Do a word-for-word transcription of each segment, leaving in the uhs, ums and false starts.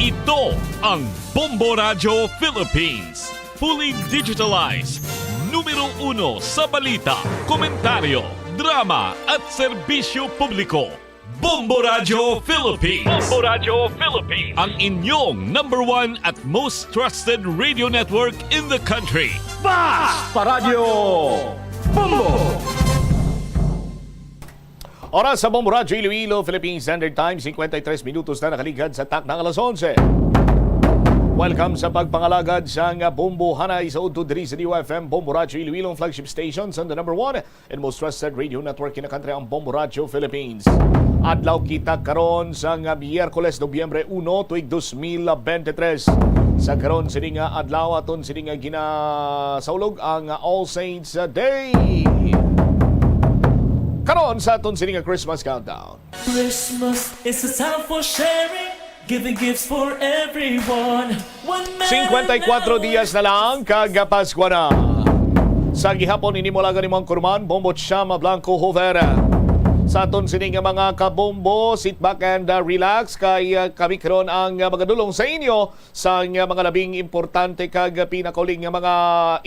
Ito ang Bombo Radyo Philippines. Fully digitalized. Numero uno sa balita, komentaryo, drama at serbisyo publiko. Bombo Radyo Philippines. Bombo Radyo Philippines. Ang inyong number one at most trusted radio network in the country. Basta Radyo Bombo! Oras sa Bombo Radyo Iloilo, Philippine Standard Time, cincuenta y tres minutos na nakaligad sa takna nga alas onse. Welcome sa pagpangalagad sang Bombo Hanay sa udto diri sa D Y F M, Bombo Radyo Iloilo, ang flagship station sa the number one and most trusted radio network in the country, ang Bombo Radyo Philippines. Adlaw kita karon sang Miyerkules, Nobyembre uno, tuig dos mil bente tres. Sa karon sini nga adlaw, aton sini nga ginasaulog ang All Saints Day. Karon sa aton sini nga Christmas countdown. Christmas is a time for sharing, giving gifts for everyone. One man Cincuenta y cuatro dias na lang, kag Paskwa na. Sa gihapon, ini mo lang ni Mang Kurman, Bombo Chama Blanco Hover. Sa aton sini nga mga kabombo, sit back and, uh, relax, kay, uh, kami karon ang, uh, magadulong sa inyo sa, uh, mga labing importante kag pinakauling nga mga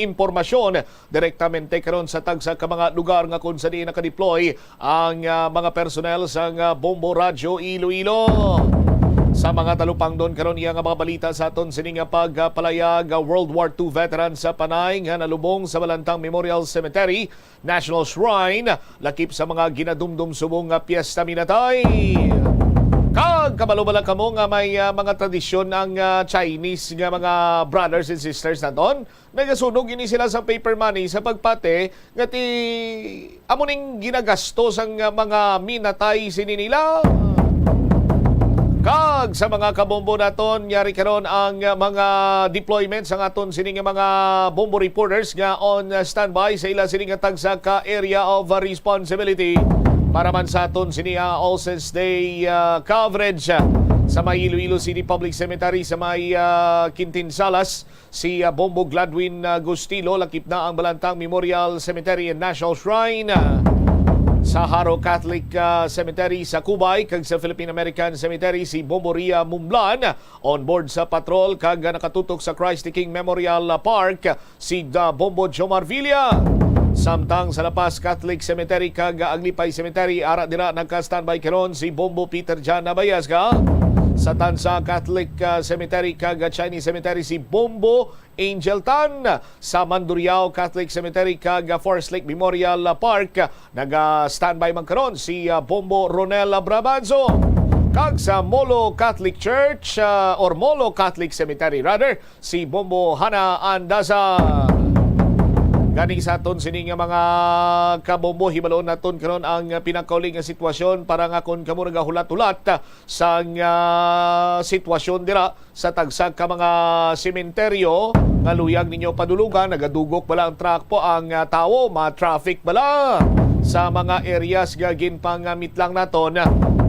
impormasyon direktamente karon sa tagsa ka mga lugar nga kung sa diin nakadeploy ang, ah, mga personnel sang, ah, Bombo Radyo Iloilo. Sa mga talupangdon karon iya nga mga balita sa aton sini nga pagpalayag, ah, World War Two veteran sa Panay nga nalubong sa Balantang Memorial Cemetery, National Shrine, lakip sa mga ginadumdum subong nga piyesta minatay. Kag kabalo ba lang kamo nga may, ah, mga tradisyon ang, ah, Chinese nga mga brothers and sisters naton? Nagasunog ini sila sa paper money sa pagpati nga ti amo ning ginagasto sang mga minatay sini nila. Kag sa mga kabombo naton, yari karon ang mga deployment sang aton sini nga mga bombo reporters nga on standby sa ila sini nga tagsa ka area of responsibility para man sa aton sini, ah, All Saints Day, ah, coverage, ah, sa may Iloilo City Public Cemetery sa may, ah, Quintin Salas. Si, ah, Bombo Gladwin, ah, Gustilo, lakip na ang Balantang Memorial Cemetery and National Shrine, ah, sa Jaro Catholic, ah, Cemetery sa Cubay, kag sa Philippine American Cemetery si Bombo Ria Mumblan, on board sa patrol, kag, ah, nakatutok sa Christ the King Memorial, ah, Park si, ah, Bombo Jomar Villa. Samtang sa La Paz Catholic Cemetery kag, ah, Aglipay Cemetery, ara dira nagka-standby karon si Bombo Peter John Nabayasga. Sa Tanza Catholic, ah, Cemetery kag, ah, Chinese Cemetery si Bombo Angel Tan. Sa Mandurriao Catholic Cemetery kag, ah, Forest Lake Memorial, ah, Park, ah, naga-standby man karon si, ah, Bombo Ronel Brabanzo. Kag sa Molo Catholic Church, ah, or Molo Catholic Cemetery rather, si Bombo Hana Andaza. Gani sa aton sini nga mga kabombo, hibalon naton karon ang pinakauli nga sitwasyon para nga kon kamo nagahulat-hulat sang, ah, sitwasyon dira sa tagsa ka mga sementeryo nga luyag ninyo padulugan, nagadugok bala ang truck po ang, ah, tawo, ma-traffic bala sa mga areas nga ginpangamitlang naton.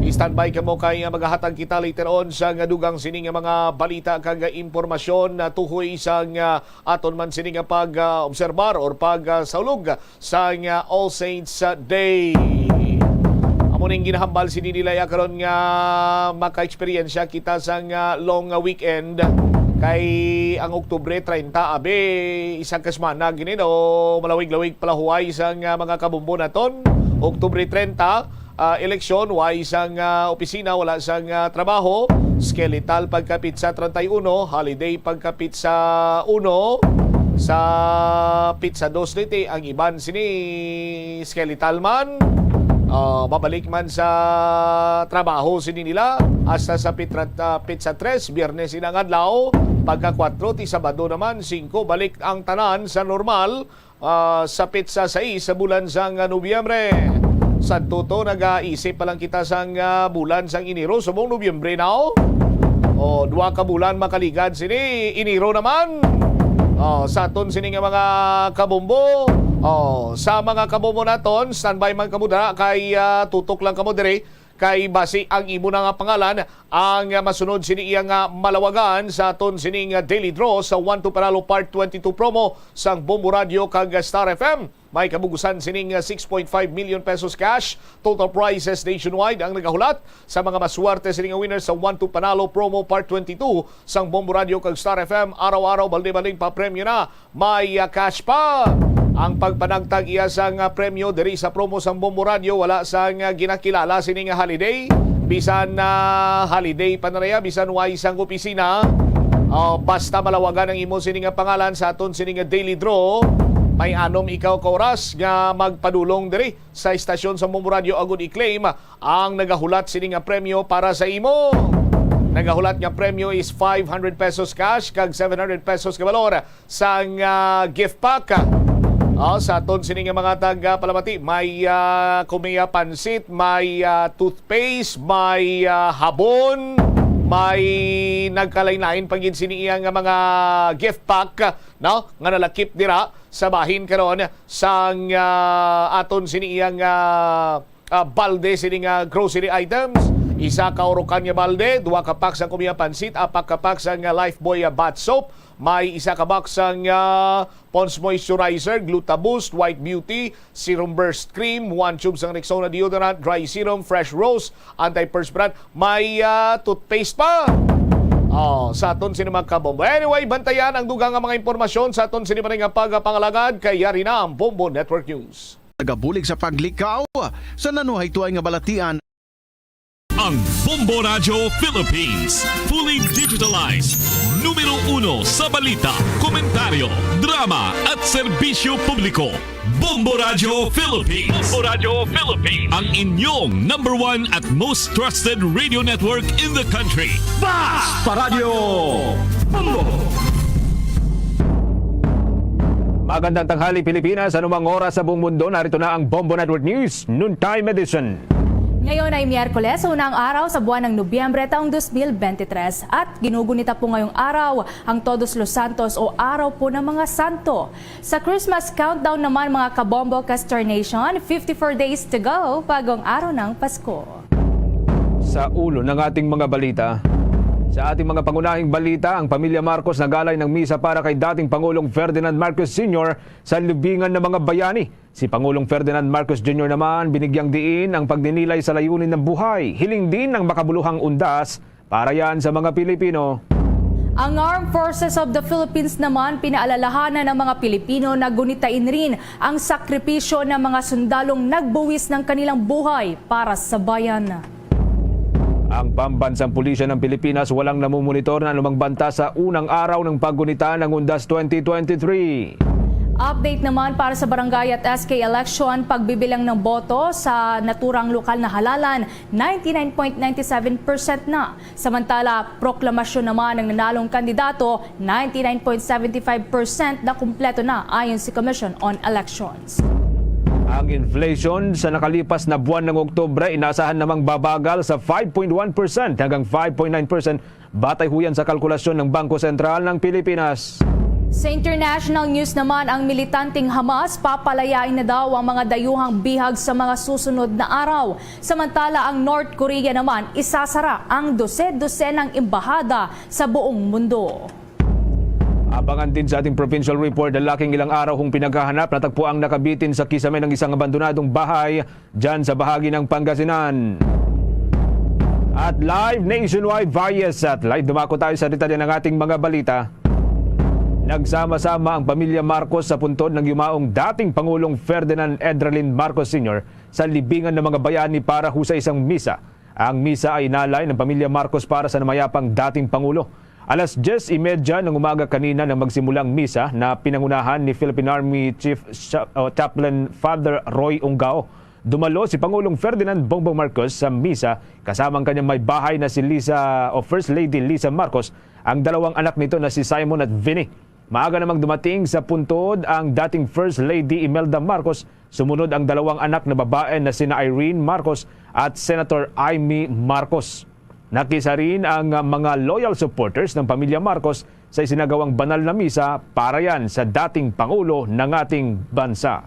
I-standby kamo kay, ah, magahatag kita later on sa nga dugang sini nga mga balita kag impormasyon na tuhoy sa nga aton man sini nga pag, ah, obserbar or pag, ah, saulog sa nga All Saints, ah, Day. Amo ning ginahambal sini nila ya karon nga maka-eksperyensya kita sa nga long weekend, kay ang Oktubre treinta, abi, isa ka semana gini, no? Malawig-lawig palahuway sa nga mga kabombo naton. Oktubre treinta, ah, eleksyon, way sang, ah, opisina, wala sang, ah, trabaho. Skeletal pagka petsa treinta y uno, holiday pagka petsa uno. Sa petsa dos diti, ang iban sini skeletal man. Ah, mabalik man sa trabaho sini nila hasta sa pitra-, ah, petsa tres, Biyernes ini ang adlaw. Pagka kuwatro, ti Sabado naman, singko, balik ang tanan sa normal. Ah, sa petsa sais sa bulan sang, ah, Nobyembre. Sadto to, nagaisip pa lang kita sang, ah, bulan sang Enero, subong Nobyembre na, oh. Oh, duha ka bulan makaligad sini, Enero naman. Oh, sa aton sini nga mga kabombo. Oh, sa mga kabombo naton, standby man kamo dira kay, ah, tutok lang kamo diri. Kay basi ang imo na nga pangalan ang masunod sini iya nga malawagan sa aton sining daily draw sa One to Panalo Part twenty-two promo sang Bombo Radio kag Star F M. May kabugusan sining, ah, six point five million pesos cash. Total prizes nationwide ang nagahulat sa mga maswerte sining winners sa One to Panalo Promo Part twenty-two sang Bombo Radio kag Star F M. Araw-araw, balde-baldeng papremyo na. May, ah, cash pa. Ang pagpanagtag iya sang, ah, premyo diri sa promo sang Bombo Radio, wala sang, ah, ginakilala sini nga holiday. Bisan, ah, holiday pa na niya, bisan way sang opisina. Oh, basta malawagan ang imo sini nga pangalan sa aton sini nga daily draw. May anom ikaw ka oras nga magpadulong diri sa istasyon sa Bombo Radio agud i-claim ang nagahulat sini nga premyo para sa imo. Nagahulat nga premyo is five hundred pesos cash kag seven hundred pesos ka balor sang, ah, gift pack. Oh, sa aton sini nga mga tag, ah, palamati, may, ah, kumiya pansit, may, ah, toothpaste, may, ah, habon, may nagkalain-lain pa gid sini iya nga mga gift pack, no? Nga nalakip dira sa bahin karon sang, ah, aton sini iya nga, ah, balde sini nga grocery items. Isa ka urukan nga balde, duha ka pack sang kumiya pansit, apat ka pack sang, ah, Lifebuoy, ah, bath soap, may isa ka box sang, ah, Pond's Moisturizer, Gluta Boost, White Beauty, Serum Burst Cream, one tube sang Rexona deodorant, dry serum, Fresh Rose, anti-perspirant, may, ah, toothpaste pa. Oh, sa aton sini mga kabombo. Anyway, bantayan ang dugang nga mga impormasyon sa aton sini pa rin nga pagpangalagad kay yari na ang Bombo Network News. Nagabulig sa paglikaw sa nanuhaytoy nga balatian. Ang Bombo Radyo Philippines, fully digitalized. Numero uno sa balita, komentaryo, drama, at serbisyo publiko. Bombo Radyo Philippines. Bombo Radyo Philippines. Ang inyong number one at most trusted radio network in the country. Basta Radyo Bombo! Magandang tanghali, Pilipinas. Anumang oras sa buong mundo, narito na ang Bombo Network News Noontime Edition. Ngayon ay Miyerkules, unang araw sa buwan ng Nobyembre taong dos mil bente tres, at ginugunita po ngayong araw ang Todos los Santos o Araw po ng mga Santo. Sa Christmas countdown naman, mga kabombo, Castor Nation, fifty-four days to go bago ang araw ng Pasko. Sa ulo ng ating mga balita. Sa ating mga pangunahing balita, ang pamilya Marcos nag-alay ng misa para kay dating Pangulong Ferdinand Marcos Senior sa libingan ng mga bayani. Si Pangulong Ferdinand Marcos Junior naman, binigyang diin ang pagdinilay sa layunin ng buhay. Hiling din ang makabuluhang undas para yan sa mga Pilipino. Ang Armed Forces of the Philippines naman, pinaalalahanan ang mga Pilipino na gunitain rin ang sakripisyo ng mga sundalong nagbuwis ng kanilang buhay para sa bayan. Ang Pambansang Pulisya ng Pilipinas walang namumonitor na anumang banta sa unang araw ng paggunita ng Undas twenty twenty-three. Update naman para sa barangay at S K election, pagbibilang ng boto sa naturang lokal na halalan, ninety-nine point nine seven percent na. Samantala, proklamasyon naman ng nanalong kandidato, ninety-nine point seven five percent na kumpleto na, ayon sa Commission on Elections. Ang inflation sa nakalipas na buwan ng Oktubre inaasahan namang babagal sa five point one percent hanggang five point nine percent, batay huyan sa kalkulasyon ng Bangko Sentral ng Pilipinas. Sa international news naman, ang militanteng Hamas papalayain na daw ang mga dayuhang bihag sa mga susunod na araw. Samantala, ang North Korea naman isasara ang dose-dosenang embahada sa buong mundo. Abangan din sa ating provincial report, lalaking ilang araw hong pinaghahanap, natagpuang nakabitin sa kisame ng isang abandonadong bahay dyan sa bahagi ng Pangasinan. At live nationwide via satellite, dumako tayo sa detalye ng ating mga balita. Nagsama-sama ang pamilya Marcos sa puntod ng yumaong dating Pangulong Ferdinand Edralin Marcos Senior sa libingan ng mga bayani para ho sa isang misa. Ang misa ay inalay ng pamilya Marcos para sa namayapang dating Pangulo. Alas diyes y media ng umaga kanina nang magsimula ang misa na pinangunahan ni Philippine Army Chief Cha-, o Chaplain Father Roy Ungao. Dumalo si Pangulong Ferdinand Bongbong Marcos sa misa kasama ang kanyang may bahay na si Lisa o First Lady Lisa Marcos, ang dalawang anak nito na si Simon at Vinnie. Maaga namang dumating sa puntod ang dating First Lady Imelda Marcos, sumunod ang dalawang anak na babae na sina Irene Marcos at Senator Imee Marcos. Nakisa rin ang, ah, mga loyal supporters ng pamilya Marcos sa isinagawang banal na misa para yan sa dating Pangulo ng ating bansa.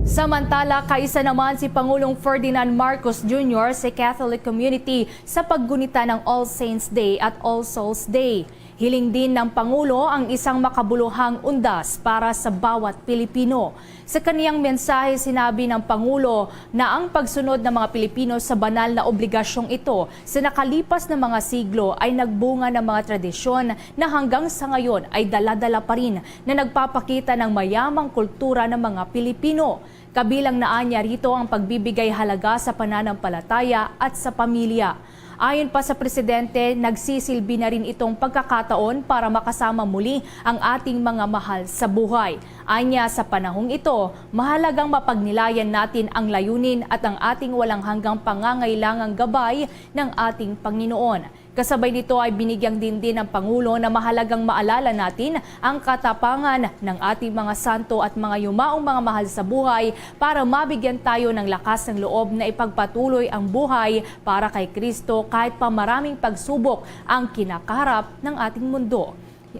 Samantala, kaisa naman si Pangulong Ferdinand Marcos Junior sa Catholic community sa paggunita ng All Saints Day at All Souls Day. Hiling din ng Pangulo ang isang makabuluhang undas para sa bawat Pilipino. Sa kaniyang mensahe, sinabi ng Pangulo na ang pagsunod ng mga Pilipino sa banal na obligasyong ito sa nakalipas na mga siglo ay nagbunga ng mga tradisyon na hanggang sa ngayon ay dala-dala pa rin, na nagpapakita ng mayamang kultura ng mga Pilipino. Kabilang na anya rito ang pagbibigay halaga sa pananampalataya at sa pamilya. Ayon pa sa presidente, nagsisilbi na rin itong pagkakataon para makasama muli ang ating mga mahal sa buhay. Anya, sa panahong ito, mahalagang mapagnilayan natin ang layunin at ang ating walang hanggang pangangailangang gabay ng ating Panginoon. Kasabay nito ay binigyang diin din ng Pangulo na mahalagang maalala natin ang katapangan ng ating mga santo at mga yumaong mga mahal sa buhay para mabigyan tayo ng lakas ng loob na ipagpatuloy ang buhay para kay Kristo kahit pa maraming pagsubok ang kinakaharap ng ating mundo.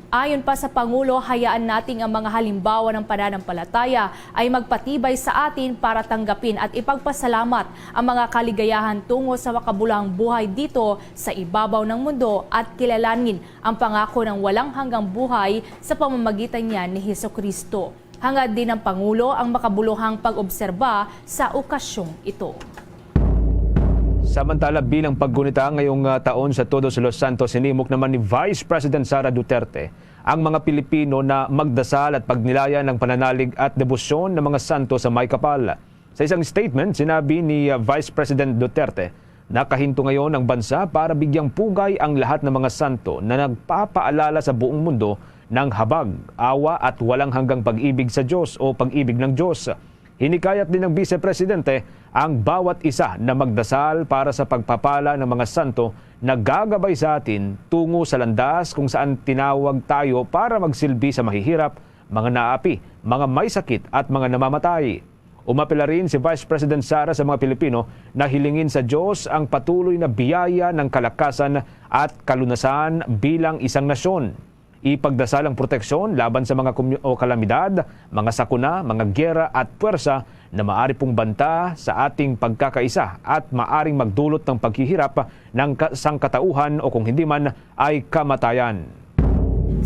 Ayon pa sa Pangulo, hayaan nating ang mga halimbawa ng pananampalataya ay magpatibay sa atin para tanggapin at ipagpasalamat ang mga kaligayahan tungo sa makabuluhang buhay dito sa ibabaw ng mundo at kilalanin ang pangako ng walang hanggang buhay sa pamamagitan niya ni Jesu-Cristo. Hangad din ng Pangulo ang makabuluhang pag-obserba sa okasyong ito. Samantala, bilang paggunita ngayong, ah, taon sa Todos los Santos, hinimok naman ni Vice President Sara Duterte ang mga Pilipino na magdasal at pagnilayan ang pananalig at debosyon ng mga santo sa may kapal. Sa isang statement, sinabi ni, ah, Vice President Duterte, "Nakahinto ngayon ang bansa para bigyang pugay ang lahat ng mga santo na nagpapaalala sa buong mundo ng habag, awa at walang hanggang pag-ibig sa Diyos o pag-ibig ng Diyos." Hinikayat din ng Bise Presidente ang bawat isa na magdasal para sa pagpapala ng mga santo na gagabay sa atin tungo sa landas kung saan tinawag tayo para magsilbi sa mahihirap, mga naapi, mga may sakit at mga namamatay. Umapela rin si Vice President Sara sa mga Pilipino na hilingin sa Diyos ang patuloy na biyaya ng kalakasan at kalunasan bilang isang nasyon. Ipagdasal ang proteksyon laban sa mga kumyo-, o kalamidad, mga sakuna, mga giyera at puwersa na maari pong banta sa ating pagkakaisa at maaring magdulot ng paghihirap ng ka-, sangkatauhan o kung hindi man ay kamatayan.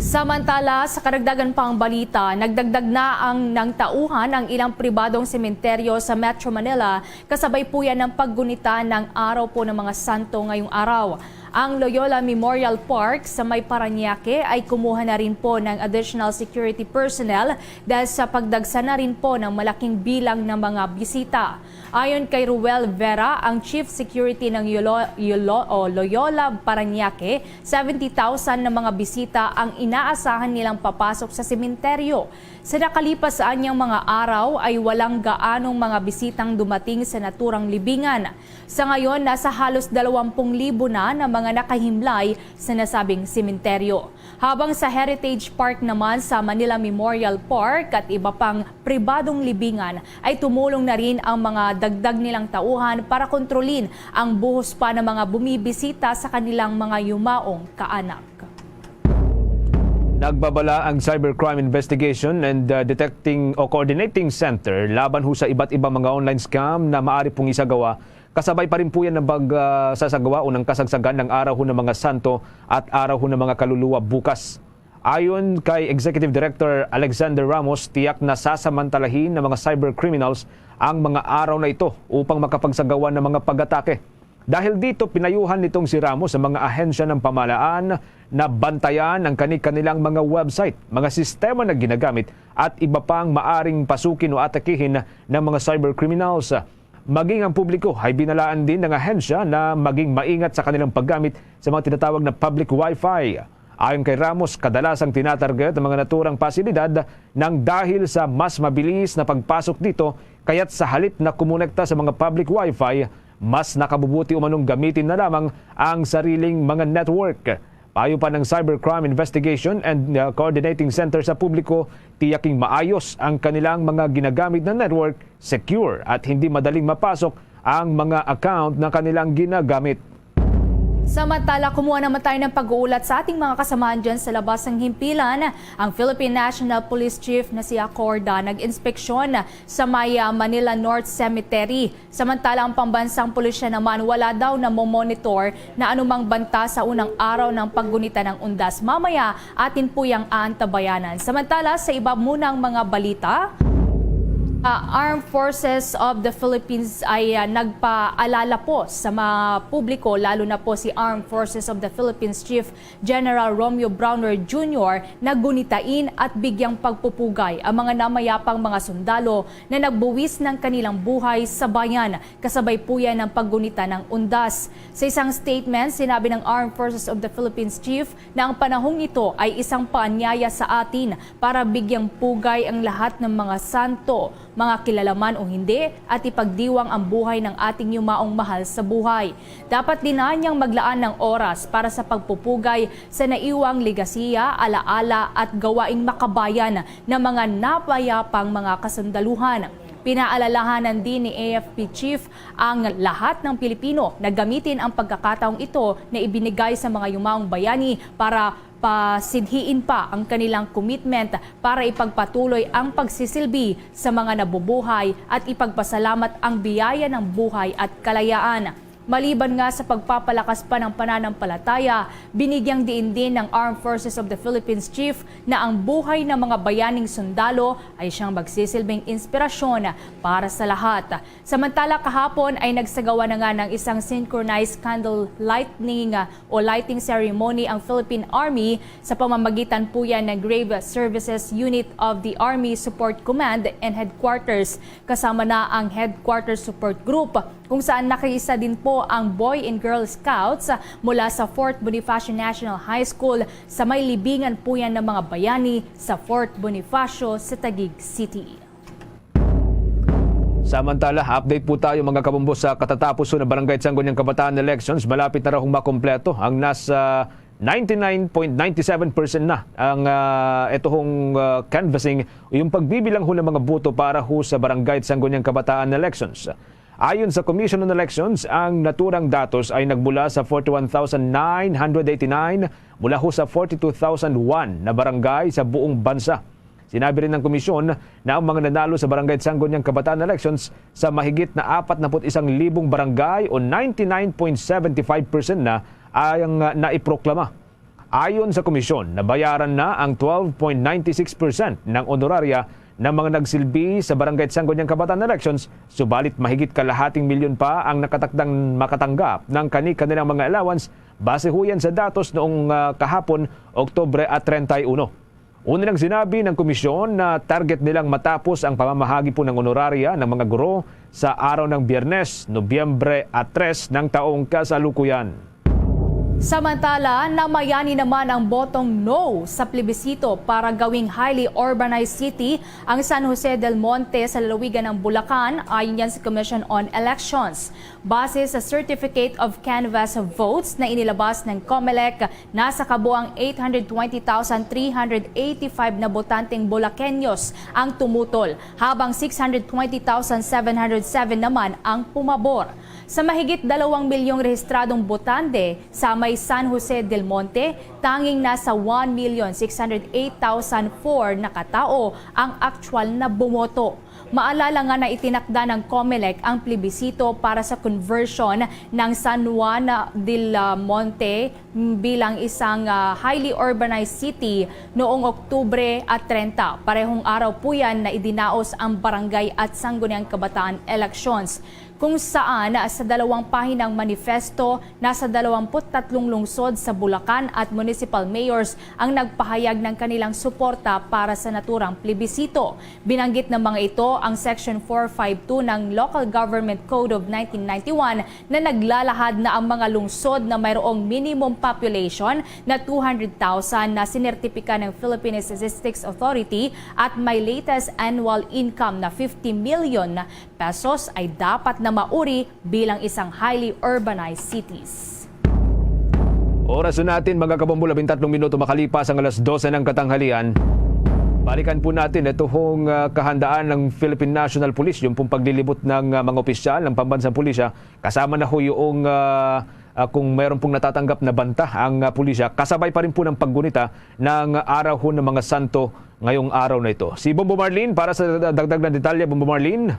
Samantala, sa karagdagan pang balita, nagdagdag na ang ng tauhan ang ilang pribadong sementeryo sa Metro Manila kasabay po yan ng paggunita ng Araw po ng mga Santo ngayong araw. Ang Loyola Memorial Park sa may Parañaque ay kumuha na rin po ng additional security personnel dahil sa pagdagsa na rin po ng malaking bilang ng mga bisita. Ayon kay Ruel Vera, ang Chief Security ng Yolo, Yolo, o Loyola Parañaque, seventy thousand na mga bisita ang inaasahan nilang papasok sa sementeryo. Sa nakalipas sa anyang mga araw ay walang gaanong mga bisitang dumating sa naturang libingan. Sa ngayon, nasa halos dalawampung libo na na mga nakahimlay sa nasabing sementeryo. Habang sa Heritage Park naman sa Manila Memorial Park at iba pang pribadong libingan ay tumulong na rin ang mga dagdag nilang tauhan para kontrolin ang buhos pa ng mga bumibisita sa kanilang mga yumaong kaanak. Nagbabala ang Cybercrime Investigation and, uh, Detecting o Coordinating Center laban ho sa iba't ibang mga online scam na maaari pong isagawa. Kasabay pa rin po yan ng pag, ah, sasagawa o ng kasagsagan ng Araw ho ng mga Santo at Araw ho ng mga Kaluluwa bukas. Ayon kay Executive Director Alexander Ramos, tiyak na sasamantalahin ng mga cyber criminals ang mga araw na ito upang makapagsagawa ng mga pag-atake. Dahil dito, pinayuhan nitong si Ramos sa mga ahensya ng pamahalaan na bantayan ang kani-kanilang mga website, mga sistema na ginagamit at iba pang maaring pasukin o atakihin ng mga cyber criminals. Maging ang publiko ay binalaan din ng ahensya na maging maingat sa kanilang paggamit sa mga tinatawag na public wifi. Ayon kay Ramos, kadalasang tinatarget ang mga naturang pasilidad nang dahil sa mas mabilis na pagpasok dito, kaya't sa halip na kumonekta sa mga public wifi, mas nakabubuti umanong gamitin na lamang ang sariling mga network. Payo pa ng Cybercrime Investigation and, uh, Coordinating Center sa publiko, tiyaking maayos ang kanilang mga ginagamit na network, secure at hindi madaling mapasok ang mga account na kanilang ginagamit. Samantala, kumuha naman tayo ng pag-uulat sa ating mga kasamahan dyan sa labas ng himpilan. Ang Philippine National Police Chief na si Acorda nag-inspeksyon sa may, ah, Manila North Cemetery. Samantala, ang pambansang pulisya naman wala daw na monitor na anumang banta sa unang araw ng paggunita ng undas. Mamaya, atin po yang aantabayanan. Samantala, sa iba munang mga balita, ah, Armed Forces of the Philippines ay, ah, nagpaalala po sa mga publiko, lalo na po si Armed Forces of the Philippines Chief General Romeo Brawner Junior, na gunitain at bigyang pagpupugay ang mga namayapang mga sundalo na nagbuwis ng kanilang buhay sa bayan, kasabay po yan ng paggunita ng undas. Sa isang statement, sinabi ng Armed Forces of the Philippines Chief na ang panahong ito ay isang paanyaya sa atin para bigyang pugay ang lahat ng mga santo, mga kilalaman o hindi, at ipagdiwang ang buhay ng ating yumaong mahal sa buhay. Dapat din anyang maglaan ng oras para sa pagpupugay sa naiwang legasiya, alaala, at gawaing makabayan ng mga namayapang mga kasundaluhan. Pinaalalahanan din ni A F P Chief ang lahat ng Pilipino na gamitin ang pagkakataong ito na ibinigay sa mga yumaong bayani para pasidhiin pa ang kanilang commitment para ipagpatuloy ang pagsisilbi sa mga nabubuhay at ipagpasalamat ang biyaya ng buhay at kalayaan. Maliban nga sa pagpapalakas pa ng pananampalataya, binigyang diin din ng Armed Forces of the Philippines Chief na ang buhay ng mga bayaning sundalo ay siyang magsisilbing inspirasyon para sa lahat. Samantala, kahapon ay nagsagawa na nga ng isang synchronized candle lighting, ah, o lighting ceremony ang Philippine Army sa pamamagitan po yan ng Grave Services Unit of the Army Support Command and Headquarters, kasama na ang Headquarters Support Group, kung saan nakiisa din po ang Boy and Girl Scouts mula sa Fort Bonifacio National High School sa may libingan po yan ng mga bayani sa Fort Bonifacio sa Taguig City. Samantala, update po tayo, mga kabombo, sa katatapos na Barangay Sangguniang Kabataan elections. Malapit na raw makumpleto ang nasa ninety-nine point nine seven percent na ang, ah, ito hong, ah, canvassing, yung pagbibilang ho ng mga boto para ho sa Barangay Sangguniang Kabataan elections. Ayon sa Commission on Elections, ang naturang datos ay nagmula sa forty-one thousand nine hundred eighty-nine mula ho sa forty-two thousand one na barangay sa buong bansa. Sinabi rin ng komisyon na ang mga nanalo sa Barangay Sangguniang Kabataan elections sa mahigit na apat na put isang libong barangay o ninety-nine point seven five percent na ang, ah, naiproklama. Ayon sa komisyon, nabayaran na ang twelve point nine six percent ng honorarya ng mga nagsilbi sa Barangay Sangguniang Kabataan elections, subalit mahigit kalahating milyon pa ang nakatakdang makatanggap ng kani-kanilang mga allowance, base ho yan sa datos noong, ah, kahapon, Oktubre at treinta y uno. Una nang sinabi ng komisyon na target nilang matapos ang pamamahagi po ng honorarya ng mga guro sa araw ng Biyernes, Nobyembre at tres ng taong kasalukuyan. Samantala, namayani naman ang botong no sa plebisito para gawing highly urbanized city ang San Jose del Monte sa lalawigan ng Bulacan, ayon yan sa Commission on Elections. Base sa Certificate of Canvass Votes na inilabas ng Comelec, nasa kabuang eight hundred twenty thousand three hundred eighty-five na botanteng Bulaqueños ang tumutol, habang six hundred twenty thousand seven hundred seven naman ang pumabor. Sa mahigit dalawang milyong rehistradong botante sa may San Jose del Monte, tanging nasa one million six hundred eight thousand four na katao ang aktuwal na bumoto. Maalala nga na itinakda ng Comelec ang plebisito para sa conversion ng San Juan del Monte bilang isang, ah, highly urbanized city noong Oktubre at treinta. Parehong araw po yan na idinaos ang barangay at sangguniang kabataan elections, kung saan, ah, sa dalawang pahinang manifesto, nasa dalawampu't tatlong lungsod sa Bulacan at municipal mayors ang nagpahayag ng kanilang suporta para sa naturang plebisito. Binanggit ng mga ito ang Section four five two ng Local Government Code of nineteen ninety-one na naglalahad na ang mga lungsod na mayroong minimum population na two hundred thousand na sinertipika ng Philippine Statistics Authority at may latest annual income na fifty million pesos ay dapat na mauri bilang isang highly urbanized cities. Oras na natin, mga kabombo, labing tatlong minuto makalipas ang alas dose ng katanghalian. Balikan po natin ito hong, ah, kahandaan ng Philippine National Police, yung pong paglilibot ng, ah, mga opisyal ng pambansang pulisya, kasama na ho yung, ah, ah, kung mayroon pong natatanggap na banta ang, ah, pulisya, kasabay pa rin po ng paggunita ng Arahon ng mga Santo ngayong araw na ito. Si Bombo Marlene para sa dagdag na detalye. Bombo Marlene?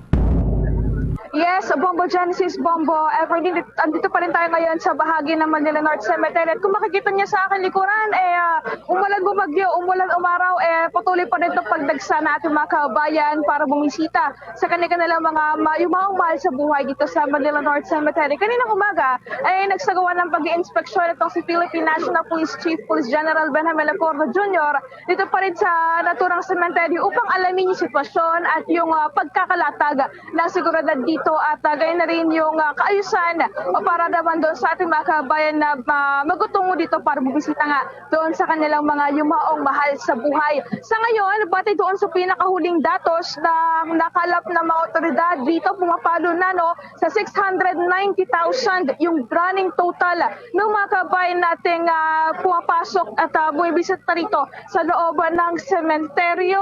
Yes, Bombo Genesis, Bombo Everly, andito pa rin tayo ngayon sa bahagi ng Manila North Cemetery. At kung makikita niyo sa aking likuran, eh, ah, umulan bumagyo, umulan umaraw, eh, patuloy pa rin itong pagdagsa na ating mga kababayan para bumisita sa kanilang mga ma-, yung mga mahal sa buhay dito sa Manila North Cemetery. Kaninang umaga, ay nagsagawa ng pag-iinspeksyon itong si Philippine National Police Chief Police General Benjamin Acorda Junior dito pa rin sa naturang sementeryo upang alamin yung sitwasyon at yung, ah, pagkakalatag ng seguridad dito at, ah, gayon na rin yung, ah, kaayusan o para naman doon sa ating mga kababayan na, ah, magutungo dito para bumisita nga doon sa kanilang mga yumaong mahal sa buhay. Sa ngayon, batay doon sa pinakahuling datos na nakalap ng mga otoridad dito, pumapalo na, no, sa six hundred ninety thousand yung running total ng mga kabayan nating, ah, pumapasok at, ah, bumibisita rito sa loob ng sementeryo.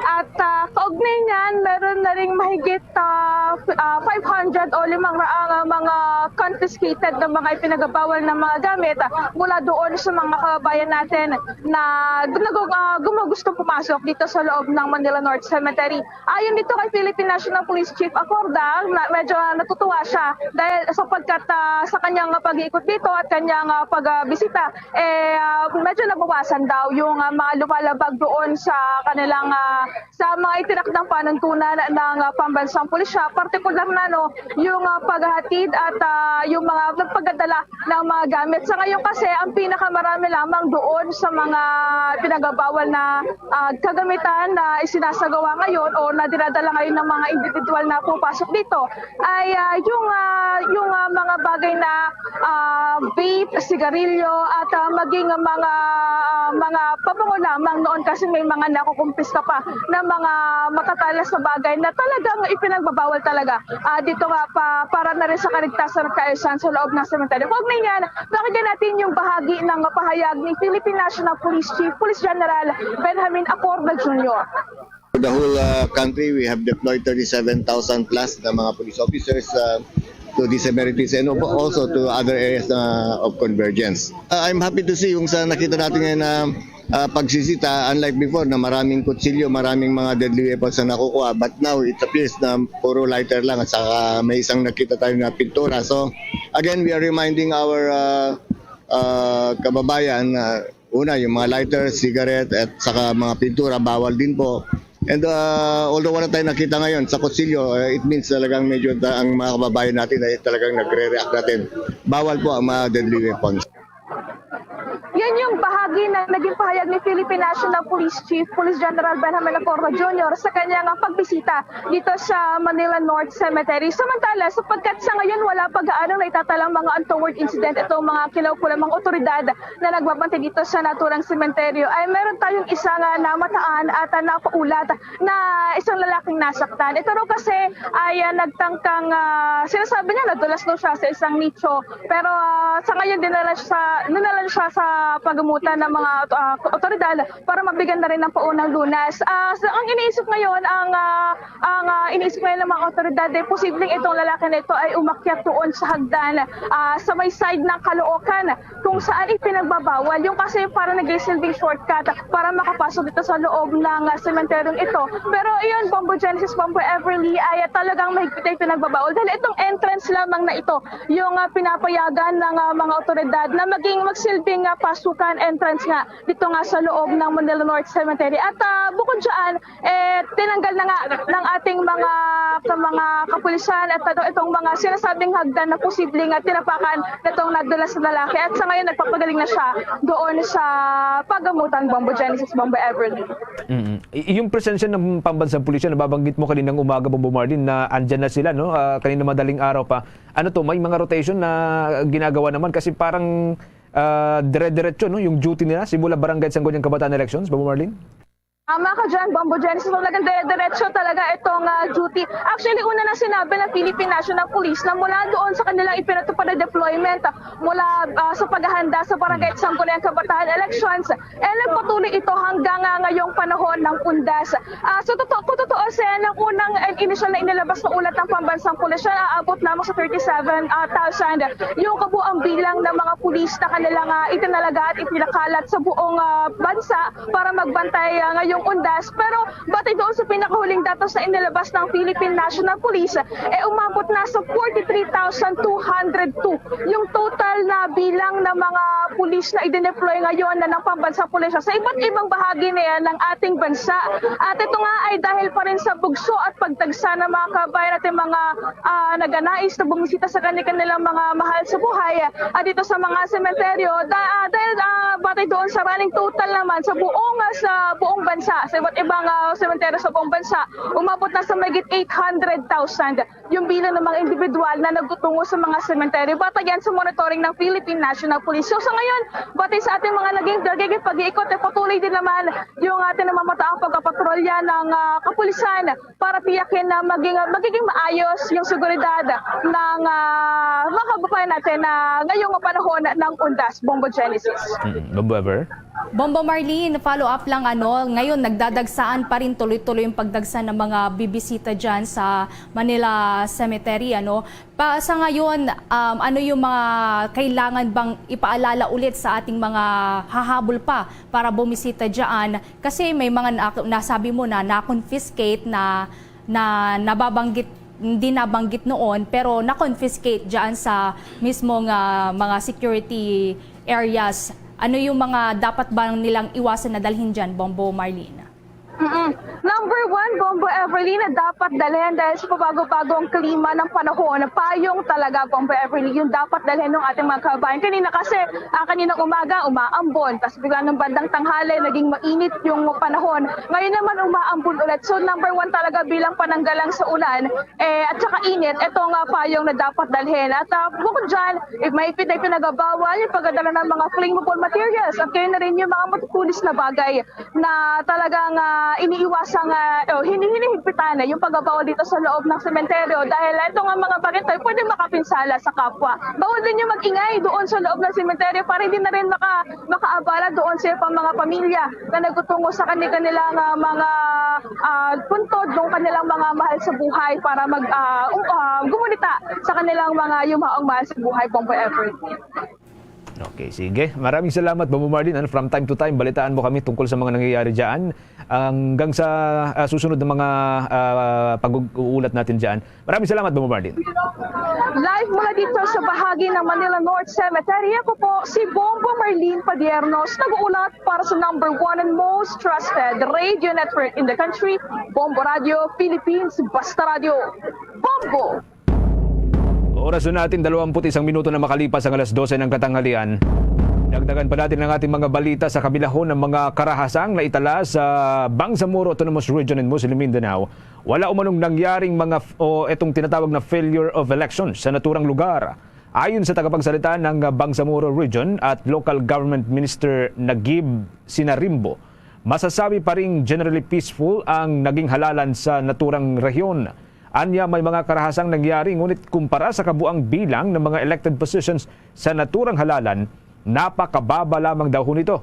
At, ah, kaugnay niyan, meron na ring mahigit, ah, f-, ah, five hundred o limang raang, ah, mga confiscated na mga ipinagabawal na mga gamit, ah, mula doon sa mga kababayan natin na nag-, ah, gumagustong pumasok dito sa loob ng Manila North Cemetery. Ayon dito kay Philippine National Police Chief Acorda, na medyo natutuwa siya dahil sapagkat, ah, sa kanyang pag-iikot dito at kanyang, ah, pagbisita, eh, ah, medyo nabawasan daw yung, ah, mga lumalabag doon sa kanilang, ah, sa mga itinakdang panuntunan ng, ah, pambansang pulisya, partikular na, no, yung, ah, paghahatid at, ah, yung mga nagpagadala ng mga gamit. Sa ngayon kasi, ang pinakamarami lamang doon sa mga pinagabawal na, ah, kagamitan na isinasagawa ngayon o na dinadala ngayon ng mga individual na pumapasok dito ay, ah, yung, ah, yung, ah, mga bagay na, ah, vape, sigarilyo, at, ah, maging mga, ah, mga pabango lamang noon kasi may mga nakukumpiska pa na mga matatalas na bagay na talagang ipinagbabawal talaga, ah, dito nga pa, para na rin sa kaligtasan at kaayusan sa loob ng sementeryo. Kaugnay niyan, pakinggan natin yung bahagi ng pahayag ni Philippine National Police Chief Police General Benjamin Acorda Junior. For the whole, uh, country, we have deployed thirty-seven thousand plus na mga police officers, uh, to these amenities and also to other areas, uh, of convergence. Uh, I'm happy to see yung sa nakita natin ngayon na, uh, pagsisita, unlike before na maraming kutsilyo, maraming mga deadly weapons na nakukuha, but now it appears na puro lighter lang at saka may isang nakita tayo na pintura. So again, we are reminding our, uh, uh, kababayan na una, yung mga lighter, cigarette, at saka mga pintura, bawal din po. And, uh, although wala tayong nakita ngayon sa kutsilyo, uh, it means talagang medyo ta-, ang mga kababayan natin ay talagang nagre-react natin. Bawal po ang mga deadly weapons. Yan yung bahagi ng naging pahayag ni Philippine National Police Chief Police General Benjamin Acorda Junior sa kanyang pagbisita dito sa Manila North Cemetery. Samantala, sapagkat sa ngayon wala pa gaanong naitatalang mga untoward incident itong mga kinaukulang mga otoridad na nagbabantay dito sa naturang sementeryo, ay meron tayong isa nga namataan at, ah, napaulat na isang lalaking nasaktan. Ito raw kasi ay, ah, nagtangkang, ah, sinasabi niya nadulas daw siya sa isang nicho. Pero, ah, sa ngayon, dinala siya sa, dinala siya sa pagamutan ng mga, ah, otoridad para mabigyan na rin ng paunang lunas. Ah, so, ang iniisip ngayon, ang, ah, ang, ah, iniisip ngayon ng mga otoridad ay posibleng itong lalaki na ito ay umakyat doon sa hagdan, ah, sa may side ng Caloocan, kung saan ipinagbabawal. Yung kasi para nagsisilbing shortcut para makapasok dito sa loob ng, ah, sementeryong ito. Pero iyon, Bombo Genesis, Bombo Everly, ay talagang mahigpit ay pinagbabawal dahil itong entrance lamang na ito yung, ah, pinapayagan ng, ah, mga otoridad na maging magsilbing, ah, pasukan, entrance nga dito nga sa loob ng Manila North Cemetery. At, ah, bukod dyan, eh, tinanggal na nga ng ating mga, ka-, mga kapulisan at ito, itong mga sinasabing hagdan na posible nga tinapakan nitong nadulas na lalaki. At sa ngayon, nagpapagaling na siya doon sa pagamutan, Bombo Genesis, Bombo Everly. Mm. Y-, yung presensya ng pambansang pulisya, nababanggit mo kaninang umaga, Bombo Marlene, na andyan na sila, no? Ah, kanina madaling araw pa. Ano to, may mga rotation na ginagawa naman? Kasi parang, ah, dire-diretso, no? Yung duty nila, simula Barangay Sangguniang Kabataan Elections, Bombo Marlene? Tama ka dyan, Bombo Genesis. Talagang dire-diretso talaga itong ah, duty. Actually, una na sinabi ng Philippine National Police na mula doon sa kanilang ipinatupad na deployment, ah, mula ah, sa paghahanda sa Barangay at Sangguniang Kabataan elections, eh, nagpatuloy ito hanggang ah, ngayong panahon ng undas. Ah, so, totoo, kung totoo, Sen, ang unang eh, initial na inilabas na ulat ng pambansang pulisya, aabot lamang sa thirty-seven thousand yung kabuang bilang ng mga pulis na kanilang ah, itinalaga at ipinakalat sa buong ah, bansa para magbantay ah, ngayong undas. Pero batay doon sa pinakahuling datos na inilabas ng Philippine National Police, eh, umabot na sa forty-three thousand two hundred two yung total na bilang ng mga pulis na idineploy ngayon na ng pambansang pulisya sa iba't ibang bahagi na yan ng ating bansa. At ito nga ay dahil pa rin sa bugso at pagdagsa ng mga kabayan at yung mga ah, naganais na bumisita sa kanilang mga mahal sa buhay ah, dito sa mga sementeryo. Da, ah, dahil ah, batay doon sa running total naman sa buong ah, sa buong bansa, sa iba't ibang ah, sementeryo sa buong bansa, umabot na sa mahigit eight hundred thousand yung bilang ng mga individual na nagtutungo sa mga sementeryo. Batay yan sa monitoring ng Philippine National Police. So sa ngayon, batay sa ating mga naging nagiging pag-iikot, eh, patuloy din naman yung ating namamataang pagkapatrolya ng ah, kapulisan para tiyakin na maging, magiging maayos yung seguridad ng ah, mga kababayan natin na ngayong panahon ng undas, Bombo Genesis. Mm, Bombo Ever? Bombo Marlene, follow up lang ano, ngayon nagdadagsaan pa rin tuloy-tuloy yung pagdagsa ng mga bibisita diyan sa Manila Cemetery ano. Pa, sa ngayon, um, ano yung mga kailangan bang ipaalala ulit sa ating mga hahabol pa para bumisita diyan? Kasi may mga na, nasabi mo na na-confiscate na na nababanggit hindi nabanggit noon pero na-confiscate diyan sa mismong ah, mga security areas. Ano yung mga dapat ba nilang iwasan na dalhin diyan, Bombo Marlene? Mm-mm. Number one, Bombo Everly, na dapat dalhin dahil sa pabago-bagong klima ng panahon. Payong talaga, Bombo Everly, yung dapat dalhin ng ating mga kabayan. Kanina kasi, ah, kaninang umaga, umaambon. Tapos bigla ng bandang tanghali, naging mainit yung panahon. Ngayon naman, umaambon ulit. So, number one talaga bilang pananggalang sa ulan, eh, at saka init, ito nga payong na dapat dalhin. At ah, bukod dyan, eh, may pin- may pinagabawal yung pagdadala ng mga flammable materials at kayo na rin yung mga matutulis na bagay na talagang ah, iniiwasang ah, o hini- hinihigpitan na yung pagbabawal dito sa loob ng sementeryo dahil ito nga mga bagay tayo pwede makapinsala sa kapwa. Bawal din yung mag-ingay doon sa loob ng sementeryo para hindi na rin maka, makaabala doon sa pang mga pamilya na nagtutungo sa kani-, kanilang ah, mga ah, puntod ng kanilang mga mahal sa buhay para mag, ah, um, ah, gumunita sa kanilang mga yumaong mahal sa buhay, Bombo Everly. Okay, sige. Maraming salamat, Bombo Marlene. Ano, from time to time, balitaan mo kami tungkol sa mga nangyayari dyan. Hanggang sa ah, susunod na mga ah, pag-uulat natin dyan. Maraming salamat, Bombo Marlene. Live mula dito sa bahagi ng Manila North Cemetery, ako po si Bombo Marlene Padiernos, nag-uulat para sa number one and most trusted radio network in the country, Bombo Radio Philippines, Basta Radio. Bombo! Oras na natin, dalawampu't isang minuto na makalipas ang alas dose ng katanghalian. Dagdagan pa natin ang ating mga balita sa kabilahon ng mga karahasang na itala sa Bangsamoro Autonomous Region in Muslim Mindanao. Wala umanong nangyaring mga f- o itong tinatawag na failure of election sa naturang lugar. Ayon sa tagapagsalita ng Bangsamoro Region at Local Government Minister Nagib Sinarimbo, masasabi pa ring generally peaceful ang naging halalan sa naturang rehiyon. Anya may mga karahasang nangyari, ngunit kumpara sa kabuang bilang ng mga elected positions sa naturang halalan, napakababa lamang daw ho nito.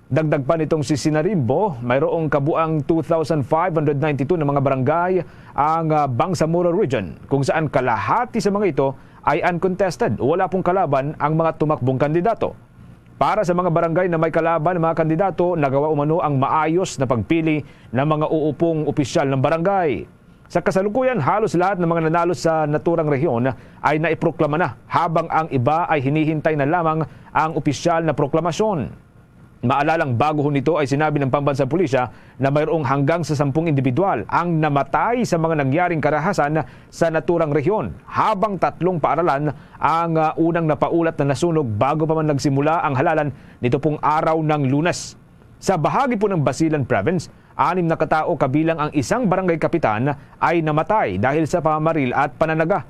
Dagdag pa nitong si Sinarimbo, mayroong kabuang two thousand five hundred ninety-two na mga barangay ang ah, Bangsamoro Region, kung saan kalahati sa mga ito ay uncontested o wala pong kalaban ang mga tumakbong kandidato. Para sa mga barangay na may kalaban ng mga kandidato, nagawa umano ang maayos na pagpili ng mga uupong opisyal ng barangay. Sa kasalukuyan, halos lahat ng mga nanalo sa naturang rehiyon ay naiproklama na, habang ang iba ay hinihintay na lamang ang opisyal na proklamasyon. Maalalang bago ho nito ay sinabi ng pambansang pulisya na mayroong hanggang sa sampung individual ang namatay sa mga nangyaring karahasan sa naturang rehiyon, habang tatlong paaralan ang ah, unang napaulat na nasunog bago pa man nagsimula ang halalan nito pong araw ng Lunes. Sa bahagi po ng Basilan Province, anim na katao kabilang ang isang barangay kapitan ay namatay dahil sa pamamaril at pananaga.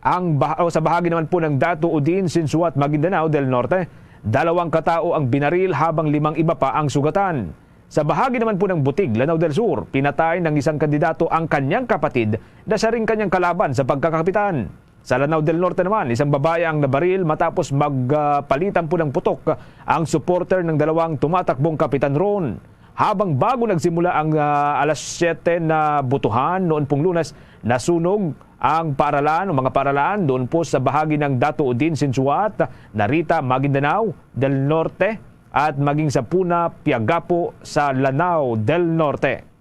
Ang bah- o sa bahagi naman po ng Dato Udin, Sinsuat, Maguindanao del Norte, dalawang katao ang binaril habang limang iba pa ang sugatan. Sa bahagi naman po ng Butig, Lanao del Sur, pinatay ng isang kandidato ang kanyang kapatid na siya ring kanyang kalaban sa pagkakapitan. Sa Lanao del Norte naman, isang babae ang nabaril matapos magpalitan po ng putok ang supporter ng dalawang tumatakbong kapitan ron. Habang bago nagsimula ang, ah, alas siyete na botohan noon pong Lunes, nasunog ang paaralan o mga paaralan doon po sa bahagi ng Dato Udin Sinsuat, Narita, Maguindanao del Norte, at maging sa Puna, Piagapo sa Lanao del Norte.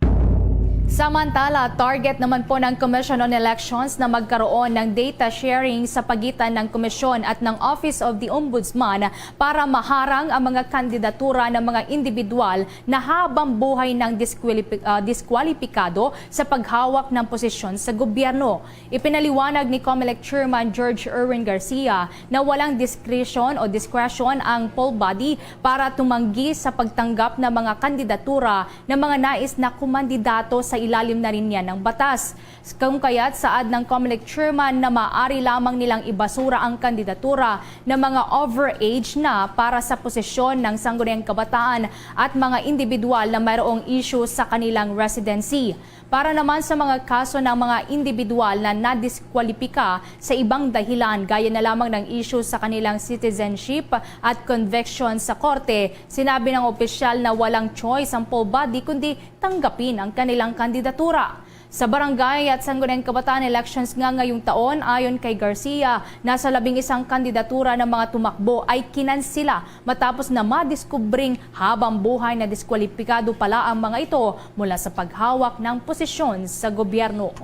Samantala, target naman po ng Commission on Elections na magkaroon ng data sharing sa pagitan ng Komisyon at ng Office of the Ombudsman para maharang ang mga kandidatura ng mga individual na habang buhay ng diskwalipi-, ah, diskwalipikado sa paghawak ng posisyon sa gobyerno. Ipinaliwanag ni Comelec Chairman George Erwin Garcia na walang discretion o discretion ang poll body para tumanggi sa pagtanggap ng mga kandidatura ng mga nais na kumandidato sa ilalim na rin niya ng batas. Kung kaya't saad ng Comelec Chairman na maaari lamang nilang ibasura ang kandidatura ng mga overage na para sa posisyon ng Sangguniang Kabataan at mga individual na mayroong issue sa kanilang residency. Para naman sa mga kaso ng mga individual na nadiskwalipika sa ibang dahilan, gaya na lamang ng issue sa kanilang citizenship at conviction sa korte, sinabi ng opisyal na walang choice ang poll body kundi tanggapin ang kanilang kandidatura. Sa barangay at sangguniang kabataan elections nga ngayong taon, ayon kay Garcia, nasa labing isang kandidatura ng mga tumakbo ay kinansila matapos na madiskubring habang buhay na diskwalipikado pala ang mga ito mula sa paghawak ng posisyon sa gobyerno.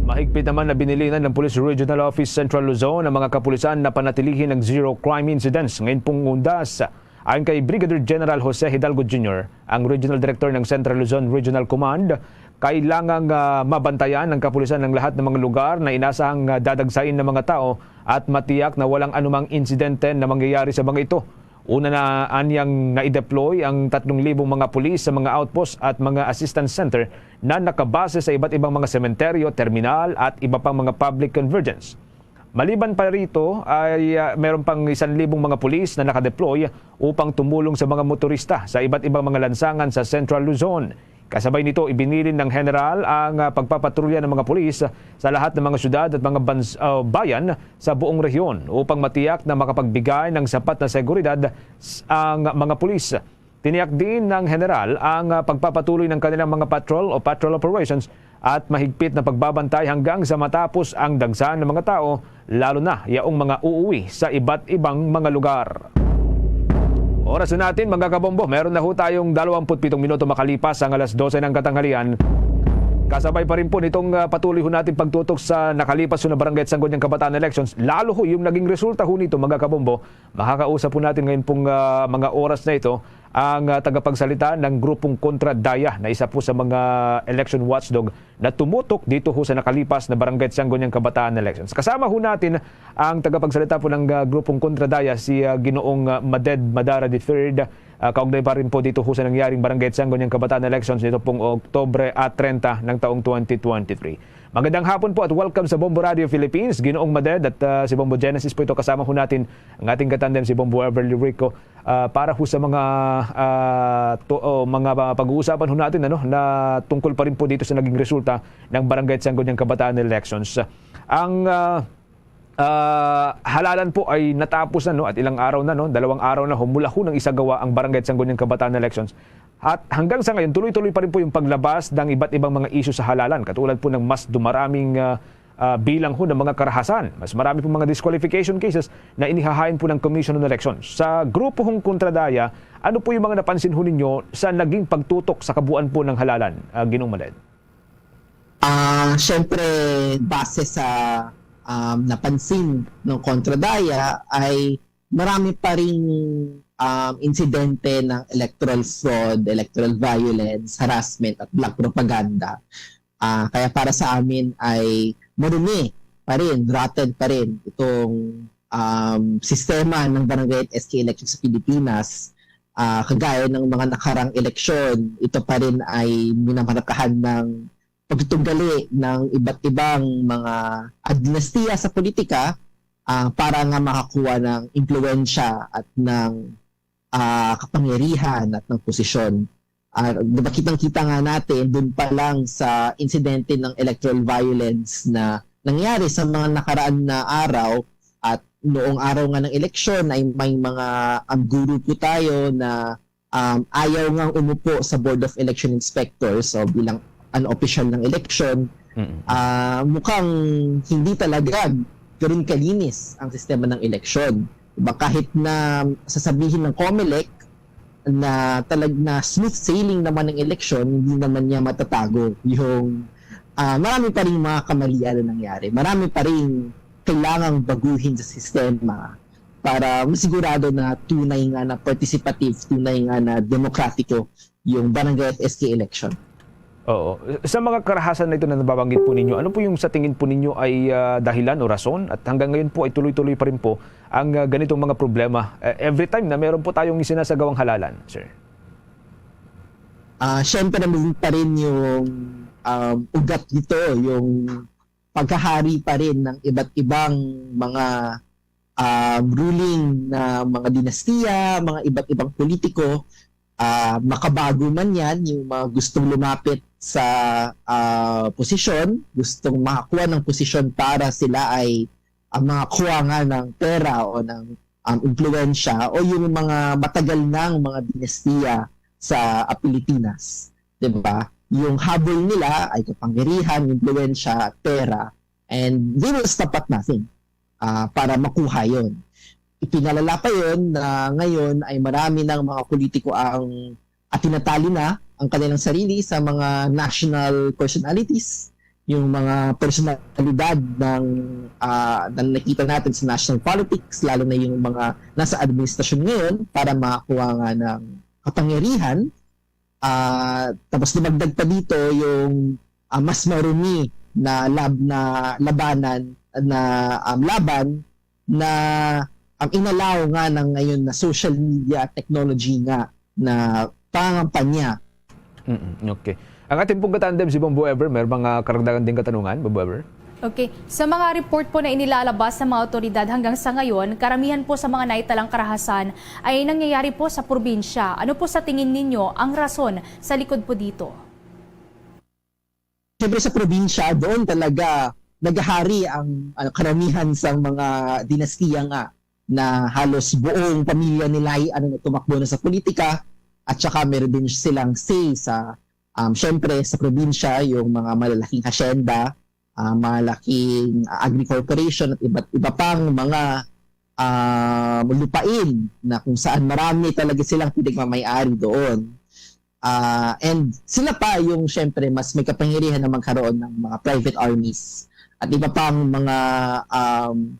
Mahigpit naman na binilinan ng Police Regional Office Central Luzon ang mga kapulisan na panatilihin ang zero crime incidents ngayon pong undas. Ayon kay Brigadier General Jose Hidalgo Junior, ang Regional Director ng Central Luzon Regional Command, kailangang, ah, mabantayan ng kapulisan ang lahat ng mga lugar na inasahang, ah, dadagsain ng mga tao at matiyak na walang anumang insidente na mangyayari sa mga ito. Una na anyang na-deploy ang tatlong libong mga pulis sa mga outpost at mga assistance center na nakabase sa iba't ibang mga sementeryo, terminal at iba pang mga public convergence. Maliban pa rito ay, ah, meron pang isang libong mga pulis na nakadeploy upang tumulong sa mga motorista sa iba't ibang mga lansangan sa Central Luzon. Kasabay nito, ibinilin ng General ang, ah, pagpapatrolya ng mga pulis sa lahat ng mga syudad at mga bans-, ah, bayan sa buong rehiyon upang matiyak na makapagbigay ng sapat na seguridad s-, ang mga pulis. Tiniyak din ng General ang, ah, pagpapatuloy ng kanilang mga patrol o patrol operations at mahigpit na pagbabantay hanggang sa matapos ang dagsa ng mga tao, lalo na yaong mga uuwi sa iba't ibang mga lugar. Oras na natin, mga kabombo. Meron na ho tayong dalawampu't pitong minuto makalipas ang alas dose ng katanghalian. Kasabay pa rin po nitong, ah, patuloy ho natin pagtutok sa nakalipas ho na Barangay at Sangguniang Kabataan elections, lalo ho yung naging resulta ho nito, mga kabombo. Makakausap po natin ngayon pong, ah, mga oras na ito ang, ah, tagapagsalita ng grupong Kontra Daya na isa po sa mga election watchdog na tumutok dito ho sa nakalipas na Barangay at Sangguniang Kabataan elections. Kasama ho natin ang tagapagsalita po ng, ah, grupong Kontra Daya, si, ah, Ginoong, ah, Maded Madara the third, ah, kaugnay pa rin po dito ho sa nangyaring Barangay at Sangguniang Kabataan elections nito pong Oktubre, ah, treinta ng taong twenty twenty-three. Magandang hapon po at welcome sa Bombo Radio Philippines, Ginoong Maded at, ah, si Bombo Genesis po ito. Kasama ho natin ang ating katandem, si Bombo Everly Rico, ah, para ho sa mga, ah, to-, oh, mga pa-, pag-uusapan ho natin, ano, na tungkol pa rin po dito sa naging resulta ng Barangay at Sangguniang Kabataan elections. Ang, ah, ah, halalan po ay natapos na, no, at ilang araw na, no, dalawang araw na ho mula ho nang isagawa ang Barangay at Sangguniang Kabataan elections. At hanggang sa ngayon, tuloy-tuloy pa rin po yung paglabas ng iba't ibang mga isyu sa halalan, katulad po ng mas dumaraming, ah, ah, bilang ho ng mga karahasan. Mas marami pong mga disqualification cases na inihahain po ng Commission on Elections. Sa grupo hong Kontra Daya, ano po yung mga napansin ho ninyo sa naging pagtutok sa kabuuan po ng halalan, ah, Ginoong Maded? Ah, syempre, base sa, um, napansin ng Kontra Daya ay marami pa ring, um, insidente ng electoral fraud, electoral violence, harassment at black propaganda. Ah, kaya para sa amin ay marumi pa rin, rotten pa rin itong, um, sistema ng barangay at S K election sa Pilipinas. Ah, kagaya ng mga nakarang eleksyon, ito pa rin ay minamarkahan ng pagtugali ng iba't ibang mga dinastiya sa politika, ah, para nga makakuha ng impluwensya at ng, ah, kapangyarihan at ng posisyon. Ah, di ba, kitang-kita nga natin dun pa lang sa insidente ng electoral violence na nangyari sa mga nakaraan na araw, at noong araw nga ng eleksyon ay may mga, um, grupo tayo na, um, ayaw nga umupo sa Board of Election Inspectors o bilang unofficial ng eleksyon. Mm-mm. Ah, mukhang hindi talaga ganun kalinis ang sistema ng eleksyon. Diba? Kahit na sasabihin ng COMELEC na talag-, na smooth sailing naman ang eleksyon, hindi naman niya matatago yung, ah, marami pa ring mga kamalian na nangyari. Marami pa ring kailangang baguhin sa sistema para masigurado na tunay nga na participative, tunay nga na demokratiko yung barangay at S K election. Oo. Sa mga karahasan na ito na nababanggit po ninyo, ano po yung sa tingin po ninyo ay, ah, dahilan o rason? At hanggang ngayon po ay tuloy-tuloy pa rin po ang, ah, ganitong mga problema. Eh, every time na meron po tayong isinasagawang halalan, sir. Ah, syempre, nandun pa rin yung, um, ugat nito, yung paghahari pa rin ng iba't ibang mga, um, ruling na mga dinastiya, mga iba't ibang politiko. Ah, makabago man yan, yung mga gustong lumapit sa, ah, posisyon, gustong makakuha ng posisyon para sila ay ang mga kuwangan ng pera o ng, um, impluwensya, o yung mga matagal nang mga dinastiya sa, ah, Pilipinas, di ba? Yung habol nila ay kapangyarihan, impluwensya, at pera, and they will stop at nothing, ah, para makuha yon. Ipinalala pa yon na ngayon ay marami ng mga politiko ang, at tinatali na ang kanilang sarili sa mga national personalities, yung mga personalidad ng, ah, na nakita natin sa national politics, lalo na yung mga nasa administrasyon ngayon, para makakuha nga ng kapangyarihan. Ah, tapos dumagdag pa dito yung, ah, mas marumi na lab-, na labanan, na, um, laban na ang inalaw nga ng ngayon na social media at technology nga na pangampanya. Mm, okay. Ang ating pong katandem, si Bombo Ever, may mga karagdagan ding katanungan, Bombo Ever? Okay. Sa mga report po na inilalabas sa mga awtoridad hanggang sa ngayon, karamihan po sa mga naitalang karahasan ay nangyayari po sa probinsya. Ano po sa tingin ninyo ang rason sa likod po dito? Siyempre, sa probinsya, doon talaga naghahari ang, ah, karamihan sa mga dinastiya nga na halos buong pamilya nila ay, ano, na tumakbo na sa politika, at saka meron din silang say sa, um, siyempre, sa probinsya, yung mga malalaking hasyenda, ah, malaking, ah, agri-corporation at iba't iba pang mga, ah, lupain na kung saan marami talaga silang pinagmamay-ari doon. Ah, and sila pa yung, siyempre, mas may kapangyarihan na magkaroon ng mga private armies at iba pang mga, um,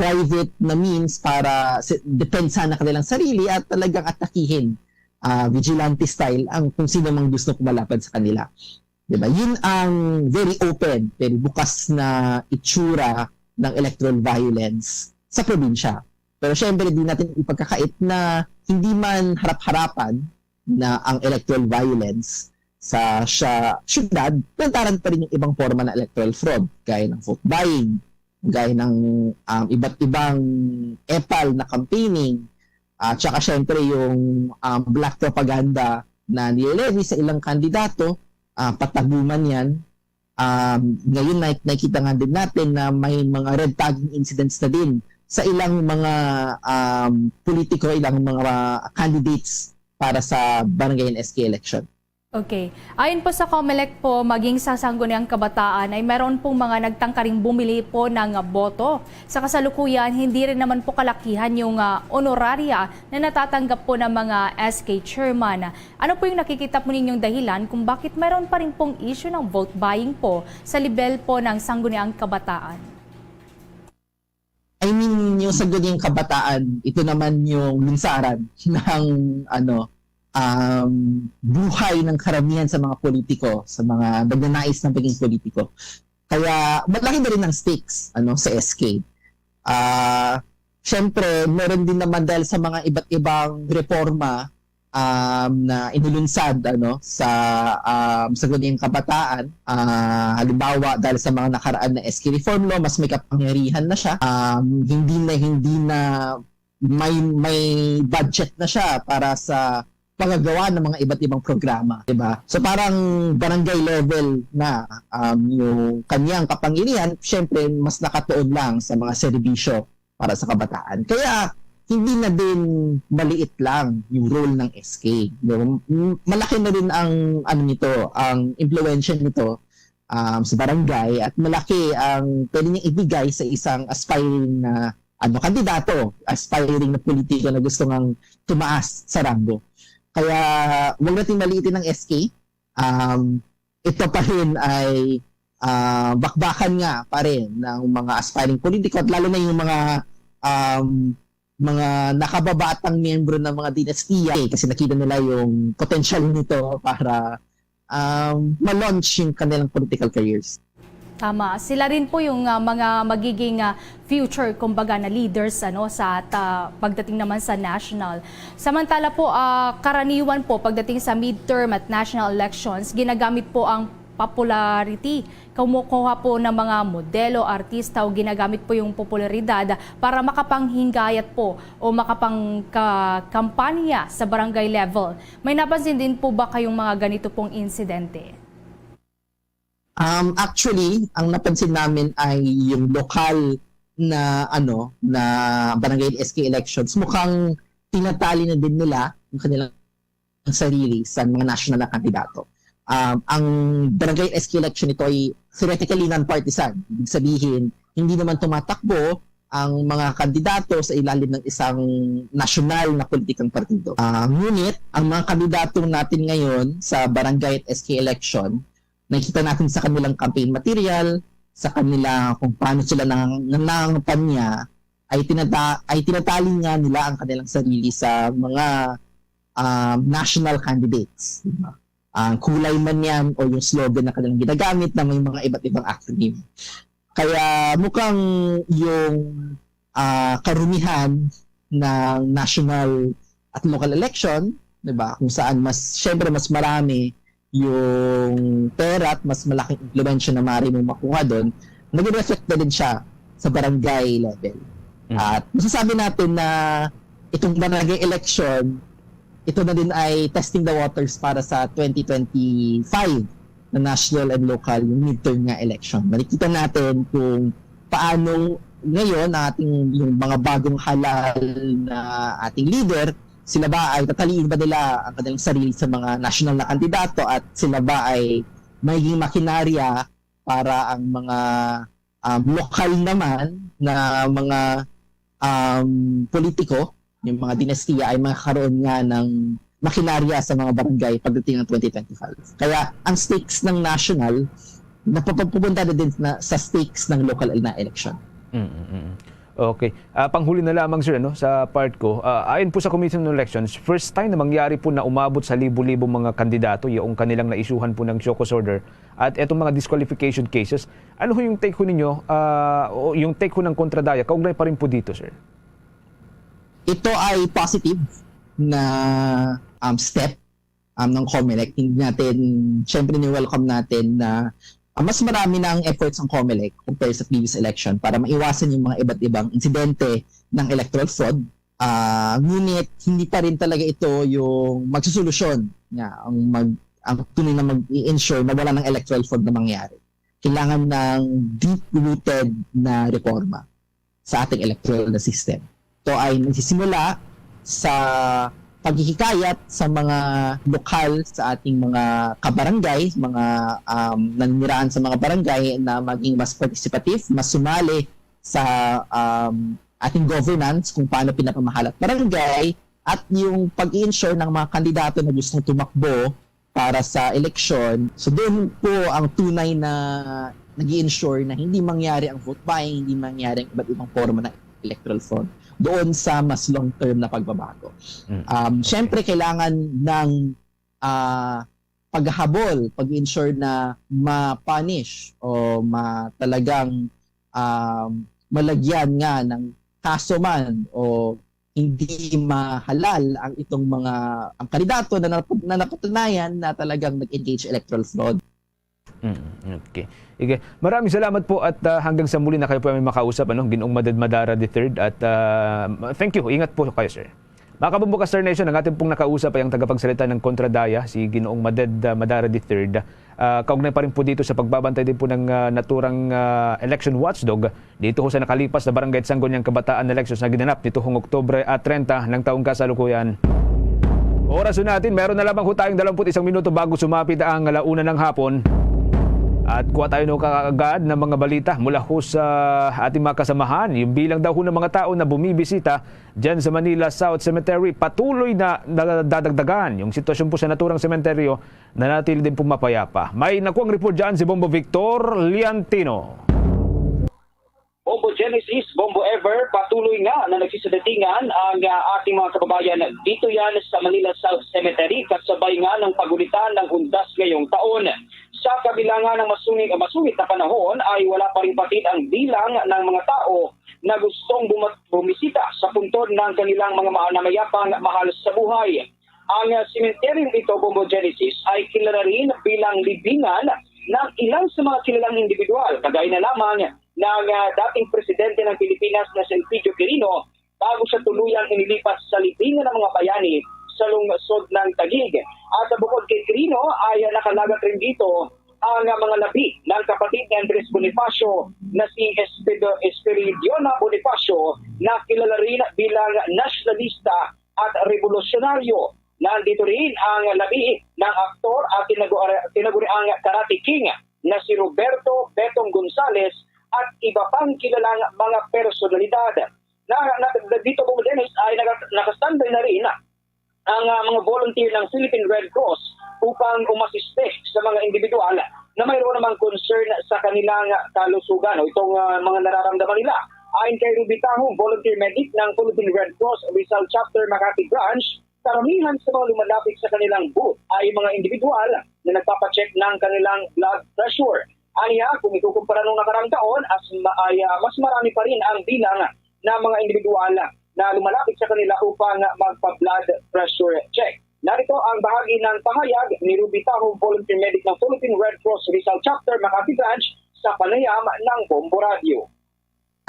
private na means para si-, depensahan ang kanilang sarili at talagang atakihin, ah, vigilante style, ang kung sino mang gusto kumalaban sa kanila. Di ba? Yun ang very open, very bukas na itsura ng electoral violence sa probinsya. Pero syempre, di natin ipagkakait na hindi man harap-harapan na ang electoral violence sa, sa syudad, lantaran pa rin yung ibang forma ng electoral fraud, gaya ng vote buying, gaya ng, um, iba't ibang epal na campaigning, at saka syempre yung, um, black propaganda na nilelevi sa ilang kandidato, ah, patago man yan. Um, ngayon, nak-, nakikita nga din natin na may mga red tagging incidents na din sa ilang mga, um, politiko, ilang mga candidates para sa barangay and S K election. Okay. Ayon po sa COMELEC po, maging sa Sangguniang Kabataan ay mayroon pong mga nagtangkaring bumili po ng boto. Sa kasalukuyan, hindi rin naman po kalakihan yung, ah, honoraria na natatanggap po ng mga S K chairman. Ano po yung nakikita po ninyong dahilan kung bakit mayroon pa rin pong issue ng vote buying po sa level po ng Sangguniang Kabataan? I mean, yung Sangguniang Kabataan, ito naman yung lungsaran ng, ano, um, buhay ng karamihan sa mga politiko, sa mga nagnanais ng pagiging politiko. Kaya malaki na rin ang stakes, ano, sa S K. Ah, siyempre, meron din naman dahil sa mga iba't ibang reforma, um, na inulunsad, ano, sa, um, Sangguniang Kabataan. Ah, halimbawa, dahil sa mga nakaraan na S K reform law, mas may kapangyarihan na siya. Um, hindi na, hindi na may may budget na siya para sa paggawa ng mga iba't ibang programa, di ba? So parang barangay level na, um, yung kanyang kapangyarihan, syempre mas nakatuon lang sa mga serbisyo para sa kabataan. Kaya hindi na din maliit lang yung role ng S K. No? M- Malaki na rin ang ano nito, ang impluwensya nito, um, sa barangay, at malaki ang pwede niyang ibigay sa isang aspiring na ano, kandidato, aspiring na politiko na gusto ngang tumaas sa ranggo. Kaya wag natin maliitin ang S K. Um, ito pa rin ay, ah, bakbakan nga pa rin ng mga aspiring politiko, at lalo na yung mga, um, mga nakababatang miyembro ng mga dinastiya, eh, kasi nakita nila yung potential nito para, um, ma-launch yung kanilang political careers. Tama. Sila rin po yung, ah, mga magiging, ah, future, kumbaga, na leaders, ano, sa ta-, pagdating naman sa national. Samantala po, ah, karaniwan po pagdating sa midterm at national elections, ginagamit po ang popularity. Kumukuha po ng mga modelo, artista, o ginagamit po yung popularidad para makapanghinggayat po o makapangkampanya sa barangay level. May napansin din po ba kayong mga ganito pong insidente? Um, actually, ang napansin namin ay yung lokal na, ano, na barangay S K elections. Mukhang tinatali na din nila ang kanilang sarili sa mga national na kandidato. Um, ang barangay S K election nito ay theoretically non-partisan. Ibig sabihin, hindi naman tumatakbo ang mga kandidato sa ilalim ng isang nasyonal na politikang partido. Ah, ngunit, ang mga kandidato natin ngayon sa barangay at S K election, nakikita natin sa kanilang campaign material, sa kanila kung paano sila nang-, nangangampanya, ay tinata-, ay tinatali nga nila ang kanilang sarili sa mga, ah, national candidates. Ang kulay man yan o yung slogan na kanilang ginagamit na may mga iba't ibang acronym. Kaya mukhang yung, ah, karumihan ng national at local election, di ba? Kung saan mas, syempre, mas marami yung pera at mas malaking impluwensya na maaari mong makuha doon, naging reflect na din siya sa barangay level. Mm. At masasabi natin na itong barangay election, ito na din ay testing the waters para sa twenty twenty-five na national and local, yung midterm nga election. Makikita natin kung paano ngayon ang ating, yung mga bagong halal na ating leader, sila ba ay tataliin ba nila ang kanilang sarili sa mga national na kandidato, at sila ba ay magiging makinarya para ang mga, um, lokal naman na mga, um, politiko, yung mga dinastiya, ay magkakaroon nga ng makinarya sa mga barangay pagdating ng twenty twenty-five. Kaya ang stakes ng national, napapagpupunta na din na sa stakes ng local na election. Mm, mm, mm. Okay. Ah, panghuli na lamang, sir, ano, sa part ko. Ah, ayon po sa Commission on Elections, first time na mangyari po na umabot sa libo-libo mga kandidato yung kanilang naisyuhan po ng show cause order at etong mga disqualification cases. Ano ho yung take ho ninyo, ah, o yung take ho ng Kontradaya, kaugnay pa rin po dito, sir? Ito ay positive na, um, step, um, ng COMELEC. Hindi natin, syempre, ni-welcome natin na, ah, mas marami na ang efforts ng COMELEC compared sa previous election para maiwasan yung mga iba't ibang insidente ng electoral fraud. Ah, ngunit hindi pa rin talaga ito yung magsusolusyon nga ang mag-, ang tunay na mag-i-ensure na wala ng electoral fraud na mangyari. Kailangan ng deep-rooted na reforma sa ating electoral na system. Ito ay nagsisimula sa paghihikayat sa mga lokal, sa ating mga kabarangay, mga, um, naninirahan sa mga barangay na maging mas participative, mas sumali sa, um, ating governance, kung paano pinapamahalat barangay, at yung pag-i-ensure ng mga kandidato na gustong tumakbo para sa eleksyon. So doon po ang tunay na nag-i-ensure na hindi mangyari ang vote buying, hindi mangyari ang iba't ibang forma ng electoral fraud doon sa mas long-term na pagbabago. Mm. Um, Okay. Siyempre, kailangan ng, ah, paghahabol, pag-ensure na ma-punish o ma-, talagang, um, malagyan nga ng kaso man o hindi mahalal ang itong mga, ang kandidato na nap-, na napatunayan na talagang nag-engage electoral fraud. Mm, okay. Sige. Maraming salamat po at, ah, hanggang sa muli na kayo po may makausap, ano, Ginoong Maded Madara the third. At, ah, thank you. Ingat po kayo, sir. Mga kabombo ka, Star Nation, ang ating pong nakausap ay ang tagapagsalita ng Kontra Daya, si Ginoong Maded, ah, Madara the third. Ah, kaugnay pa rin po dito sa pagbabantay din po ng, ah, naturang, ah, election watchdog dito ho sa nakalipas na Barangay Sangguniang Kabataan elections na ginanap nitong Oktubre, ah, treinta ng taong kasalukuyan. Oras ho natin, meron na lamang ho tayong dalawampu't isang minuto bago sumapit ang ala una ng hapon. At kuha tayo no kaagad ng mga balita mula ho sa ating mga kasamahan. Yung bilang daw ho ng mga tao na bumibisita dyan sa Manila South Cemetery, patuloy na nadadagdagan. Yung sitwasyon po sa naturang sementeryo, nanatili din po mapayapa. May nakuang report dyan si Bombo Victor Liantino. Bombo Genesis, Bombo Ever, patuloy nga na nagsisadatingan ang, ah, ating mga kababayan dito yan sa Manila South Cemetery kasabay nga ng pagulitan ng undas ngayong taon. Sa kabilangan ng masungit, masungit na panahon ay wala pa rin patid ang bilang ng mga tao na gustong buma- bumisita sa puntod ng kanilang mga ma- na mayapang mahal sa buhay. Ang, ah, sementeryong ito, Bombo Genesis, ay kilala rin bilang libingan ng ilan sa mga kilalang individual, kagaya na lamang ng, ah, dating presidente ng Pilipinas na si Elpidio Quirino, bago siya tuluyang inilipat sa libingan ng mga bayani sa lungsod ng Taguig. At bukod kay Quirino ay nakalagat rin dito ang mga labi ng kapatid ni Andres Bonifacio na si Espedo-, Espiridiona Bonifacio, na kilala rin bilang nasyonalista at revolusyonaryo. Nandito rin ang labi ng aktor at tinagu-, tinaguriang Karate King na si Roberto Betong Gonzales at iba pang kilalang mga personalidad. Na, na, dito po, Dennis, ay naka- naka-standby na rin ang, ah, mga volunteer ng Philippine Red Cross upang umasiste sa mga individual na mayroon namang concern sa kanilang kalusugan o itong, ah, mga nararamdaman nila. Ayon kay Ruby Tahong, volunteer medic ng Philippine Red Cross Rizal Chapter Makati Branch, karamihan sa mga lumalapit sa kanilang booth ay mga individual na nagpapacheck ng kanilang blood pressure. Aniya, kung ikukumpara nung nakarang taon, as ma- ay, ah, mas marami pa rin ang bilang ng mga individual na lumalapit sa kanila upang magpa-blood pressure check. Narito ang bahagi ng pahayag ni Ruby Taho, volunteer medic ng Philippine Red Cross Rizal Chapter Makati Branch, sa panayam ng Bombo Radio.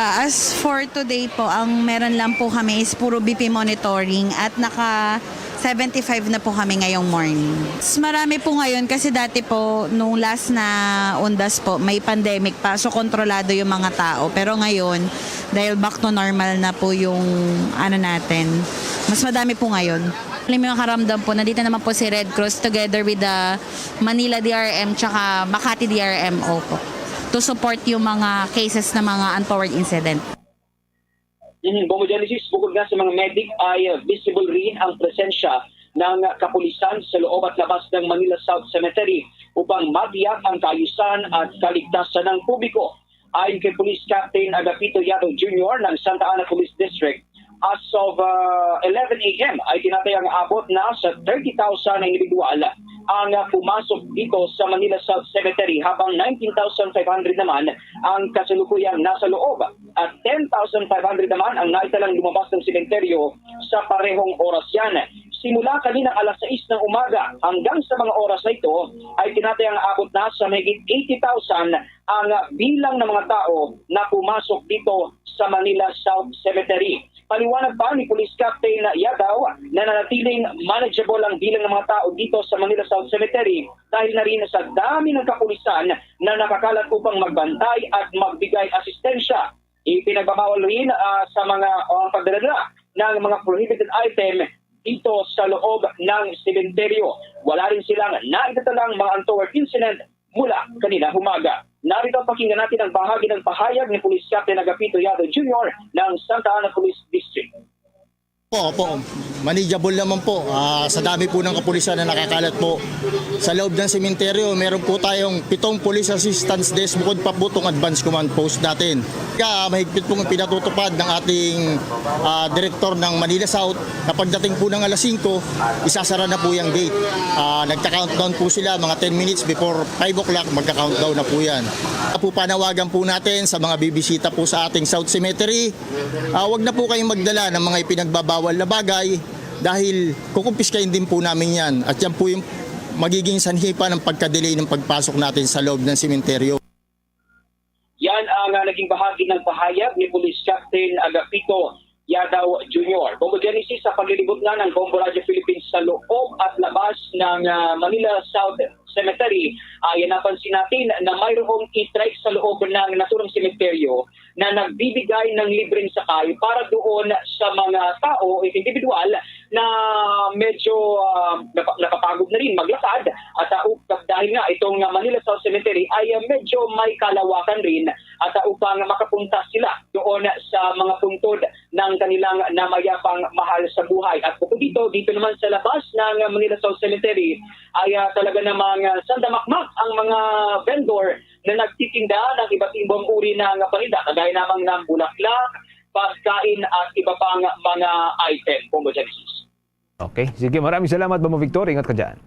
Ah, as for today po, ang meron lang po kami is puro B P monitoring at naka seventy-five na po kami ngayong morning. Mas marami po ngayon kasi dati po, nung last na undas po, may pandemic pa, so kontrolado yung mga tao. Pero ngayon, dahil back to normal na po yung ano natin, mas madami po ngayon. Alam mo, makaramdam po, nandito naman po si Red Cross together with the Manila D R M tsaka Makati D R M O po to support yung mga cases ng mga untoward incident. Mm, Bombo Genesis, bukod nga sa mga medic ay, uh, visible rin ang presensya ng kapulisan sa loob at labas ng Manila South Cemetery upang matiyak ang kaayusan at kaligtasan ng publiko. Ayon kay Police Captain Agapito Yadaw Junior ng Santa Ana Police District, as of, uh, eleven a m ay tinatayang abot na sa thirty thousand na individual ang, uh, pumasok dito sa Manila South Cemetery, habang nineteen thousand five hundred naman ang kasalukuyang nasa loob at ten thousand five hundred naman ang naitalang lumabas ng sementeryo sa parehong oras yan. Simula kaninang alas sais ng umaga hanggang sa mga oras na ito ay tinatayang abot na sa mahigit eighty thousand ang bilang ng mga tao na pumasok dito sa Manila South Cemetery. Paliwanag pa ni Police Captain Yadaw na nanatiling manageable ang bilang ng mga tao dito sa Manila South Cemetery dahil na rin sa dami ng kapulisan na nakakalat upang magbantay at magbigay asistensya. Ipinagbabawal rin, ah, sa mga, o ang pagdala ng mga prohibited item dito sa loob ng sementeryo. Wala rin silang naitatalang mga untoward incident mula kanina humaga. Narito, pakinggan natin ang bahagi ng pahayag ni Police Captain Agapito Yado Junior ng Santa Ana Police District. Po, po. Manageable naman po. Ah, sa dami po ng kapulisan na nakakalat po sa loob ng sementeryo, meron po tayong pitong police assistance desk bukod pa po itong advance command post natin. Kaya mahigpit pong pinatutupad ng ating, ah, direktor ng Manila South na pagdating po ng alas singko, isasara na po yung gate. Ah, nagka-countdown po sila, mga ten minutes before five o'clock, magka-countdown na po yan. Kaya po, panawagan po natin sa mga bibisita po sa ating South Cemetery, ah, wag na po kayong magdala ng mga ipinagbabawal na bagay dahil kukumpiskahin din po namin yan. At yan po yung Magiging sanhi pa ng pagka-delay ng pagpasok natin sa loob ng sementeryo. Yan ang, ah, naging bahagi ng pahayag ni Police Captain Agapito Yadaw Junior. Bombo Genesis, sa paglilibot nga ng Bombo Radio Philippines sa loob at labas ng, ah, Manila South Cemetery, ay napansin natin na mayroong e-trike sa loob ng naturang sementeryo na nagbibigay ng libreng sakay para doon sa mga tao o individual na medyo, ah, napa-, nakapagod na rin maglakad at, ah, up-, dahil nga itong, ah, Manila South Cemetery ay, ah, medyo may kalawakan rin at, ah, upang makapunta sila doon sa mga puntod ng kanilang namayapang mahal sa buhay. At bukod dito, dito naman sa labas ng Manila South Cemetery ay, ah, talaga namang, ah, sandamakmak ang mga vendor na nagtitinda ng iba't ibang uri ng paninda, kagaya namang ng bulaklak, pagkain at iba pang mga item. Bombo Genesis. Okay. Sige, maraming salamat, Bombo Victor. Ingat ka dyan.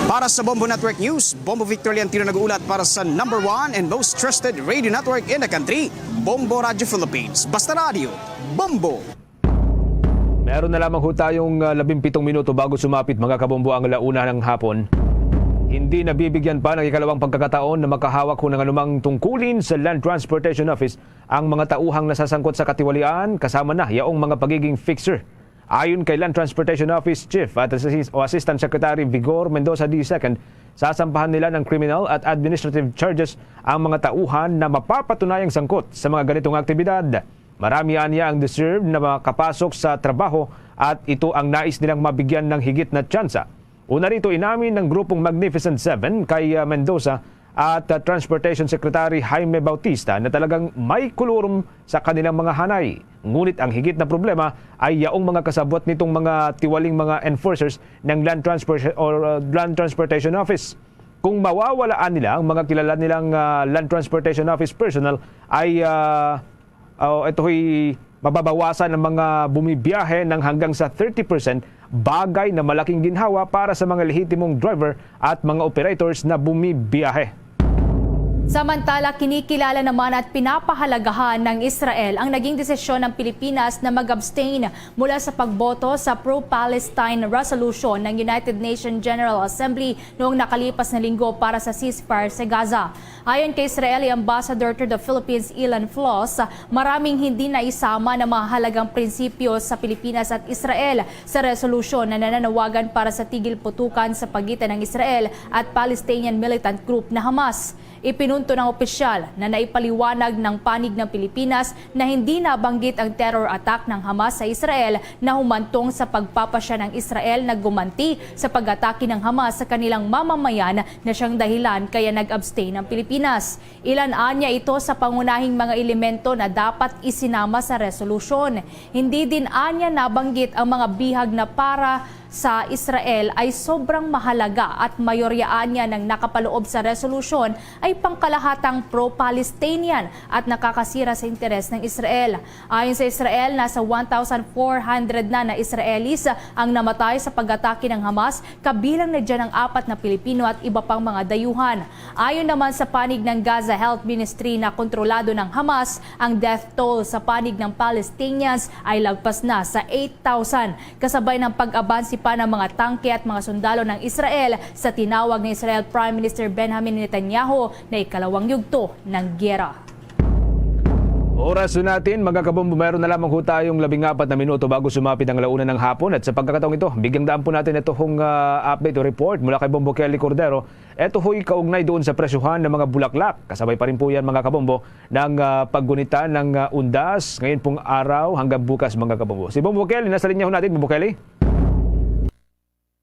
Para sa Bombo Network News, Bombo Victor Leantino nag-uulat para sa number one and most trusted radio network in the country, Bombo Radio Philippines. Basta Radio, Bombo! Meron na lamang ho tayong, ah, labing pitong minuto bago sumapit, mga kabombo, ang la una ng hapon. Hindi nabibigyan pa ng ikalawang pagkakataon na makahawak ho ng anumang tungkulin sa Land Transportation Office ang mga tauhang nasasangkot sa katiwalian, kasama na yaong mga pagiging fixer. Ayon kay Land Transportation Office Chief at Assist-, o Assistant Secretary Vigor Mendoza the second, sasampahan nila ng criminal at administrative charges ang mga tauhan na mapapatunayang sangkot sa mga ganitong aktibidad. Marami anya ang deserve na makapasok sa trabaho at ito ang nais nilang mabigyan ng higit na tsansa. Una rito, inamin ng grupong Magnificent Seven kay, ah, Mendoza at, ah, Transportation Secretary Jaime Bautista na talagang may kulurum sa kanilang mga hanay. Ngunit ang higit na problema ay yaong mga kasabwat nitong mga tiwaling mga enforcers ng Land Transport or, ah, Land Transportation Office. Kung mawawalaan nila ang mga kilala nilang, ah, Land Transportation Office personnel, ay, ah, oh, ito'y mababawasan ang mga bumibiyahe ng hanggang sa thirty percent, bagay na malaking ginhawa para sa mga lehitimong driver at mga operators na bumibiyahe. Samantala, kinikilala naman at pinapahalagahan ng Israel ang naging desisyon ng Pilipinas na mag-abstain mula sa pagboto sa pro-Palestine resolution ng United Nations General Assembly noong nakalipas na linggo para sa ceasefire sa Gaza. Ayon kay Israeli Ambassador to the Philippines, Ilan Flos, maraming hindi naisama na mahalagang prinsipyo sa Pilipinas at Israel sa resolusyon na nananawagan para sa tigil putukan sa pagitan ng Israel at Palestinian militant group na Hamas. Ipinunto ng opisyal na naipaliwanag ng panig ng Pilipinas na hindi nabanggit ang terror attack ng Hamas sa Israel na humantong sa pagpapasya ng Israel na gumanti sa pag-atake ng Hamas sa kanilang mamamayan na siyang dahilan kaya nag-abstain ang Pilipinas. Ilan anya ito sa pangunahing mga elemento na dapat isinama sa resolusyon. Hindi din anya nabanggit ang mga bihag na para sa Israel ay sobrang mahalaga at mayorya anya ng nakapaloob sa resolusyon ay pangkalahatang pro-Palestinian at nakakasira sa interes ng Israel. Ayon sa Israel, nasa one thousand four hundred na na Israelis ang namatay sa pag-atake ng Hamas, kabilang na diyan ang apat na Pilipino at iba pang mga dayuhan. Ayon naman sa panig ng Gaza Health Ministry na kontrolado ng Hamas, ang death toll sa panig ng Palestinians ay lagpas na sa eight thousand, kasabay ng pag-abansi pa ng mga tangke at mga sundalo ng Israel sa tinawag ni Israel Prime Minister Benjamin Netanyahu na ikalawang yugto ng giyera. Oras na natin, mga kabombo, meron na lamang ho tayong labing apat na minuto bago sumapit ang la una ng hapon. At sa pagkakataong ito, bigyang daan po natin ito hong, ah, update o report mula kay Bombo Kelly Cordero. Ito ho'y kaugnay doon sa presyohan ng mga bulaklak. Kasabay pa rin po yan, mga kabombo, ng, ah, paggunita ng, ah, undas ngayon pong araw hanggang bukas, mga kabombo. Si Bombo Kelly, nasa linya ho natin. Bombo Kelly?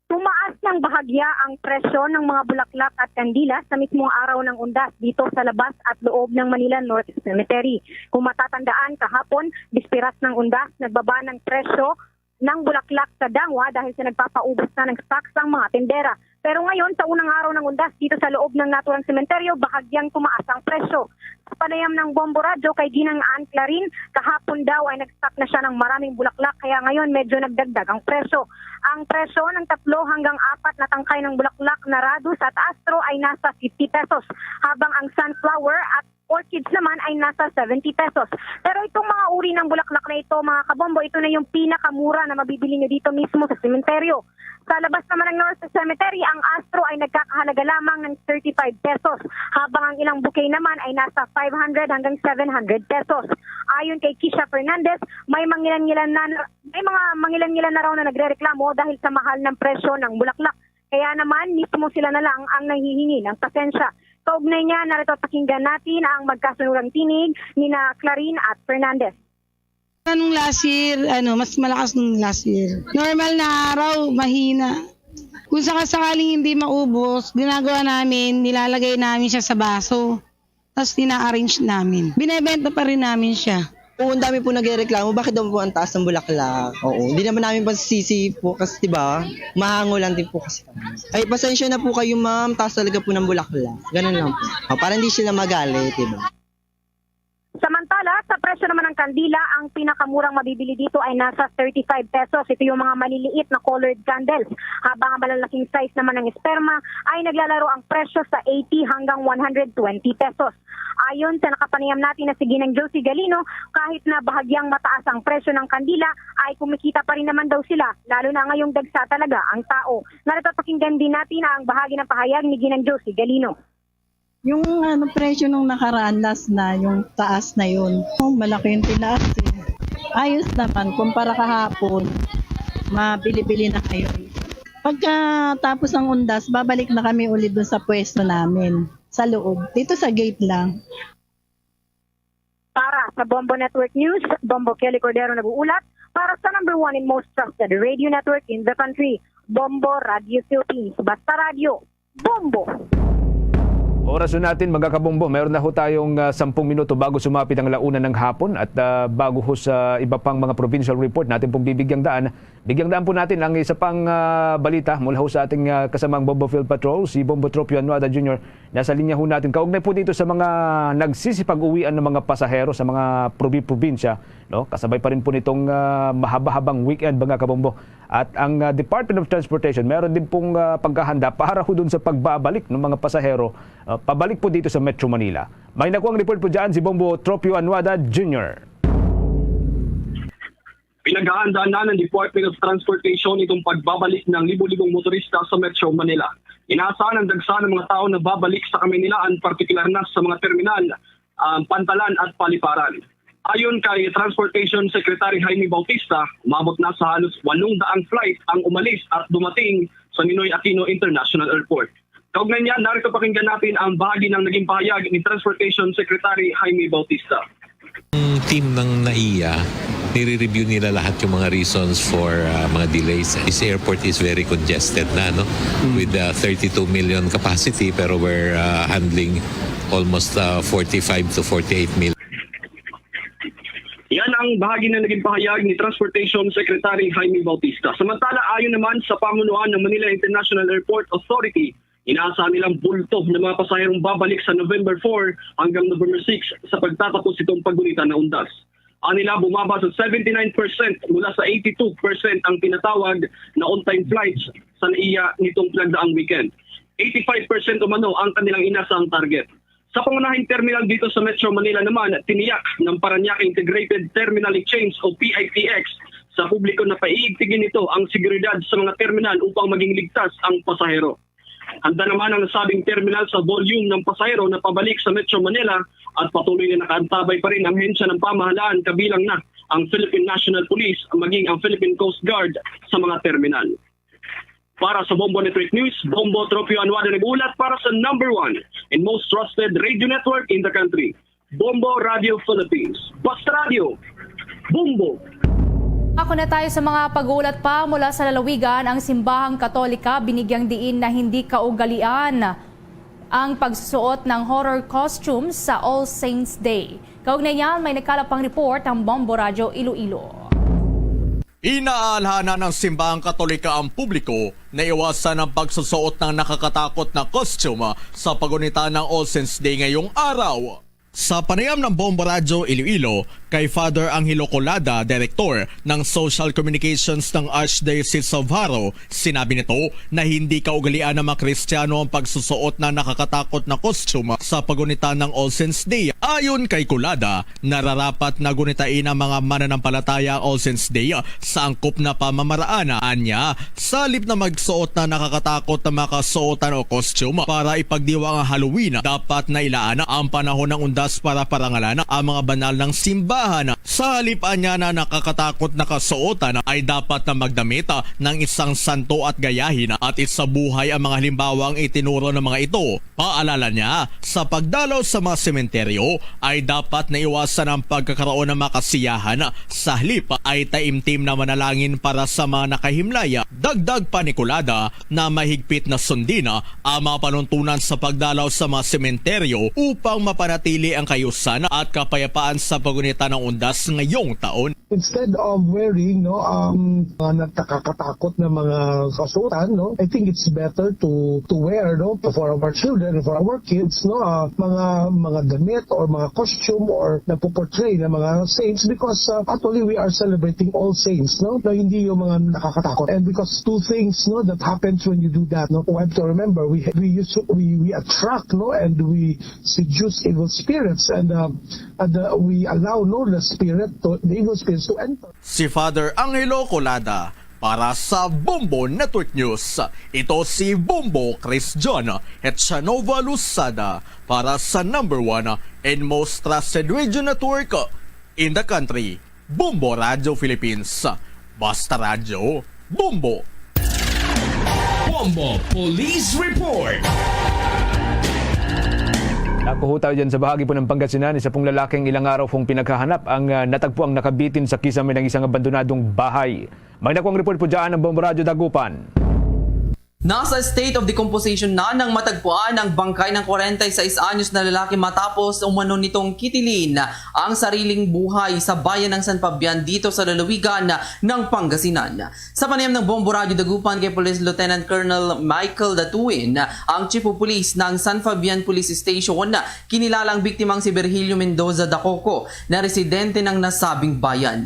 Tumaas ng bahagya ang presyo ng mga bulaklak at kandila sa mismong araw ng undas dito sa labas at loob ng Manila North Cemetery. Kung matatandaan, kahapon, bisperas ng undas, nagbaba ng presyo ng bulaklak sa Dangwa dahil sa nagpapaubos na ng stock sang mga tindera. Pero ngayon, sa unang araw ng undas dito sa loob ng naturang sementeryo, bahagyang tumaas ang presyo. Sa panayam ng Bombo Radyo kay Ginang Ann Clarin, kahapon daw ay nag-stock na siya ng maraming bulaklak, kaya ngayon medyo nagdagdag ang presyo. Ang presyo ng tatlo hanggang apat na tangkay ng bulaklak na rado sa Taastro ay nasa fifty pesos, habang ang sunflower at orchids naman ay nasa seventy pesos. Pero itong mga uri ng bulaklak na ito, mga kabombo, ito na yung pinakamura na mabibili nyo dito mismo sa sementeryo. Sa labas naman ng North Cemetery, ang Astro ay nagkakahalaga lamang ng thirty-five pesos, habang ang ilang bouquet naman ay nasa five hundred hanggang seven hundred pesos. Ayon kay Kisha Fernandez, may mangilan-ngilan na, may mga mangilan-ngilan na raw na nagrereklamo dahil sa mahal ng presyo ng bulaklak. Kaya naman, mismo sila na lang ang nanghihingi ng pasensya. Kaugnay niya, narito pakinggan natin ang magkasunurang tinig ni na Clarin at Fernandez. Nung last year, ano, mas malakas nung last year. Normal na araw, mahina. Kung sakasakaling hindi maubos, ginagawa namin, nilalagay namin siya sa baso. Tapos ina-arrange namin. Binebenta pa rin namin siya. Oo, ang dami po nagrereklamo, bakit daw po ang taas ng bulaklak? Oo, hindi naman namin pasisisi po kasi, di ba, mahango lang din po kasi kami. Ay, pasensya na po kayo, ma'am, taas talaga po ng bulaklak. Ganun lang po. O, para hindi sila magalit, di ba? Samantala, sa presyo naman ng kandila, ang pinakamurang mabibili dito ay nasa thirty-five pesos. Ito yung mga maliliit na colored candles. Habang ang malalaking size naman ng esperma ay naglalaro ang presyo sa eighty hanggang one hundred twenty pesos. Ayon sa nakapanayam natin na si Ginang Josie Galino, kahit na bahagyang mataas ang presyo ng kandila, ay kumikita pa rin naman daw sila, lalo na ngayong dagsa talaga ang tao. Narito, pakinggan din natin ang bahagi ng pahayag ni Ginang Josie Galino. Yung, ano, presyo nung nakaraan, last na, yung taas na yun. Oh, malaki yung tinaas, eh. Ayos naman, kumpara kahapon, mabili-bili na ngayon. Pagkatapos ng undas, babalik na kami ulit dun sa pwesto namin, sa loob. Dito sa gate lang. Para sa Bombo Network News, Bombo Kelly Cordero nag-uulat para sa number one and most trusted radio network in the country, Bombo Radio Philippines. Basta radyo, Bombo! Oras na natin, mga kabombo. Meron na ho tayong, ah, sampung minuto bago sumapit ang launa ng hapon at, ah, bago ho sa iba pang mga provincial report natin pong bibigyang daan, bigyang daan po natin ang isa pang, ah, balita mula ho sa ating, ah, kasamang Bombo Field Patrol, si Bombo Tropio Anuada Junior. Nasa linya ho natin. Kaugnay po dito sa mga nagsisipag-uwian ng mga pasahero sa mga probi-probinsya, no? Kasabay pa rin po nitong, ah, mahaba-habang weekend, mga kabombo. At ang, ah, Department of Transportation, meron din pong, ah, paghahanda para ho dun sa pagbabalik ng mga pasahero, ah, pabalik po dito sa Metro Manila. May nakuhang report po dyan si Bombo Tropio Anuada Junior. Pinaghahandaan na ng Department of Transportation itong pagbabalik ng libo-libong motorista sa Metro Manila. Inaasahan ang dagsa ng mga tao na babalik sa Kamaynilaan, partikular na sa mga terminal, um, pantalan at paliparan. Ayon kay Transportation Secretary Jaime Bautista, umabot na sa halos walong daang flight ang umalis at dumating sa Ninoy Aquino International Airport. Kaugnay niya, narito pakinggan natin ang bahagi ng naging pahayag ni Transportation Secretary Jaime Bautista. Ang team ng NAIA, nire-review nila lahat yung mga reasons for, ah, mga delays. This airport is very congested na, no? With, ah, thirty-two million capacity, pero we're, ah, handling almost, ah, forty-five to forty-eight million. Yan ang bahagi na naging pahayag ni Transportation Secretary Jaime Bautista. Samantala, ayon naman sa pamunuan ng Manila International Airport Authority, inaasahan nilang bulto ng mga pasaherong babalik sa November four hanggang November six sa pagtatapos itong paggunita na undas. Ang nila bumaba sa seventy-nine percent mula sa eighty-two percent ang tinatawag na on-time flights sa NAIA nitong pinagdaang weekend. Eighty-five percent umano ang kanilang inasahang target. Sa pangunahing terminal dito sa Metro Manila naman, tiniyak ng Parañaque Integrated Terminal Exchange o P I T X sa publiko na paiigtingin nito ang seguridad sa mga terminal upang maging ligtas ang pasahero. Handa naman ang nasabing terminal sa volume ng pasahero na pabalik sa Metro Manila at patuloy na nakaantabay pa rin ang hensya ng pamahalaan, kabilang na ang Philippine National Police, maging ang Philippine Coast Guard sa mga terminal. Para sa Bombo Network News, Bombo Tropio Anuada nag-ulat para sa number one and most trusted radio network in the country, Bombo Radio Philippines. Basta Radio, Bombo! Ako na tayo sa mga pag-uulat pa mula sa lalawigan. Ang Simbahang Katolika binigyang diin na hindi kaugalian ang pagsusuot ng horror costume sa All Saints Day. Kaugnay niyan, may nagkalap pang report ang Bombo Radio Iloilo. Inaalhana ng Simbahang Katolika ang publiko na iwasan ang pagsusuot ng nakakatakot na costume sa pagunita ng All Saints Day ngayong araw. Sa panayam ng Bombo Radyo Iloilo kay Father Angelo Colada, direktor ng Social Communications ng Archdiocese of Jaro, sinabi nito na hindi kaugalian ng mga Kristiyano ang pagsusuot ng nakakatakot na costume sa paggunita ng All Saints Day. Ayon kay Colada, nararapat na gunitain ng mga mananampalataya ang All Saints Day sa angkop na pamamaraan. Anya, sa halip na magsuot na nakakatakot na mga kasuotan o costume para ipagdiwang ang Halloween, dapat na ilaan ang panahon ng undas para parangalan ang mga banal ng simbahan. Sa halip anya na nakakatakot na kasuotan, ay dapat na magdamit ng isang santo at gayahin at isabuhay ang mga halimbawang itinuro ng mga ito. Paalala niya, sa pagdalaw sa mga sementeryo ay dapat na iwasan ang pagkakaroon ng mga kasiyahan. Sa halip ay taimtim na manalangin para sa mga nakahimlay. Dagdag pa ni Colada na mahigpit na sundin ang mga panuntunan sa pagdalaw sa mga sementeryo upang mapanatili ang kayusan at kapayapaan sa paggunita ng undas ngayong taon. Instead of wearing, no, um, mga nagkakakatakot na mga kasuotan, no, I think it's better to to wear, no, for our children, for our kids, no, uh, mga mga damit or mga costume or nagpo-portray na mga saints, because uh, actually we are celebrating All Saints, no, na hindi yung mga nakakatakot. And because two things, no, that happens when you do that, no, we have to remember, we we used to, we we attract, no, and we seduce evil spirits, and uh, and uh, we allow, no, the spirit to the evil spirits to enter. Si Father Angelo Colada para sa Bombo Network News. Ito si Bombo Chris John Echanova Losada para sa number one and most trusted radio network in the country, Bombo Radio Philippines. Basta Radyo, Bombo. Bombo Police Report. Nakuha tayo dyan sa bahagi po ng Pangasinan. Isa pong lalaking ilang araw pong pinaghahanap ang, ah, natagpuang nakabitin sa kisame ng isang abandonadong bahay. May nakuang report po dyan ang Bombo Radyo Dagupan. Nasa state of decomposition na nang matagpuan ang bangkay ng kwarenta y seis anyos na lalaki matapos umano nitong kitilin ang sariling buhay sa bayan ng San Fabian dito sa lalawigan ng Pangasinan. Sa panayam ng Bombo Radyo Dagupan kay Police Lieutenant Colonel Michael Datuin, ang Chief of Police ng San Fabian Police Station, kinilala ang biktimang si Virgilio Mendoza Dacoco na residente ng nasabing bayan.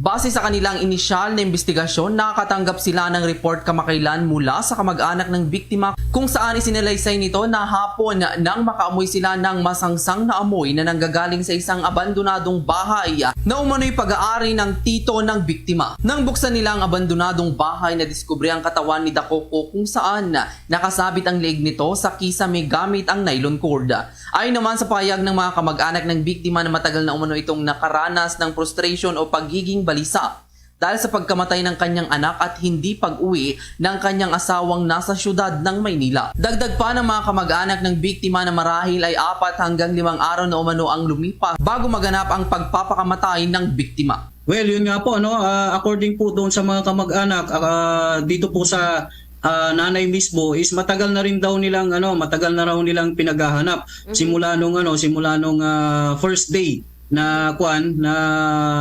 Base sa kanilang inisyal na imbestigasyon, nakatanggap sila ng report kamakailan mula sa kamag-anak ng biktima kung saan isinalaysay nito na hapon nang makaamoy sila ng masangsang na amoy na nanggagaling sa isang abandonadong bahay na umano'y pag-aari ng tito ng biktima. Nang buksan nila ang abandonadong bahay, nadiskubre ang katawan ni Dacoco kung saan nakasabit ang leeg nito sa kisame gamit ang nylon cord. Ayon naman sa pahayag ng mga kamag-anak ng biktima na matagal na umano itong nakaranas ng frustration o pagiging balisa dahil sa pagkamatay ng kanyang anak at hindi pag-uwi ng kanyang asawang nasa siyudad ng Maynila. Dagdag pa ng mga kamag-anak ng biktima na marahil ay apat hanggang limang araw na umano ang lumipas bago maganap ang pagpapakamatay ng biktima. Well, yun nga po, no? Ah, according po doon sa mga kamag-anak, ah, dito po sa, ah, nanay mismo is matagal na rin daw nilang, ano, matagal na raw nilang pinaghahanap. Mhm. Simula nung, ano, simula nung, ah, first day na, kwan, na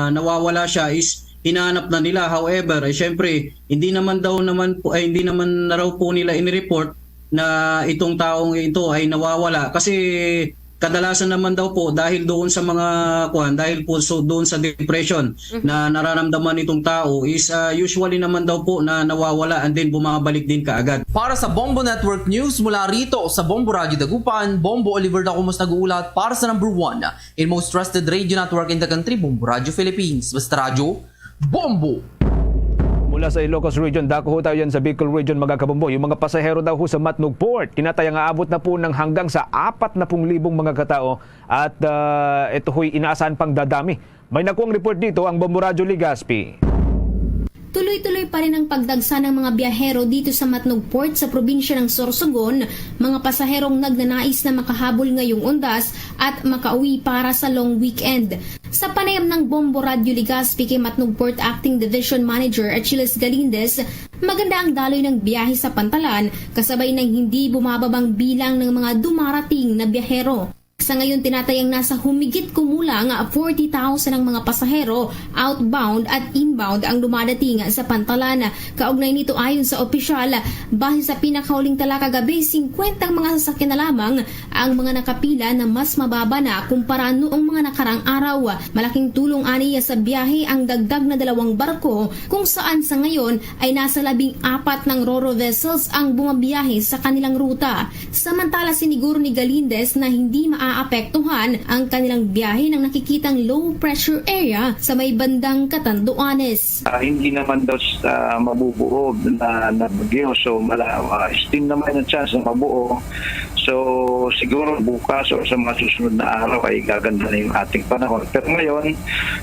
nawawala siya is hinanap na nila. However, eh, syempre, hindi naman daw naman po, eh, hindi naman na raw po nila inireport na itong taong ito ay nawawala. Kasi kadalasan naman daw po dahil doon sa mga, kwan, dahil po so, doon sa depression, mhm, na nararamdaman nitong tao is, ah, usually naman daw po na nawawala and then bumabalik din kaagad. Para sa Bombo Network News, mula rito sa Bombo Radyo Dagupan, Bombo Oliver Dacumus nag-uulat para sa number one and most trusted radio network in the country, Bombo Radyo Philippines. Basta Radyo, Bombo! Mula sa Ilocos Region, dako ho tayo yan sa Bicol Region, mga kabombo. Yung mga pasahero daw ho sa Matnog Port, tinataya nga abot na po ng hanggang sa apat na pung libong mga katao at, ah, ito ho'y inaasahan pang dadami. May nakuang report dito ang Bombo Radyo Legazpi. Tuloy-tuloy pa rin ang pagdagsa ng mga biyahero dito sa Matnog Port sa probinsya ng Sorsogon, mga pasaherong nagnanais na makahabol ngayong undas at makauwi para sa long weekend. Sa panayam ng Bombo Radyo Legazpi kay Matnog Port Acting Division Manager Achilles Galindez, maganda ang daloy ng biyahe sa pantalan kasabay ng hindi bumababang bilang ng mga dumarating na biyahero. Sa ngayon, tinatayang nasa humigit kumulang forty thousand ang mga pasahero, outbound at inbound, ang dumadating sa pantalan. Kaugnay nito, ayon sa opisyal, base sa pinakauling tala kagabi, singkwenta ang mga sasakyan na lamang ang mga nakapila, na mas mababa na kumpara noong mga nakarang araw. Malaking tulong aniya sa biyahe ang dagdag na dalawang barko, kung saan sa ngayon ay nasa labing apat ng ro-ro vessels ang bumabiyahe sa kanilang ruta. Samantala, siniguro ni Galindez na hindi maaapektuhan ang kanilang biyahe ng nakikitang low pressure area sa may bandang Catanduanes. Ah, hindi naman daw sa mabubuo na, na bagyo. So, mala, ah, slim naman ang chance na mabuo. So, siguro bukas o sa mga susunod na araw ay gaganda na yung ating panahon. Pero ngayon,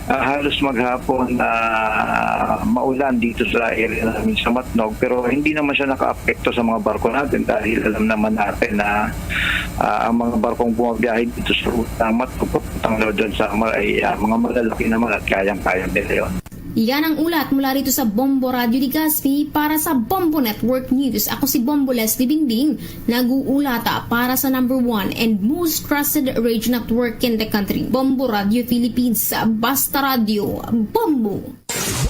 ah, halos maghapon, ah, maulan dito sa area namin sa Matnog. Pero hindi naman siya nakaapekto sa mga barko natin dahil alam naman natin na, ah, ang mga barkong bumabiyahe dito sa ruta ng Matnog papuntang Northern Samar ay, ah, mga malalaki naman at kayang-kaya nila yun. Yan ang ulat mula rito sa Bombo Radio Legazpi. Para sa Bombo Network News, ako si Bombo Leslie Bingbing, nag-uulata para sa number one and most trusted radio network in the country, Bombo Radio Philippines. Basta Radio, Bombo!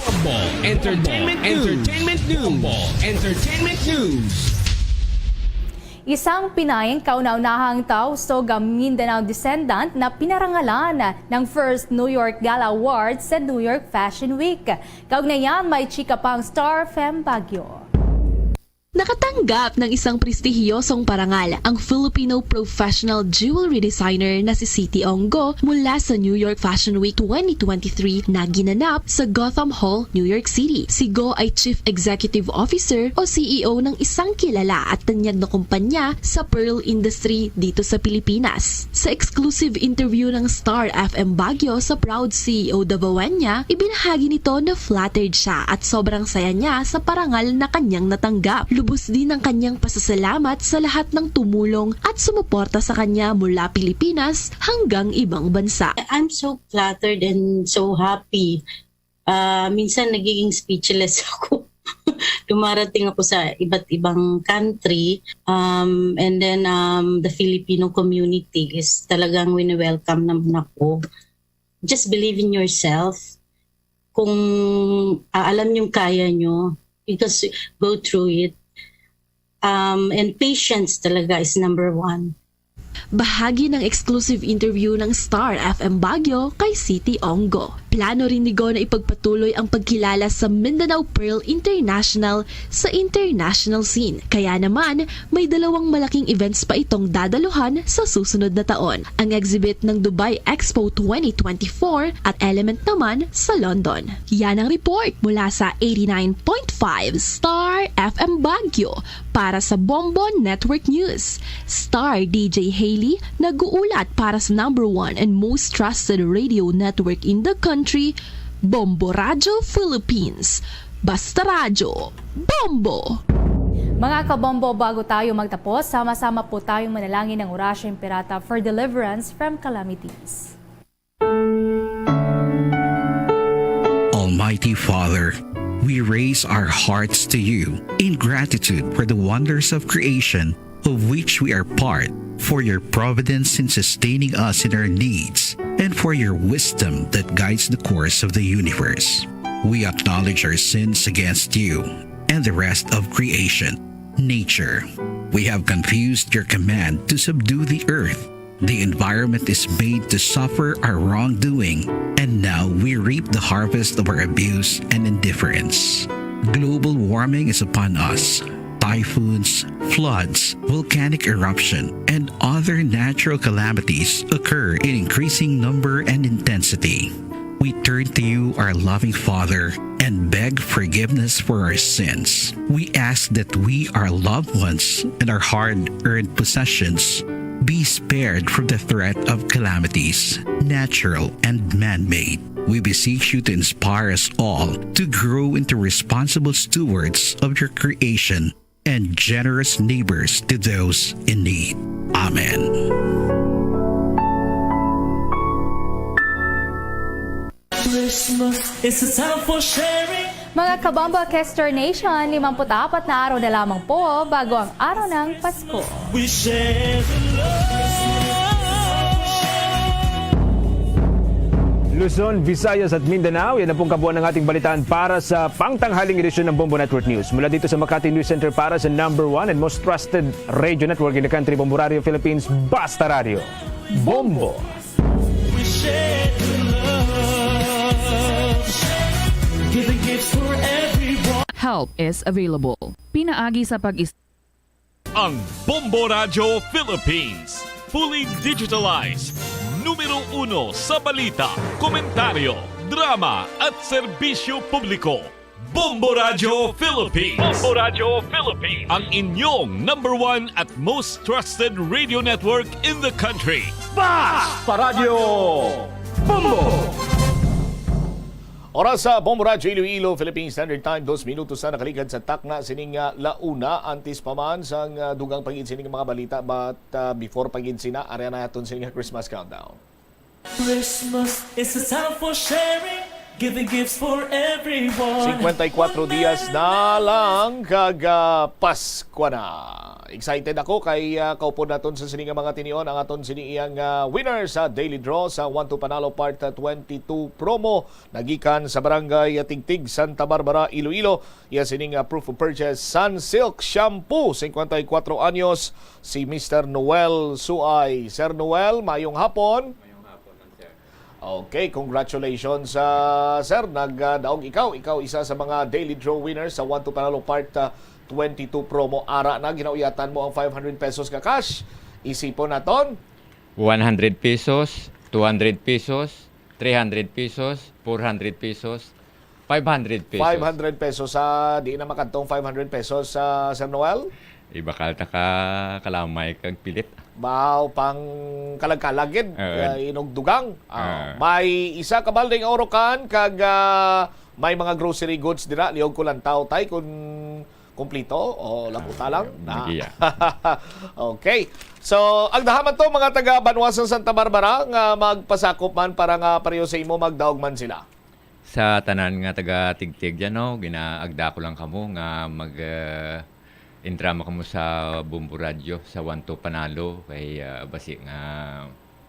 Bombo Entertainment News. Bombo Entertainment News. Isang Pinay, kauna-unahang Tausug nga Mindanao descendant, na pinarangalan ng First New York Gala Awards sa New York Fashion Week. Kaugnay niyan, may chika pa ang Star F M Baguio. Nakatanggap ng isang prestihiyosong parangal ang Filipino professional jewelry designer na si City Onggo mula sa New York Fashion Week twenty twenty-three na ginanap sa Gotham Hall, New York City. Si Go ay Chief Executive Officer o C E O ng isang kilala at tanyag na kumpanya sa pearl industry dito sa Pilipinas. Sa exclusive interview ng Star F M Baguio sa proud C E O Davaoeña, ibinahagi nito na flattered siya at sobrang saya niya sa parangal na kanyang natanggap. Lubos din ang kanyang pasasalamat sa lahat ng tumulong at sumuporta sa kanya mula Pilipinas hanggang ibang bansa. I'm so flattered and so happy. Ah, minsan nagiging speechless ako. Dumarating ako sa iba't ibang country, um, and then, um, the Filipino community is talagang wini-welcome naman ako. Just believe in yourself. Kung, ah, alam niyong kaya niyo, because go through it. Um, and patience talaga is number one. Bahagi ng exclusive interview ng Star F M Baguio kay City Onggo. Plano rin ni Go na ipagpatuloy ang pagkilala sa Mindanao Pearl International sa international scene. Kaya naman, may dalawang malaking events pa itong dadaluhan sa susunod na taon, ang exhibit ng Dubai Expo twenty twenty-four at Element naman sa London. Yan ang report mula sa eighty-nine point five Star F M Baguio. Para sa Bombo Network News, Star D J Haley nag-uulat para sa number one and most trusted radio network in the country, Bombo Radyo Philippines. Basta Radyo, Bombo! Mga kabombo, bago tayo magtapos, sama-sama po tayong manalangin ng Orasyo Imperata for deliverance from calamities. Almighty Father, we raise our hearts to you in gratitude for the wonders of creation of which we are part, for your providence in sustaining us in our needs, and for your wisdom that guides the course of the universe. We acknowledge our sins against you and the rest of creation, nature. We have confused your command to subdue the earth. The environment is made to suffer our wrongdoing, and now we reap the harvest of our abuse and indifference. Global warming is upon us. Typhoons, floods, volcanic eruption, and other natural calamities occur in increasing number and intensity. We turn to you, our loving Father, and beg forgiveness for our sins. We ask that we, our loved ones, and our hard-earned possessions be spared from the threat of calamities, natural and man-made. We beseech you to inspire us all to grow into responsible stewards of your creation and generous neighbors to those in need. Amen. Christmas is a time for sharing. Mga kabombo, Kester Nation, limampu't apat na araw na lamang po bago ang araw ng Pasko. We share the love. Luzon, Visayas at Mindanao, yan na pong kabuuan ng ating balitaan para sa pangtanghaling edisyon ng Bombo Network News. Mula dito sa Makati News Center para sa number one and most trusted radio network in the country, Bombo Radio Philippines, Basta Radio. Bombo! We share the love. Giving gifts for everyone. Help is available. Pinaagi sa pag-is- Ang Bombo Radyo Philippines, fully digitalized, numero uno sa balita, komentaryo, drama at serbisyo publiko. Bombo Radyo Philippines. Bombo Radyo Philippines. Ang inyong number one at most trusted radio network in the country. Basta Radyo Bombo! Oras sa Bombo Radyo Iloilo, Philippine Standard Time, dos minutos na nakaligad sa takna sining, ah, la una. Antes pa man sang, ah, dugang pa gid sining mga balita, but, ah, before pa gid sina, ari na aton sining Christmas countdown. Christmas is a time for sharing, giving gifts for everyone. Singkwenta y kuwatro dias na lang kag, ah, Pasko na. Excited ako kay, ah, kaupod naton sa sini nga mga tinion ang aton sini iyang, ah, winner sa Daily Draw sa One to Panalo Part, ah, twenty-two promo. Nagikan sa Barangay Tigtig, Santa Barbara, Iloilo. Iya sining, ah, proof of purchase, Sunsilk Shampoo, singkwenta y kuwatro anyos, si Mister Noel Suay. Sir Noel, mayong hapon. Mayong hapon man, sir. Okay, congratulations, ah, sir. Nagdaog ikaw. Ikaw isa sa mga daily draw winners sa One to Panalo Part, ah, twenty-two promo. Ara na, ginauyatan mo ang five hundred pesos nga cash. Isipon naton. One hundred pesos, two hundred pesos, three hundred pesos, four hundred pesos, five hundred pesos. Five hundred pesos, ah, di na makadtong five hundred pesos, ah, Sir Noel? Ibakal ta ka kalamay kag pilit. Baw, pang kalag-kalag gid, Oo. ah, inugdugang. Ah, Oo. May isa ka balding orokan kag, ah, may mga grocery goods dira. Liog ko lang taw, tay, kung kumplito o labuta Ah, lang. Ah. Nagiya. Okay. So, agdaha man to, mga taga banwa sa Santa Barbara nga magpasakop man para nga pareho sa imo magdaog man sila. Sa tanan nga taga Tigtig dyan, no, ginaagda ko lang kamo nga mag, ah, entrama kamo sa Bombo Radyo, sa One to Panalo, kay, ah, basi nga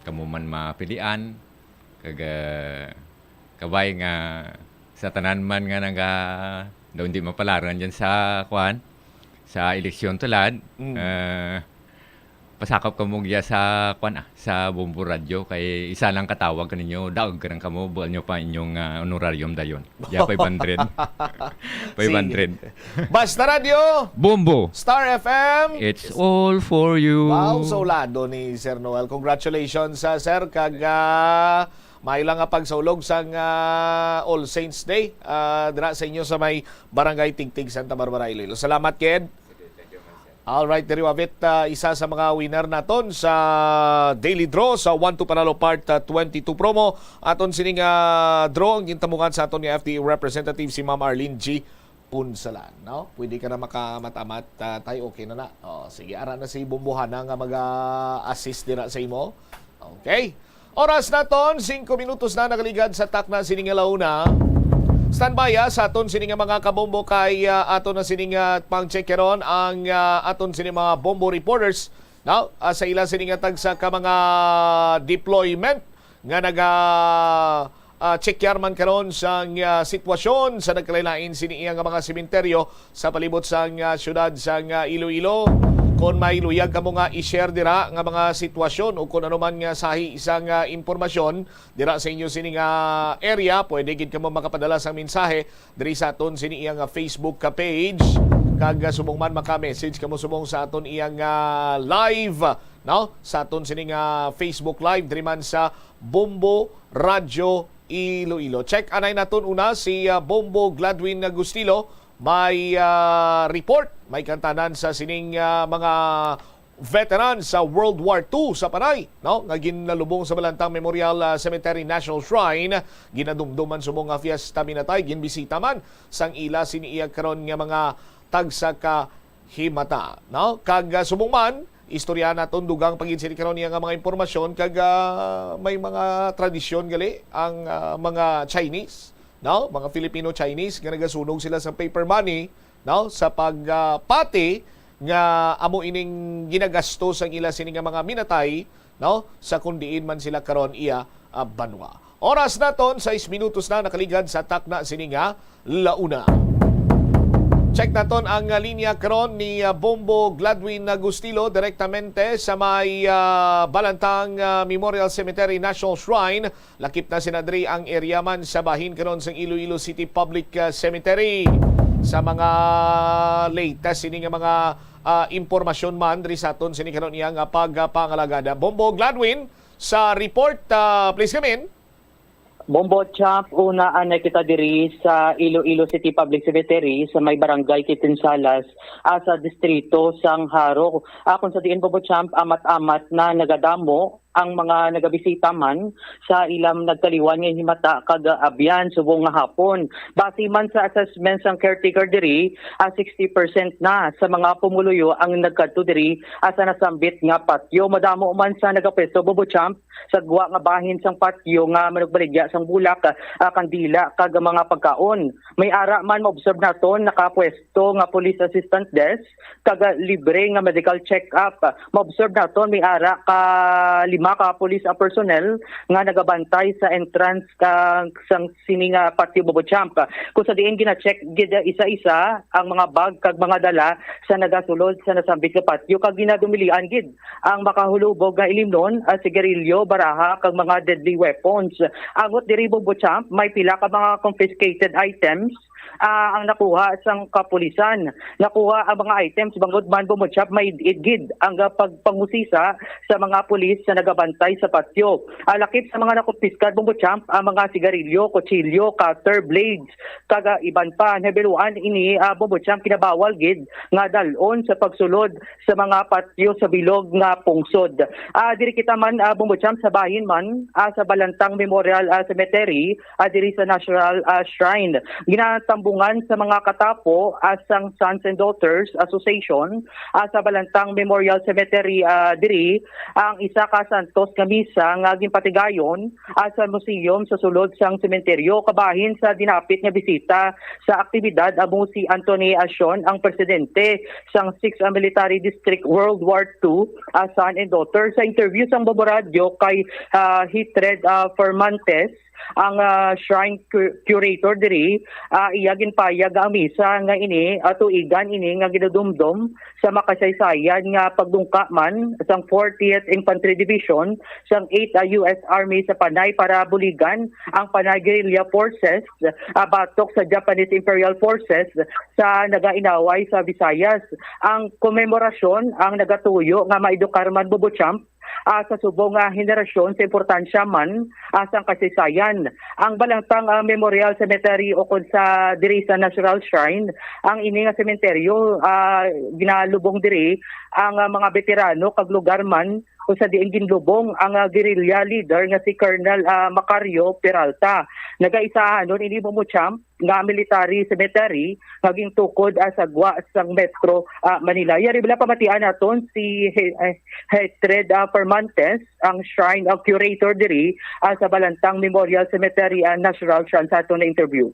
kamo man mapilian, kag, ah, kabay nga sa tanan man nga naga, daw hindi mapalaran dyan sa, kuan, sa eleksyon tulad, Mm. ah, pasakop kamo giya sa, kuan, ah, sa Bombo Radyo, kay isa lang katawag kaninyo, daog ka lang kamo, bual nyo pa inyong, ah, honorarium dayon. Diya, five hundred. Five hundred. Sige. Basta Radyo, Bombo. Star F M. It's all for you. Wow, saulado ni Sir Noel. Congratulations, ah, sir, kag, ah, maayo lang nga pagsaulog sang, ah, All Saints Day, ah, dira sa inyo sa may Barangay Tigtig, Santa Barbara, Iloilo. Salamat, kid. All right, diri wabit, ah, isa sa mga winner naton sa Daily Draw sa One to Panalo Part, ah, twenty-two promo. Aton sining, ah, draw ang gintamungan sa aton nga F D A representative, si Ma'am Arlene G Punsalan, no? Pwede ka na makamat-amat, ah, tay, okay na na. Oh, sige, ara na si Bombohana nga maga-assist dira sa imo. Okay. Oras naton, singko minutos na nakaligad sa takna sini nga la una. Standby, ah, sa aton sini nga mga kabombo kay, ah, aton na sini nga pang-check karon ang, ah, aton sini mga bombo reporters, no? Ah, sa ila sini nga tagsa ka mga deployment nga naga, ah, check man karon sang, ah, sitwasyon sa nagkalain-lain sini iya nga mga sementeryo sa palibot sang, ah, siyudad sang, ah, Iloilo. Kon may luyag kamo nga i-share dira nga mga sitwasyon o kon ano man nga sahi sang, ah, impormasyon dira sa inyo sini nga area, pwede gid kamo makapadala sang mensahe diri sa aton sini iya nga Facebook ka page. Kag, ah, subong man maka-message kamo subong sa aton iya nga live, no? Sa aton sini nga Facebook Live diri man sa Bombo Radyo Iloilo. Check anay naton una si, ah, Bombo Gladwin Agustilo. May, ah, report, may kantanan sa sining, ah, mga veteran sa World War Two sa Panay, no, nga ginalubong sa Balantang Memorial, ah, Cemetery National Shrine. Ginadumduman subong nga fiesta minatay, ginbisita man sang ila sini iya karon nga mga tagsa ka himata, no? Kag, ah, subong man, istorya naton dugang pa gid sini karon iya nga mga impormasyon kag, ah, may mga tradisyon gali ang, ah, mga Chinese, no? Mga Filipino-Chinese nga nagasunog sila sa paper money, no? Sa pag, ah, pati nga amo ining ginagasto sang ila sini nga mga minatay, no? Sa kun diin man sila karon iya, ah, banwa. Oras naton, sais minutos na nakaligad sa takna sini nga launa. Check naton ang, ah, linya karon ni, ah, Bombo Gladwin Agustilo direktamente sa may, ah, Balantang, ah, Memorial Cemetery National Shrine. Lakip na sina diri ang area man sa bahin karon sang Iloilo City Public, ah, Cemetery. Sa mga latest sini nga mga, ah, impormasyon man diri sa aton sini karon iya nga pagpangalagada. Bombo Gladwin, sa report, ah, please come in. Bombo Champ, una anay kita diri sa Iloilo City Public Cemetery sa may barangay Kitinsalas, ah, sa distrito sang Jaro. Ah, kung sa diin, Bombo Champ, amat-amat na nagadamo ang mga nagabisita man sa ilang nagkaliwan nga himata kag abyan subong nga hapon. Base man sa assessment sang caretaker diri, ah, sixty percent na sa mga pumuluyo ang nagkadto diri, ah, sa nasambit nga patio. Madamo man sa nagapwesto, Bombo Champ, sa gwa nga bahin sang patio nga manugbaligya sang bulak, ah, kandila kag mga pagkaon. May ara man maobserb naton nakapwesto nga police assistant desk kag, ah, libre nga medical check-up. Maobserb naton may ara ka lima ka police, ah, personnel nga nagabantay sa entrance ka sang sini nga patio, Bombo Champ, kung sa diin gina-check gid isa-isa ang mga bag kag mga dala sa nagasulod sa nasambit nga patio kag ginadumilian gid ang makahulubog nga ilimnon, ah, sigarilyo, baraha, kag mga deadly weapons. Angot diri, Bombo Champ, may pila ka mga confiscated items, ah, ang nakuha sang kapulisan. Nakuha ang mga items bangod man, Bombo Champ, may id-id gid ang, ah, pagpangusisa sa mga pulis sa nagabantay sa patio. Ah, lakip sa mga nakumpiskar, Bombo Champ, ang mga sigarilyo, kutsilyo, cutter, blades, kag, ah, iban pa. Nahibaluan ini, ah, Bombo Champ, kinabawal gid nga dalon sa pagsulod sa mga patio sa bilog nga pungsod. Ah, diri kita man, ah, Bombo Champ, sa bahin man, ah, sa Balantang Memorial, ah, Cemetery, ah, diri sa National, ah, Shrine. Ginatambungan sa mga katapo, ah, sang Sons and Daughters Association, ah, sa Balantang Memorial Cemetery, ah, diri ang isa ka santos nga misa nga ginpatigayon, ah, sa museum sa sulod sang sementeryo. Kabahin sa dinapit nga bisita sa aktibidad amo si Anthony Asion, ang presidente sang Sixth Military District World War Two, ah, Son and Daughter. Sa interview sang Bombo Radyo kay, ah, Hitred, ah, Fermantes, ang, ah, shrine cu-, curator diri, ah, iya ginpayag nga ang misa nga ini, ah, tuigan ini nga ginadumdom sa makasaysayan nga pagdungka man sang fortieth Infantry Division sang eighth, ah, U S Army sa Panay para buligan ang Panay Guerrilla Forces, ah, batok sa Japanese Imperial Forces sa nagainaway sa Visayas. Ang komemorasyon ang nagatuyo nga maedukar man, Bombo Champ, ah, sa subong nga henerasyon sa importansya man, ah, sang kasaysayan. Ang Balangtang, ah, Memorial Cemetery o kon sa diri sa National Shrine, ang ini nga sementeryo, ah, ginalubong diri ang, ah, mga beterano kag lugar man kung sa diin ginlubong ang, ah, guerrilla leader nga si Colonel, ah, Macario Peralta. Nagaisahanon ini, Bombo Champ, nga military cemetery nga gintukod, ah, sa gwa sang Metro, ah, Manila. Yari bala pamatian naton si He-, eh, Hetred, ah, Fermantes, ang shrine, ah, curator diri, ah, sa Balantang Memorial Cemetery, ah, National Shrine sa aton na interview.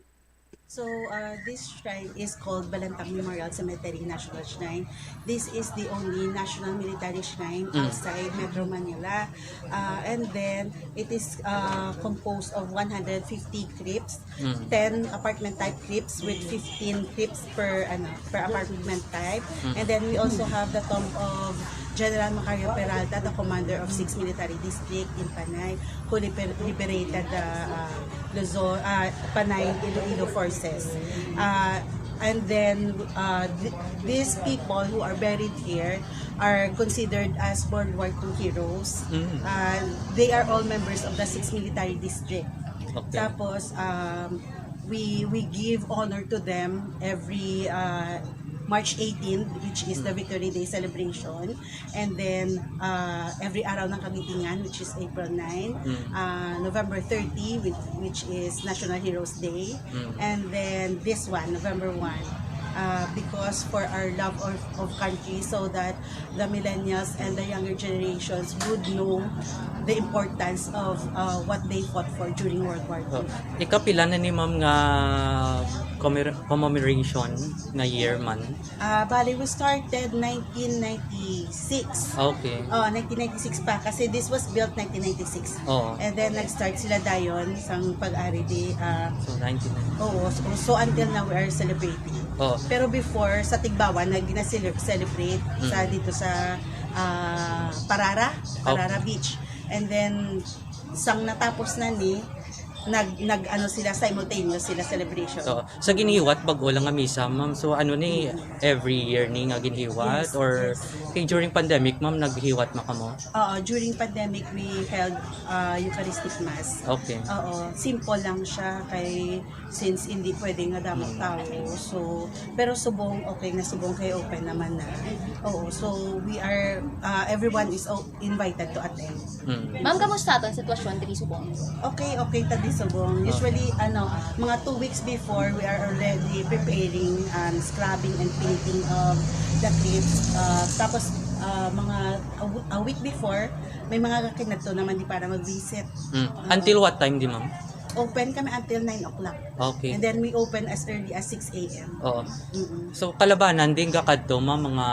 So, uh, this shrine is called Balantang Memorial Cemetery National Shrine. This is the only national military shrine Mm. outside Metro Manila. Uh, and then, it is, uh, composed of one hundred fifty crypts, Mm. ten apartment type crypts with fifteen crypts per, ano, per apartment type. Mm. And then, we also have the tomb of General Macario Peralta, the commander of Sixth Military District in Panay, who liber-, liberated the, uh, Luzon, uh, Panay Iloilo forces. Uh, and then, uh, th-, these people who are buried here are considered as World War Two heroes. Mm. Uh, they are all members of the Sixth Military District. Okay. Tapos, um, we, we give honor to them every, uh, March eighteen, which is the Mm. Victory Day celebration. And then, uh, every Araw ng Kagitingan, which is April nine. Mm. Uh, November thirty, which, which is National Heroes Day. Mm. And then this one, November one, uh, because for our love of, of country, so that the millennials and the younger generations would know the importance of, uh, what they fought for during World War Two. Oh, ikapila na ni ma'am nga Commemor- commemoration nga year man? Ah, bali, we started nineteen ninety-six. Okay. Oh, nineteen ninety-six pa kasi this was built nineteen ninety-six. Oo. And then nag-start sila dayon sang pag-ari di ah, So, nineteen ninety. Oo, so, so until now we are celebrating. Oh. Pero before sa Tigbauan nag gina-celebrate sa Mm. dito sa ah, Parara, Parara Beach. And then sang natapos na ni nag nag ano sila simultaneous sila celebration. So, sa ginhiwat, bag-o lang nga misa, ma'am. So, ano ni, every year ni nga ginhiwat? Yes, Or, yes. Kay during pandemic, ma'am, naghiwat na kamo? Oo, during pandemic we held uh, Eucharistic Mass. Okay. Oo, simple lang siya kay since hindi pwede nga damo Mm. tao. So, pero subong okay na subong kay open naman na. Oo, so we are uh, everyone is o- invited to attend. Mm. Ma'am, kamusta ato ang sitwasyon diri subong? Okay, okay ta di subong. Usually ano, mga two weeks before we are already preparing and scrubbing and painting of the crypts. Uh, tapos uh, mga a, w- a week before may mga kakinadto naman di para mag-visit. Mm. Until what time di, ma'am? Open kami until nine o'clock. Okay. And then we open as early as six a.m. Oo. Mm-mm. So, kalabanan din gakadto, ma'am, mga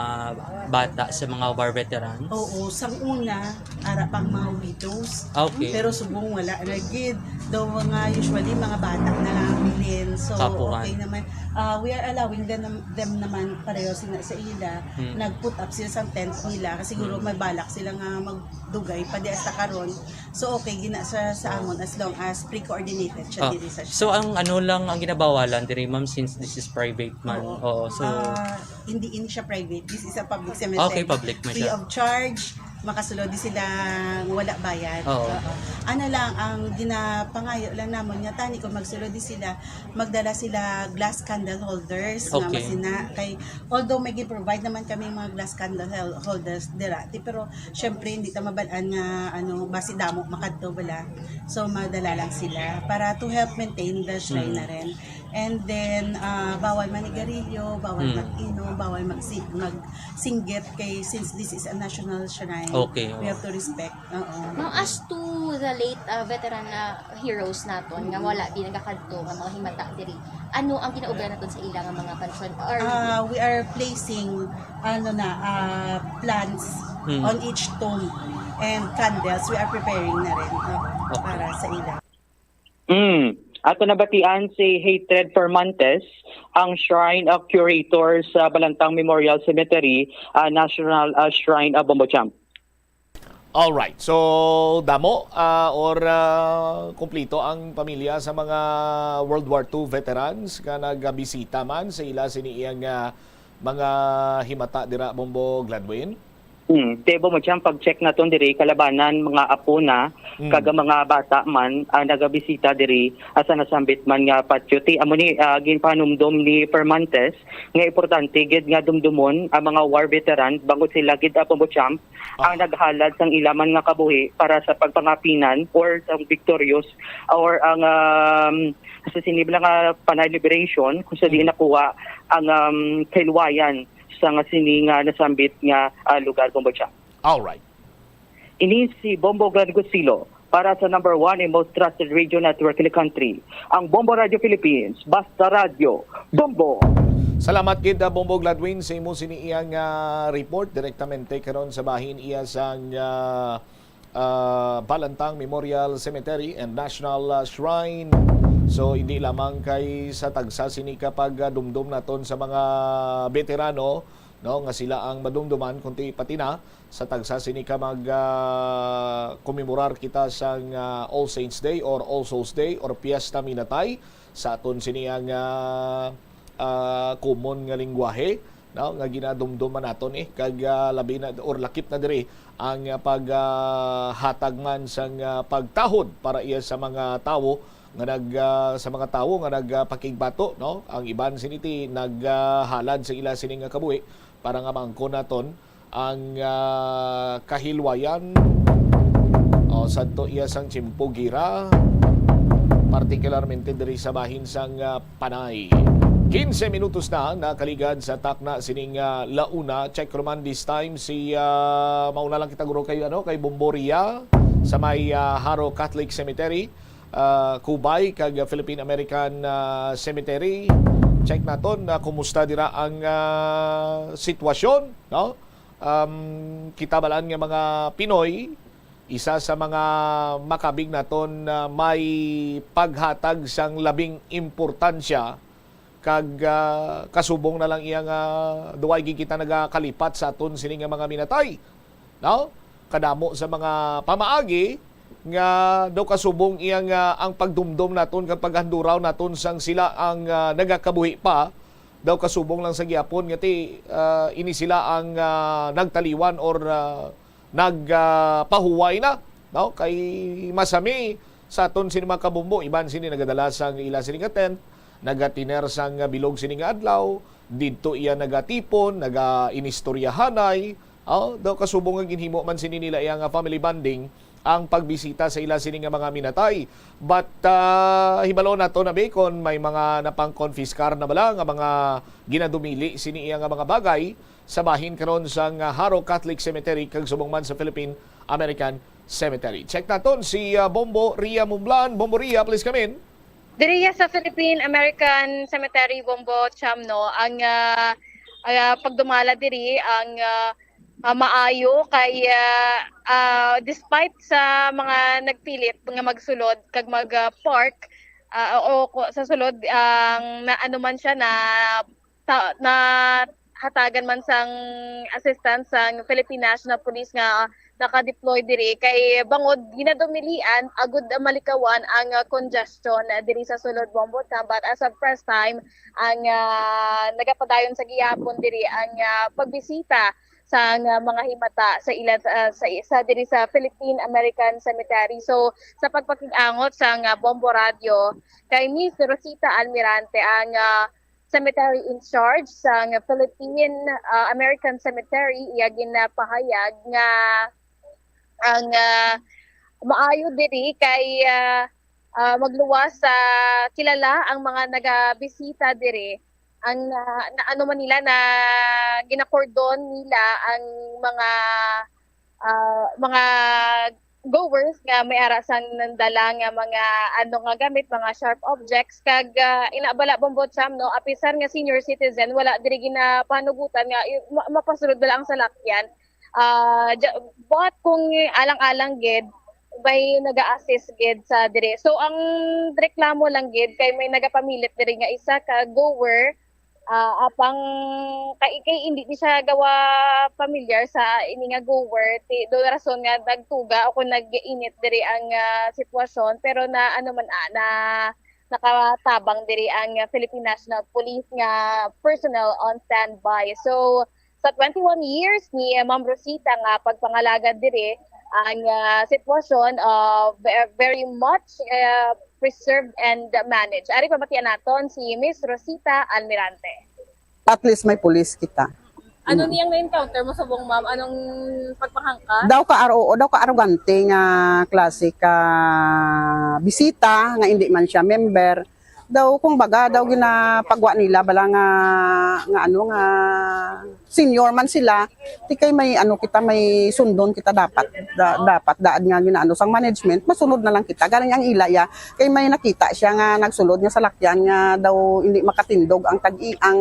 bata sa mga war veterans? Oo, sang una, ara pang mga widows. Okay. Pero subong wala na gid. Daw mga usually mga bata na lang bilin. So Kapuhan. Okay naman. Ah, we are allowing them, them naman pareho sila sa ila. Hmm. Nag-put up sila sa tent nila kasi siguro Hmm. may balak sila nga magdugay pa di hasta karon. So okay gina sa sa amon as long as pre-coordinated siya Ah, diri sa so ang ano lang ang ginabawalan diri, ma'am, since this is private man. Oo. Oo, so Ah, hindi ini siya private. This is a public cemetery. Okay, public man Free siya. Of charge, makasulod di sila nga wala bayad. Oo. Oo. Ano lang, ang ginapangayo lang namon nga tani kung magsulod di sila, magdala sila glass candle holders nga Okay. masina kay although may gi-provide naman kami mga glass candle hel- holders dira, ti pero syempre hindi ta mabalaan nga ano basi damo makadto bala. So magdala lang sila para to help maintain the shrine Mm. na rin. And then ah, bawal manigarilyo, bawal Mm. mag-inom, bawal mag magsinggit kay since this is a national shrine. Okay, We oo. Have to respect. Oo. Ma'am, as to the late uh, veteran na heroes naton nga wala din nagakadto nga mga himata diri, ano ang ginaobra naton sa ila nga mga pansyon? Or Ah, we are placing ano na ah, plants Hmm. on each tomb and candles we are preparing na rin oo, Okay. Para sa ila. Mm. Ato nabatian si Hatred Fermantes, ang shrine uh, curator sa Balantang Memorial Cemetery, uh, National uh, Shrine of Bombo Champ. Alright. So, damo ah, or ah, kumplito ang pamilya sa mga World War Two veterans nga nagabisita man sa ila sini iyang ah, mga himata dira, Bombo Gladwin? Hmm. Tebo mo siyang pag-check naton diri kalabanan mga apo na Mm. kag mga bata man ang nagabisita diri asa nasambit man nga patio. Ti amo ni ah, ginpanumdom ni Permantes nga importante gid nga dumdumon ang mga war veteran bangod sila gid ang pambutyam ang naghalad sang ila man nga kabuhi para sa pagpangapinan or sang victorious or ang um, sa sinibla nga panay liberation kung sa diin nakuha ang um, kahilwayan sa nga sini nga nasambit nga ah, lugar, Bombo Champ. Alright. Ini si Bombo Gladwin Gusilo para sa number one and most trusted radio network in the country, ang Bombo Radio Philippines. Basta Radio, Bombo! Salamat gid, ah, Bombo Gladwin, sa imo sini iyang ah, report direktamente karon sa bahin iya sang ah, ah, Balantang Memorial Cemetery and National ah, Shrine. So, hindi lamang kay sa tagsa sini ka pagdumdom naton sa mga veterano, no, nga sila ang madumduman, kundi pati na sa tagsa sini ka mag ah, komemorar kita sang ah, All Saints Day or All Souls Day or Fiesta Minatay sa aton sini ang ah, ah, common nga lingwahe, no, nga ginadumduman naton eh, kag ah, labi na or lakip na diri ang ah, pag ah, hatag man sang ah, pagtahod para iya sa mga tawo nga nag ah, sa mga tawo nga nagpakigbato, no, ang iban sini ti naghalad sa ila sini nga kabuhi para nga maangkon naton ang ah, kahilwayan o sadto iya sang tiyempo gira, partikularmente diri sa bahin sang ah, Panay. Quince minutos na nakaligad sa takna sining ah, launa. Check ko naman this time si ah, mauna lang kita guro kay ano kay Bomboria sa may ah, Jaro Catholic Cemetery, ah, Cubay kag Philippine American ah, Cemetery. Check naton na kumusta dira ang, ah, sitwasyon, no? Um, kita balaan nga mga Pinoy, isa sa mga makabig naton na may paghatag sang labing importansya kag, ah, kasubong na lang iya nga duway gid kita nagakalipat sa aton sini nga mga minatay, no? Kadamo sa mga pamaagi nga daw kasubong iya nga ang pagdumdom naton kag paghanduraw naton sang sila ang, ah, nagakabuhi pa, daw kasubong lang sa gihapon nga ti, ah, ini sila ang, ah, nagtaliwan or, ah, nag, ah, pahuway na, no? Kay masami sa aton sini mga kabombo, iban sini nagadala sang ila sini nga tent, nagatiner sang bilog sini nga adlaw, didto iya nagatipon, nagainistoryahanay, oh, daw kasubong nga ginhimo man sini nila iya nga family bonding ang pagbisita sa ila sini nga mga minatay. But, ah, hibalo nato na, be, kon may mga napangkonfiskar na bala nga mga ginadumili sini iya nga mga bagay sa bahin karon sang, ah, Jaro Catholic Cemetery kag subong man sa Philippine American Cemetery. Check naton si, ah, Bombo Ria Mumblan. Bombo Ria, please come in. Diriya sa Philippine American Cemetery, Bombo Cham, no, ang, ah, ah, pagdumala diri ang, ah, ah, maayo kay, ah, ah, despite sa mga nagpilit nga magsulod kag mag, ah, park, ah, o ko-, sa sulod ang na, ano man siya na ta-, nahatagan man sang assistance sang Philippine National Police nga naka-deploy diri kay bangod ginadumilian agud malikawan ang, ah, congestion, ah, diri sa sulod, Bombo Cham. But as of press time, ang, ah, nagapadayon sa gihapon diri ang, ah, pagbisita sang, ah, mga himata sa ilan, ah, sa, sa diri sa Philippine American Cemetery. So, sa pagpakig-angot sang, ah, Bombo Radio kay Miss Rosita Almirante, ang, ah, cemetery in charge sang Philippine, ah, American Cemetery, iya ginapahayag nga ang, ah, maayo diri kay, ah, ah, magluwas sa kilala ang mga nagabisita diri. Ang, ah, na, ano man nila na ginakordon nila ang mga, ah, mga goers nga may ara sang nandala nga mga ano nga gamit, mga sharp objects, kag, ah, ina bala, Bombo Cham, no, apisar nga senior citizen, wala diri ginapanugutan nga i-, ma-, mapasulod bala ang salakyan. Ah, ja-, but kung alang-alang gid, may naga-assist gid sa diri. So, ang reklamo lang gid kay may nagapamilit diri nga isa ka goer, ah, apang kay, kay hindi ni siya gawa pamilyar sa ini nga goer, ti, do rason nga nagtuga o kung nag-init diri ang, ah, sitwasyon, pero na, ano man, ah, na nakatabang diri ang, ah, Philippine National Police nga personnel on standby. So, sa twenty-one years ni, ah, Ma'am Rosita nga pagpangalagad diri, ang, ah, sitwasyon, ah, ve-, very much, ah, preserved and managed. Ari, pamatian naton si Miss Rosita Almirante. At least may pulis kita. Ano Mm. niyang na-encounter mo subong, ma'am? Anong pagpanghangka? Daw ka, oo, daw ka arogante nga klase ka bisita nga hindi man siya member. Daw, kung baga, daw ginapagwa nila bala nga, nga ano, nga senior man sila, ti kay may ano kita, may sundon kita dapat, da-, dapat daad nga ginaano sang management, masunod na lang kita. Galing ang ila ya, kay may nakita siya nga nagsulod nga salakyan nga daw hindi makatindog ang tag-i-, ang,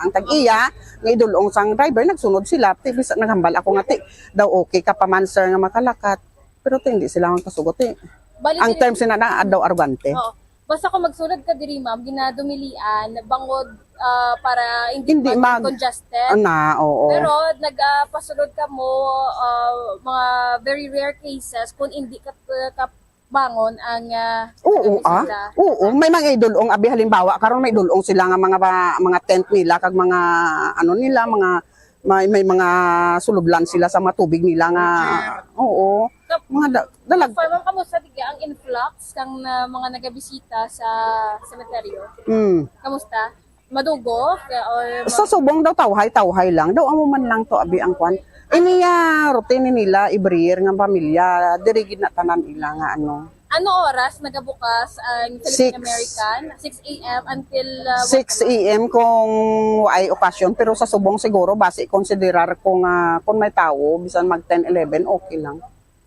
ang tag-iya, nga idulong sang driver, nagsunod sila, ti, bisa naghambal ako nga, ti, daw okay ka pa man, sir, nga makalakat. Pero ti, hindi sila ang kasugot, eh. Bali, ang sila term sina na, daw arogante. Oo. Basta kung magsulod ka diri, ma'am, ginadumilian, bangod, ah, para hindi Hindi maging mag-, congested. Ana, oo. Pero nagapasulod ka mo, ah, mga very rare cases kung hindi ka, ka bangon ang, ah, Oo, ah. Sila. Oo, may mga idulong, abi, halimbawa, karon may idulong sila nga mga ba-, mga tent nila kag mga ano nila, mga may, may mga suludlan sila sa mga tubig nila nga, oo, mga da-, dalag- Sir, ma'am, kamusta digya ang influx kang na, mga nagabisita sa sementeryo? Hmm. Kamusta? Madugo? Kaya, or ma- Sa subong daw, tawhay-tawhay lang. Daw, amo man lang to, abi, ang kwan. Ini, ah, routine nila, every year nga pamilya, diri gid na tanan ila nga ano. Ano oras nagabukas ang Philippine Six. American? Six A M until, uh, what Six A M kung ay okasyon, pero sa subong siguro, basi konsiderar ko nga kung may tawo, bisan mag ten, eleven, okay lang.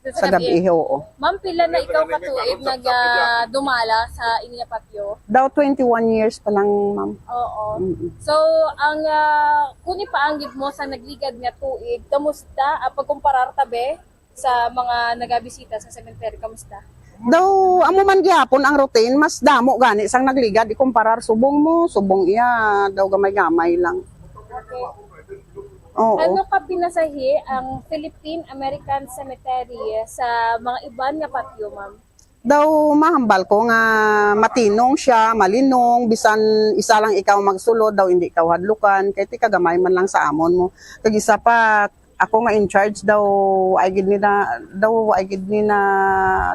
Sa gabi, oo. Ma'am, pila na ikaw ka tuig nag, ah, dumala sa inyo nga patyo? Daw twenty-one years pa lang, ma'am. Oo. Mm-mm. So, ang, ah, kung ipaanggid mo sa nagligad nga tuig, kamusta ang pagkumparar tabi sa mga nagabisita sa sementeryo? Kamusta? Daw, amo man gyapon ang routine, mas damo gani sang nagligad, ikumparar subong mo, subong iya, daw gamay-gamay lang. Okay. Oo. Ano ka pinasahi ang Philippine American Cemetery sa mga iban nga patyo, ma'am? Daw mahambal ko nga matinong siya, malinong, bisan isa lang ikaw magsulod, daw hindi ikaw hadlukan, kay ti kagamay man lang sa amon mo. Kag isa pa, ako nga in charge daw, ay gid ni na, daw ay gid ni na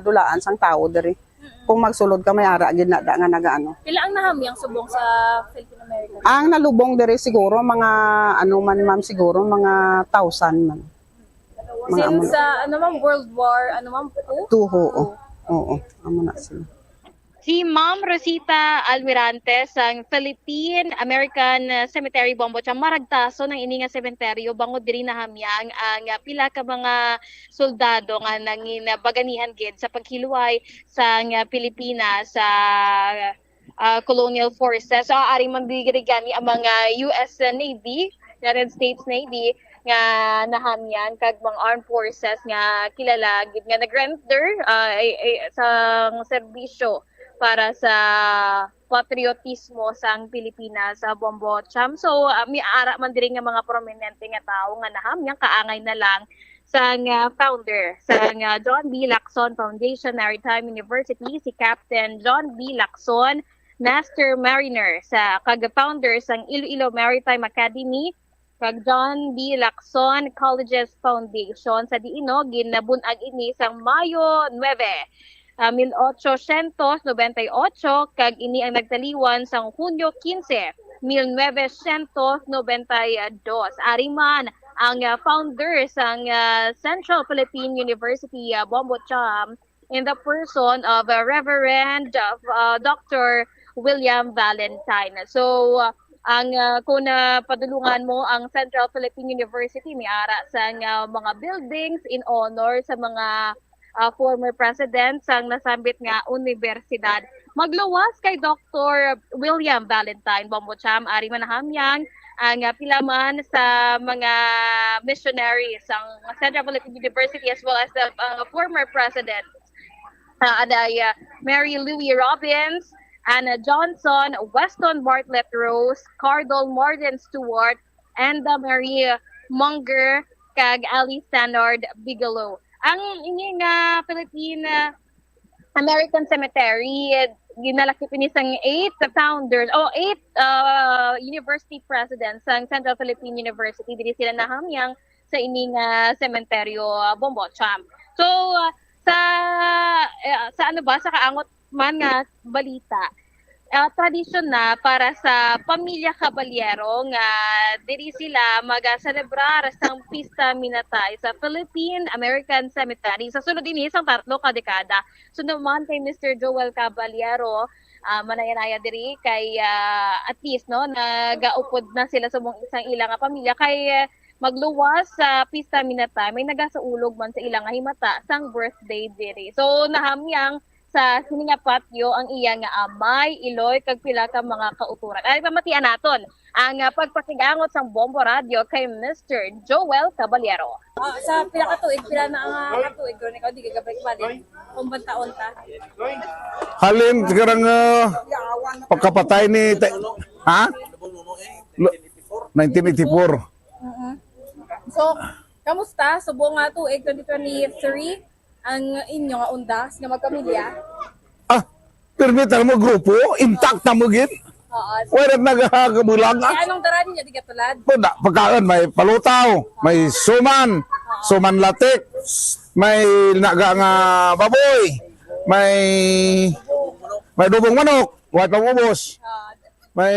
dulaan sang tawo diri. Mm-mm. Kung magsulod ka, may ara gid na da nga nagaano. Pila ang nahamyang subong sa Philippine American? Ang nalubong diri siguro mga, ano man, ma'am, siguro mga thousand man. Mga amo Since, na. Ah, ano, ma'am, World War, ano, ma'am, two? Two, oo. Oo, amo na sila. Si Ma'am Rosita Almirante sang Philippine American, ah, Cemetery Bombo Cham, maragtason ang ini nga sementeryo bangod diri nahamyang ang, ah, pila ka mga soldado nga nangin, ah, baganihan gid sa paghilway sang, ah, Pilipinas sa, ah, colonial forces. So, ari man diri gani ang mga U S Navy, United States Navy, nga nahamyang kag mga armed forces nga kilala gid nga nag-render, ah, ay, ay, sang serbisyo para sa patriotismo sang Pilipinas sa Bombo Cham. So, ah, may ara man diri nga mga prominente nga tawo nga nahamyang, kaangay na lang sang, ah, founder sang, ah, John B. Lacson Foundation Maritime University, si Captain John B. Lacson, Master Mariner, sa kag founder sang Iloilo Maritime Academy, kag John B. Lacson Colleges Foundation, sa diin, no, ginabun-ag ini sang Mayo nuebe, ah, mil ochocientos nobenta y ocho, kag ini ang nagtaliwan sang Hunyo quince, mil novecientos noventa y dos. Ari man ang, ah, founder sang, ah, Central Philippine University, ah, Bombo Cham, in the person of, uh, Reverend, uh, Doctor William Valentine. So, uh, ang, uh, kung napadulungan mo ang Central Philippine University, may ara sang, uh, mga buildings in honor sa mga, uh, former president sang nasambit nga universidad. Magluwas kay Doctor William Valentine Bombo Cham, ari man nahamyang ang, uh, pila man sa mga missionaries sang Central Philippine University as well as the, uh, former president, uh, anay, uh, Mary Louie Robbins, Anna Johnson, Weston Bartlett Rose, Cardol Martin Stewart, Enda Marie Munger, kag Ali Stannard Bigelow. Ang ini nga Philippine, uh, American Cemetery, eh, ginalakip ini sang eight founders, o eight, uh, university presidents sang Central Philippine University. Diri sila nahamyang sa ini nga sementeryo, uh, Bombo Cham. So, uh, sa, eh, sa ano ba, sa kaangot man nga balita, ah, tradisyon na para sa pamilya Caballero nga diri sila magaselebrar sang Pista Minatay sa Philippine American Cemetery sa sulod ini sang tatlo ka dekada. Suno man kay Mister Joel Caballero, ah, manaya-naya diri kay, ah, at least, no, nagaupod na sila sa mong isang ila nga pamilya kay, ah, magluwas sa Pista Minatay, may nagasaulog man sa ila nga himata sang birthday diri. So, nahamyang sa sini nga patyo ang iya nga amay, iloy, kag pila ka mga kautoran. Ari, pamatian naton ang, ah, pagpakig-angot sang Bombo Radio kay Mister Joel Caballero. Ah, sa pila ka tuig, pila na ang, ah, ka tuig ron ikaw di ka gabalik-balik? Kung bantaon ta? Halin karang, ah, pagkapatay ni ta-, ha? Lo-, nineteen eighty-four. Mm-mm. So, kamusta subong nga tuig twenty twenty-three ang inyo nga undas nga magpamilya? Ah, pirmi ta mo grupo, intact ta mo gid. Oo. Wala nagakabulag. Kaya anong dara ninyo di katulad? Pagkaon, may palutaw, may suman, suman latik, may naga nga baboy, may, may adobong manok, wala pa ubos. Oo. May,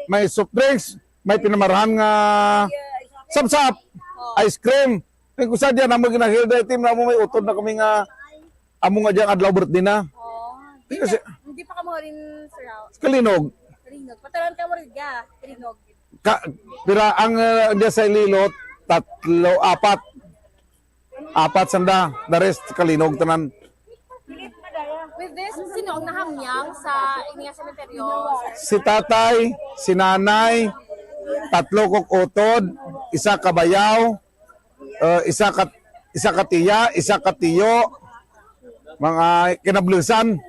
may soft drinks, may pinamarhan nga sapsap, ice cream. Kung sa diyan, amo ginahil dahil team na mo may utod na kami nga amo nga diyang adlaw birthday na. Oh, Hindi di kasi na, hindi pa ka mo rin, sir, ah. Kalinog. Kalinog. Patalan ka mo rin, ga. Kalinog. Ka, pira ang, uh, diya sa Ililot, tatlo, apat. Apat sanda, the rest Kalinog tanan. With this, sino ang nahamyang sa inyong sementeryo, sir? Si tatay, si nanay, tatlo kog utod, isa ka bayaw, uh, isa ka isa ka tiya, isa ka tiyo, mga kinablusan.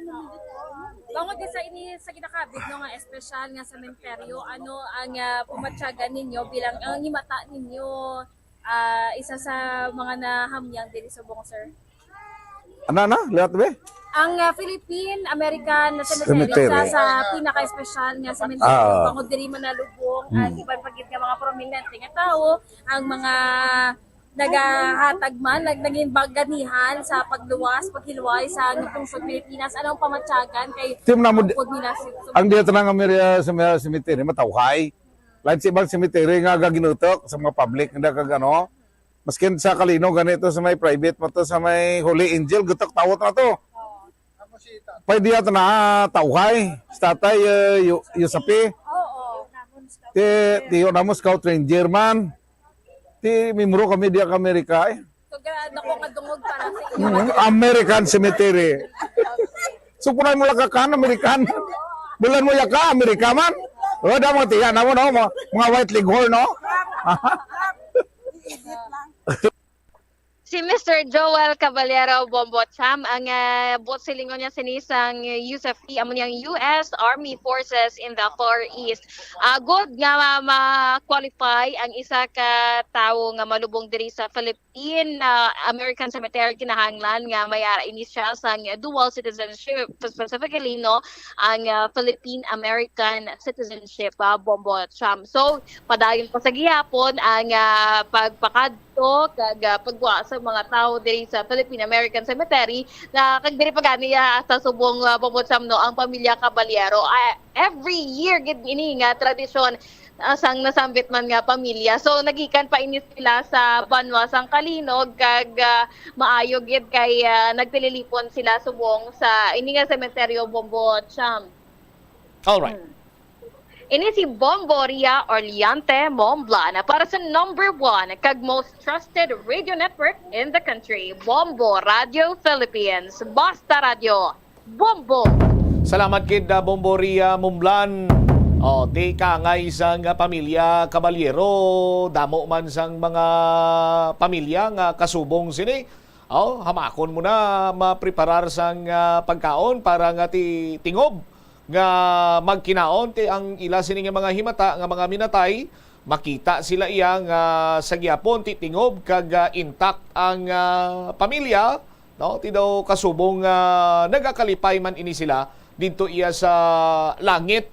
Bangod sa ini sa ginakabig no nga espesyal nga sementeryo, ano ang uh, pumatyagan ninyo bilang ang himata ninyo uh, isa sa mga nahamyang diri subong, sir? Ano na? Lihat be? Ang uh, Philippine American Cemetery, cemetery. Sa, sa pinaka-espesyal nga cemetery ah. Bangod diri manalubong hmm. Ang iban pa gid nga mga prominente nga tawo, ang mga nagahatag man, nag naging baganihan sa pagluwas, paghilway sa pungsod Pilipinas. Anong pamatyagan kay Tim na mo, nila? Ang diya tanang Ameria sa cemetery, matawhay. Lahat sa ibang cemetery nga gaginutok sa mga public, hindi kag ano, maskin sa Kalino, ganito sa may private mo to, sa may Holy Angel, gutok tawot na to. Pwede yata na tauhay, si tatay, uh, yu, yusapi. Oo. Ti, tiyo na mo, scout ranger man. Ti, mimro kami diya ka Amerika eh. So, ganaan ako nga dungog para sa inyo. Mm, American Cemetery. So, punay mo lang ka kan, American. Bulan mo yaka, Amerika man. O, da mga tiya na mo, no? Mga, mga white leghorn, no? Si Mister Joel Caballero Bombo Cham ang uh, buot silingon niya sini sang U S F P, amo niyang U S Army Forces in the Far East. Uh, good nga ma-qualify ang isa ka tawo nga malubong diri sa Philippine uh, American Cemetery kinahanglan nga may ara ini siya sang dual citizenship, specifically no ang uh, Philippine American citizenship uh, Bombo Cham. So padayon pa sa gihapon ang uh, pagpakad to kag uh, pagwa sa mga tawo diri sa Philippine American Cemetery na kag diri pa gani uh, sa subong uh, Bombo Cham no ang pamilya Caballero. Uh, every year gid ini nga tradisyon uh, sang nasambit man nga pamilya. So nagikan pa ini sila sa banwa sang Kalinog kag uh, maayo gid kay uh, nagtililipon sila subong sa ini nga sementeryo Bombo Cham. All right. Hmm. Ini si Bombo Ria Orleante Momblan para sa number one kag most trusted radio network in the country, Bombo Radio Philippines. Basta Radio, Bombo! Salamat kid uh, Bombo Ria Momblan. O, ti kaangay sang uh, pamilya Caballero, damo man sang mga pamilya nga kasubong sini. O, hamakon mo na mapreparar sang uh, pagkaon para nga ti tingob nga magkinaon ti ang ila sini nga mga himata nga mga minatay, makita sila iya nga sa gihapon ti tingob kag ah, intact ang ah, pamilya, no? Ti daw kasubong nga nagakalipay man ini sila didto iya sa langit.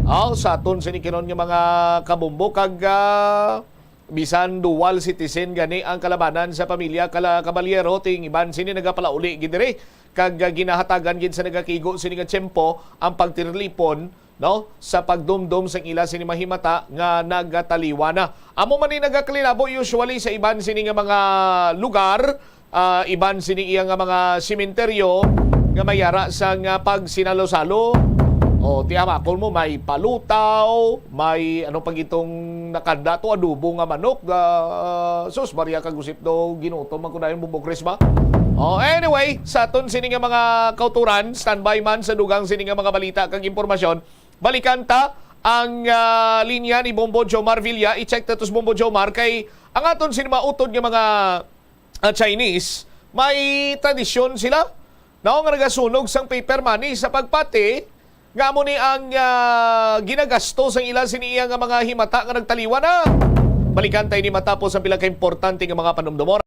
Aw, sa aton sini kinon nga mga kabombo kag ah, bisan dual citizen gani ang kalabanan sa pamilya kala Caballero, ti ang iban sini nagapalauli gid diri kag ah, ginahatagan gid sa nagakigo sini nga tiyempo ang pagtirlipon, no, sa pagdumdom sang ila sini mahimata nga nagataliwan na. Amo man ni nagakalinabo usually sa iban sini nga mga lugar, ah, iban sini iya nga mga sementeryo nga may ara sang ah, pagsinalo-salo. O, ti hamakon mo, may palutaw, may ano pa gitong nakanda to, adobo nga manok. Ah, sus, Maria kagusip do, ginutom man ko dayon, Bumbo Chris ba? O, anyway, sa aton sini nga mga kauturan, standby man sa dugang sini nga mga balita kag impormasyon. Balikan ta ang ah, linya ni Bombo Jomar Villa. I-check ta to si Bombo Jomar kay ang aton sini mautod nga mga ah, Chinese, may tradisyon sila, no, nga nagasunog sang paper money sa pagpati nga amo ni ang ah, ginagasto sang ila sini iya nga mga himata nga nagtaliwan na. Balikan tayo ni matapos ang pila ka importante nga mga panumdumon.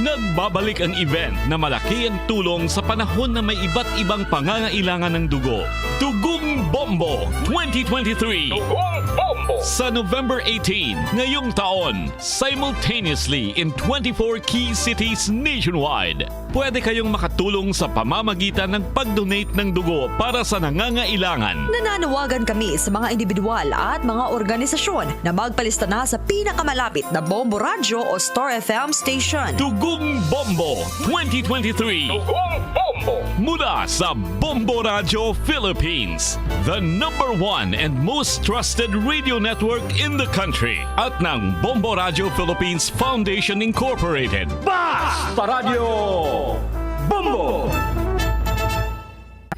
Nagbabalik ang event na malaki ang tulong sa panahon na may iba't ibang pangangailangan ng dugo. Dugong Bombo twenty twenty-three. Dugong Bombo. Sa November eighteen, ngayong taon, simultaneously in twenty-four key cities nationwide. Pwede kayong makatulong sa pamamagitan ng pag-donate ng dugo para sa nangangailangan. Nananawagan kami sa mga individual at mga organisasyon na magpalista na sa pinakamalapit na Bombo Radyo o Star F M station. Dugong Bombo twenty twenty-three. Dugong Bombo. Mula sa Bombo Radyo Philippines, the number one and most trusted radio network in the country, at ng Bombo Radyo Philippines Foundation Incorporated. Basta Radyo Bombo!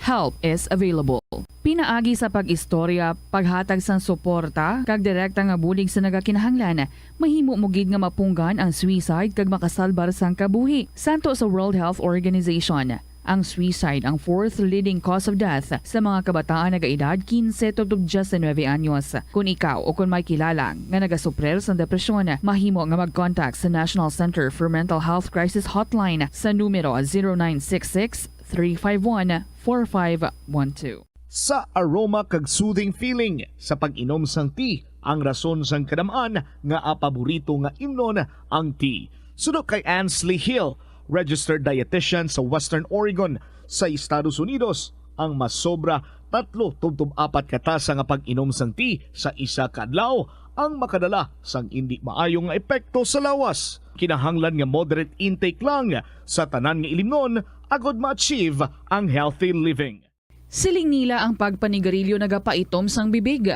Help is available. Pinaagi sa pag-istorya, paghatag sang suporta, kag direkta nga bulig sa nagakinahanglan, mahimo mo gid nga mapunggan ang suicide kag makasalbar sang kabuhi. Santo sa World Health Organization, ang suicide ang fourth leading cause of death sa mga kabataan nagaedad quince tubtob diecinuebe anyos. Kung ikaw o kung may kilala nga nagasuprir sang depresyon, mahimo nga mag-contact sa National Center for Mental Health Crisis Hotline sa numero zero nine six six, three five one, four five one two. Sa aroma kag soothing feeling sa pag-inom sang tea, ang rason sang kadam-an nga paborito nga imnon ang tea. Suno kay Ansley Hill, registered dietitian sa Western Oregon sa Estados Unidos, ang masobra tatlo tubtob apat ka tasa nga pag-inom sang tea sa isa ka adlaw ang makadala sang indi maayo nga epekto sa lawas. Kinahanglan nga moderate intake lang sa tanan nga ilimnon agod ma-achieve ang healthy living. Siling nila ang pagpanigarilyo nagapaitom sang bibig.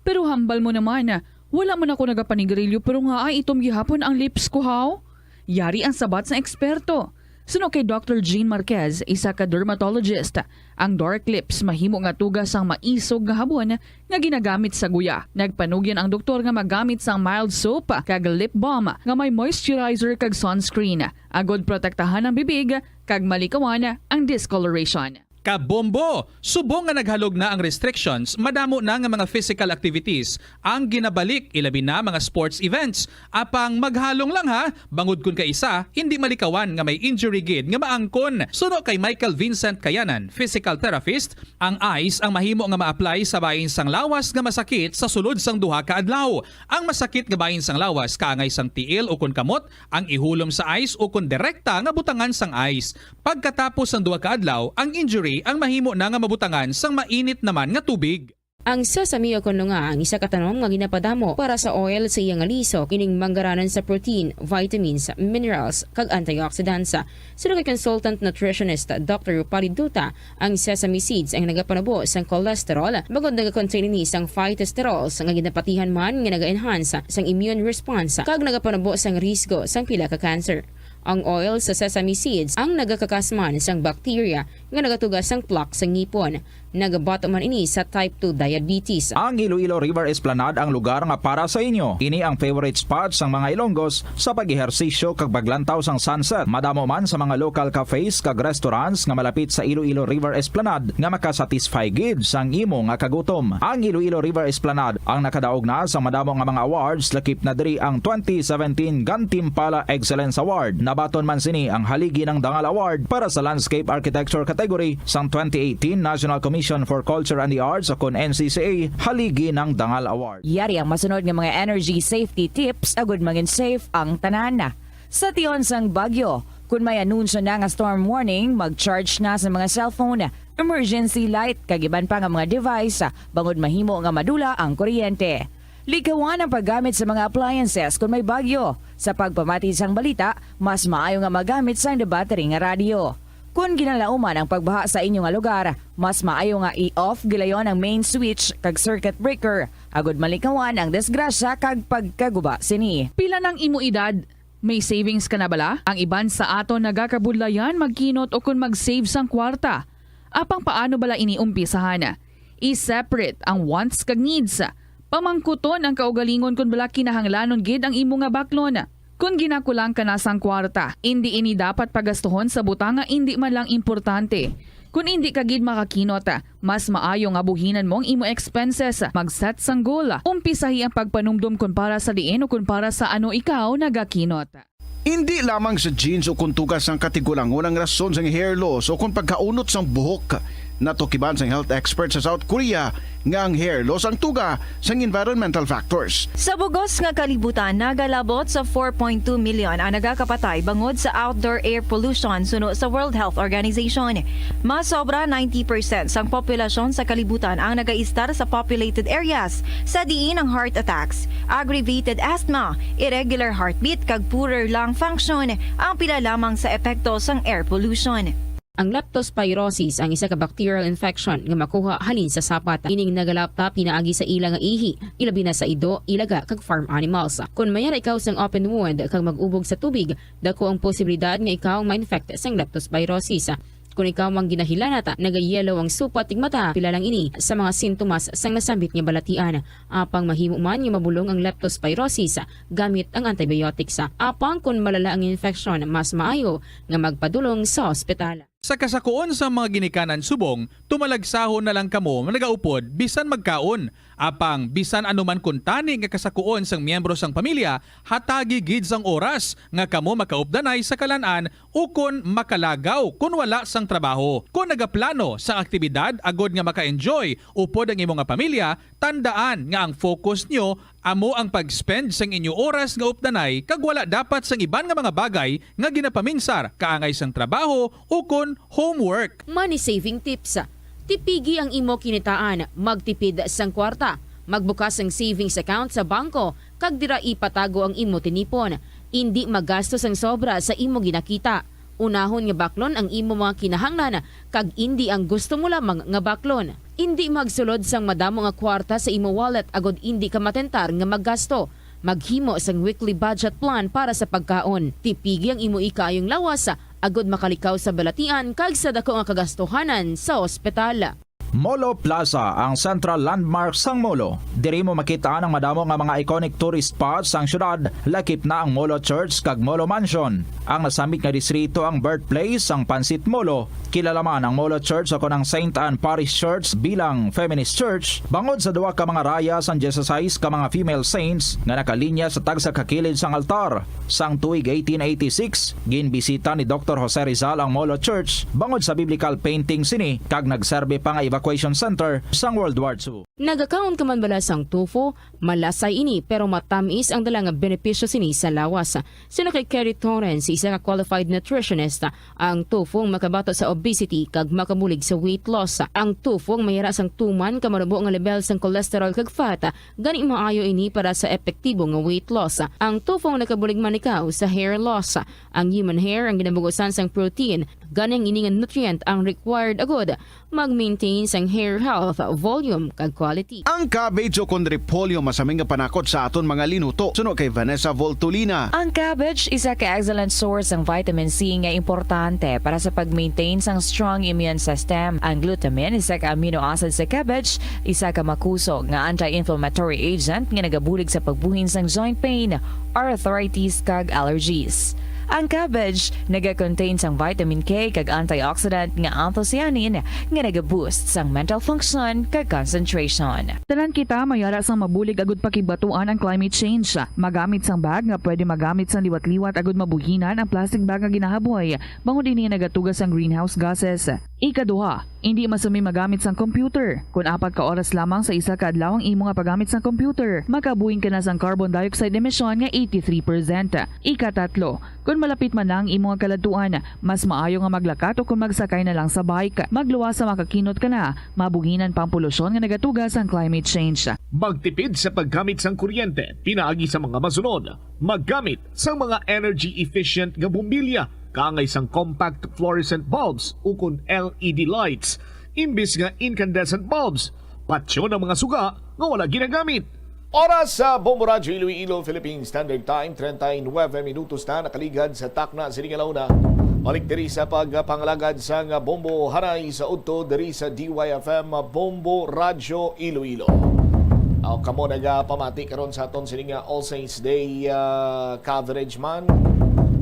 Pero hambal mo naman, wala man ako nagapanigarilyo pero nga ay itom gihapon ang lips ko, haw? Yari ang sabat sang eksperto. Suno kay Doctor Jean Marquez, isa ka dermatologist, ang dark lips mahimo nga tuga sang maisog nga habon nga ginagamit sa guya. Nagpanugyan ang doktor nga magamit sang mild soap kag lip balm nga may moisturizer kag sunscreen, agod protektahan ang bibig kag malikawan ang discoloration. Kabombo! Subong nga naghalog na ang restrictions, madamo na nga mga physical activities ang ginabalik, ilabi na mga sports events. Apang maghalong lang ha, bangod kun kaisa, hindi malikawan nga may injury gid nga maangkon. Suno kay Michael Vincent Kayanan, physical therapist, ang ice ang mahimo nga ma-apply sa bahin sang lawas nga masakit sa sulod sang duha ka adlaw. Ang masakit nga bahin sang lawas kaangay sang tiil ukon kamot ang ihulom sa ice ukon direkta nga butangan sang ice. Pagkatapos sang duha ka adlaw, ang injury ang mahimo na nga mabutangan sang mainit naman nga tubig. Ang sesame o kon lunga ang isa ka tanom nga ginapadamo para sa oil sa iya nga lisok, ining manggaranan sa protein, vitamins, minerals, kag antioxidants. Suno kay consultant nutritionist Doctor Rupali Duta, ang sesame seeds ang nagapanubo sang cholesterol, bangod nagakontain ini sang phytosterols nga ginapatihan man nga naga-enhance sang immune response kag nagapanubo sang risgo sang pila ka cancer. Ang oil sa sesame seeds ang nagakakas man sang bacteria nga nagatuga sang plaque sa ngipon. Nagabato man ini sa type two diabetes. Ang Iloilo River Esplanade ang lugar nga para sa inyo. Ini ang favorite spot sang mga Ilonggos sa pag-ehersisyo kag paglantaw sang sunset. Madamo man sa mga local cafes kag restaurants nga malapit sa Iloilo River Esplanade nga makasatisfy gid sang imo nga kagutom. Ang Iloilo River Esplanade ang nakadaog na sa madamo nga mga awards, lakip na diri ang twenty seventeen Gantimpala Excellence Award. Nabaton man sini ang Haligi ng Dangal Award para sa Landscape Architecture category sang twenty eighteen National Commission for Culture and the Arts, o kon N C C A, Haligi ng Dangal Award. Yari ang masunod nga mga energy safety tips agud mangin safe ang tanan. Sa tion sang bagyo, kun may anunsyo na nga storm warning, mag-charge na sa mga cellphone, emergency light, kag iban pa nga mga device, bangod mahimo nga madula ang kuryente. Likawan ang paggamit sa mga appliances kun may bagyo. Sa pagpamati sang balita, mas maayo nga magamit sang battery nga radyo. Kun ginalauman ang pagbaha sa inyo nga lugar, mas maayo nga i-off gilayon ang main switch kag circuit breaker, agud malikawan ang disgrasya kag pagkaguba sini. Pila nang imo edad? May savings ka na bala? Ang iban sa aton nagakabudlayan magkinot o kon mag-save sang kwarta. Apang paano bala ini umpisahan? I-separate ang wants kag needs. Pamangkuton ang kaugalingon kon bala kinahanglanon gid ang imo nga baklon. Kon ginakulang ka na sang kwarta, indi ini dapat pagastuhon sa butang nga indi man lang importante. Kon indi ka gid makakinot, mas maayo nga buhinan mo ang imo expenses, mag-set sang goal, umpisahi ang pagpanumdom kon para sa diin o kon para sa ano ikaw nagakinot. Indi lamang sa genes o kon tuga sang katigulangon ang rason sang hair loss o kon pagkaunot sang buhok. Natukiban sang health expert sa South Korea nga ang hair loss ang tuga sang environmental factors. Sa bugos nga kalibutan, nagalabot sa four point two million ang nagakapatay bangod sa outdoor air pollution, suno sa World Health Organization. Mas sobra ninety percent sang populasyon sa kalibutan ang nagaistar sa populated areas, sa diin ang heart attacks, aggravated asthma, irregular heartbeat, kag poorer lung function ang pila lamang sa epekto sang air pollution. Ang leptospirosis ang isa ka bacterial infection nga makuha halin sa sapat. Ining nagalapta pinaagi sa ila nga ihi, ilabi na sa ido, ilaga, kag farm animals. Kon mayara ikaw sang open wound kag mag-ubog sa tubig, dako ang posibilidad nga ikaw ma-infect sang leptospirosis. Kon ikaw ang ginahilanat, nagayelo ang supat ning mata, pila lang ini sa mga sintomas sang nasambit nga balatian. Apang mahimo man nga mabulong ang leptospirosis gamit ang antibiotics. Apang kon malala ang infeksyon, mas maayo nga magpadulong sa ospital. Sa kasakuon sang mga ginikanan subong, tumalagsahon na lang kamo nagaupod bisan magkaon. Apang bisan ano man kuntani nga kasakuon sang miyembro sang pamilya, hatagi gid sang oras nga kamo makaupdanay sa kalan-an ukon makalagaw kon wala sang trabaho. Kon nagaplano sang aktibidad agod nga maka-enjoy upod ang imo nga pamilya, tandaan nga ang focus nyo amo ang pag-spend sang inyo oras nga updanay kag wala dapat sang iban nga mga bagay nga ginapaminsar kaangay sang trabaho ukon homework. Money saving tips. Tipigi ang imo kinitaan, magtipid sang kwarta, magbukas sang savings account sa bangko, kag dira ipatago ang imo tinipon. Indi magasto sang sobra sa imo ginakita. Unahon nga baklon ang imo mga kinahanglan kag indi ang gusto mo lamang nga baklon. Indi magsulod sang madamo nga kwarta sa imo wallet agod indi ka matentar nga maggasto. Maghimo sang weekly budget plan para sa pagkaon. Tipigi ang imo ikaayong lawas agod makalikaw sa balatian kag sa dako nga kagastuhanan sa ospital. Molo Plaza, ang central landmark sang Molo. Diri mo makita ang madamo nga mga iconic tourist spots sang syudad, lakip na ang Molo Church kag Molo Mansion. Ang nasambit nga distrito ang birthplace sang Pansit Molo. Kilala man ang Molo Church o kon ang Saint Anne Parish Church bilang feminist church bangod sa duha ka mga raya sang dieciséis ka mga female saints nga nakalinya sa tagsa ka kilid sang altar. Sang tuig eighteen eighty-six, ginbisita ni Doktor Jose Rizal ang Molo Church bangod sa biblical painting sini kag nagserbi pa nga evacuation center sang World War Two. Nagakaon ka man bala sang tofu? Malasay ini, pero matamis ang dala nga benepisyo sini sa lawas. Suno kay Kerry Torrens, isa ka qualified nutritionist, ang tofu ang makabato sa obesity kag makabulig sa weight loss. Ang tofu ang mayara sang tuman ka marubo nga level sang cholesterol kag fat, gani maayo ini para sa epektibo nga weight loss. Ang tofu ang nakabulig man ikaw sa hair loss. Ang human hair ang ginabugusan sang protein, gani ang ini nga nutrient ang required agud mag-maintain sang hair health, volume, kag quality. Ang cabbage o kon repolyo masami nga panakot sa aton mga linuto, suno kay Vanessa Voltolina. Ang cabbage isa ka excellent source sang vitamin C nga importante para sa pag-maintain sang strong immune system. Ang glutamine, isa ka amino acid sa cabbage, isa ka makusog nga anti-inflammatory agent nga nagabulig sa pagbuhin sang joint pain, arthritis, kag allergies. Ang cabbage nagakontain sang vitamin K kag antioxidant nga anthocyanin nga nagaboost sang mental function kag concentration. Tanan kita mayara sang mabulig agud pakigbatuan ang climate change. Magamit sang bag nga pwede magamit sang liwat-liwat agud mabuhinan ang plastic bag nga ginahaboy, bangod ini nagatuga sang greenhouse gases. Ikaduha, indi masumi magamit sang computer. Kon apat ka oras lamang sa isa ka adlaw ang imo nga paggamit sang computer, makabuhin ka na sang carbon dioxide emission nga eighty-three percent. Ikatatlo, kon malapit man na ang imo nga kaladtuan, mas maayo nga maglakat o kon magsakay na lang sa bike. Magluwas sa makakinot ka na, mabuhinan pa ang polusyon nga nagatuga sang climate change. Magtipid sa paggamit sang kuryente pinaagi sa mga masunod. Maggamit sang mga energy efficient nga bombilya kaangay sang compact fluorescent bulbs ukon L E D lights imbis nga incandescent bulbs. Patyon ang mga suga nga wala ginagamit. Oras sa Bombo Radyo Iloilo, Philippine Standard Time, treinta y nueve minutos na nakaligad sa takna sini nga launa. Balik diri sa pagpangalagad sang Bombo Haray sa udto diri sa D Y F M Bombo Radyo Iloilo. Aw, kamo nagapamati karon sa aton sini nga All Saints Day, ah, coverage man.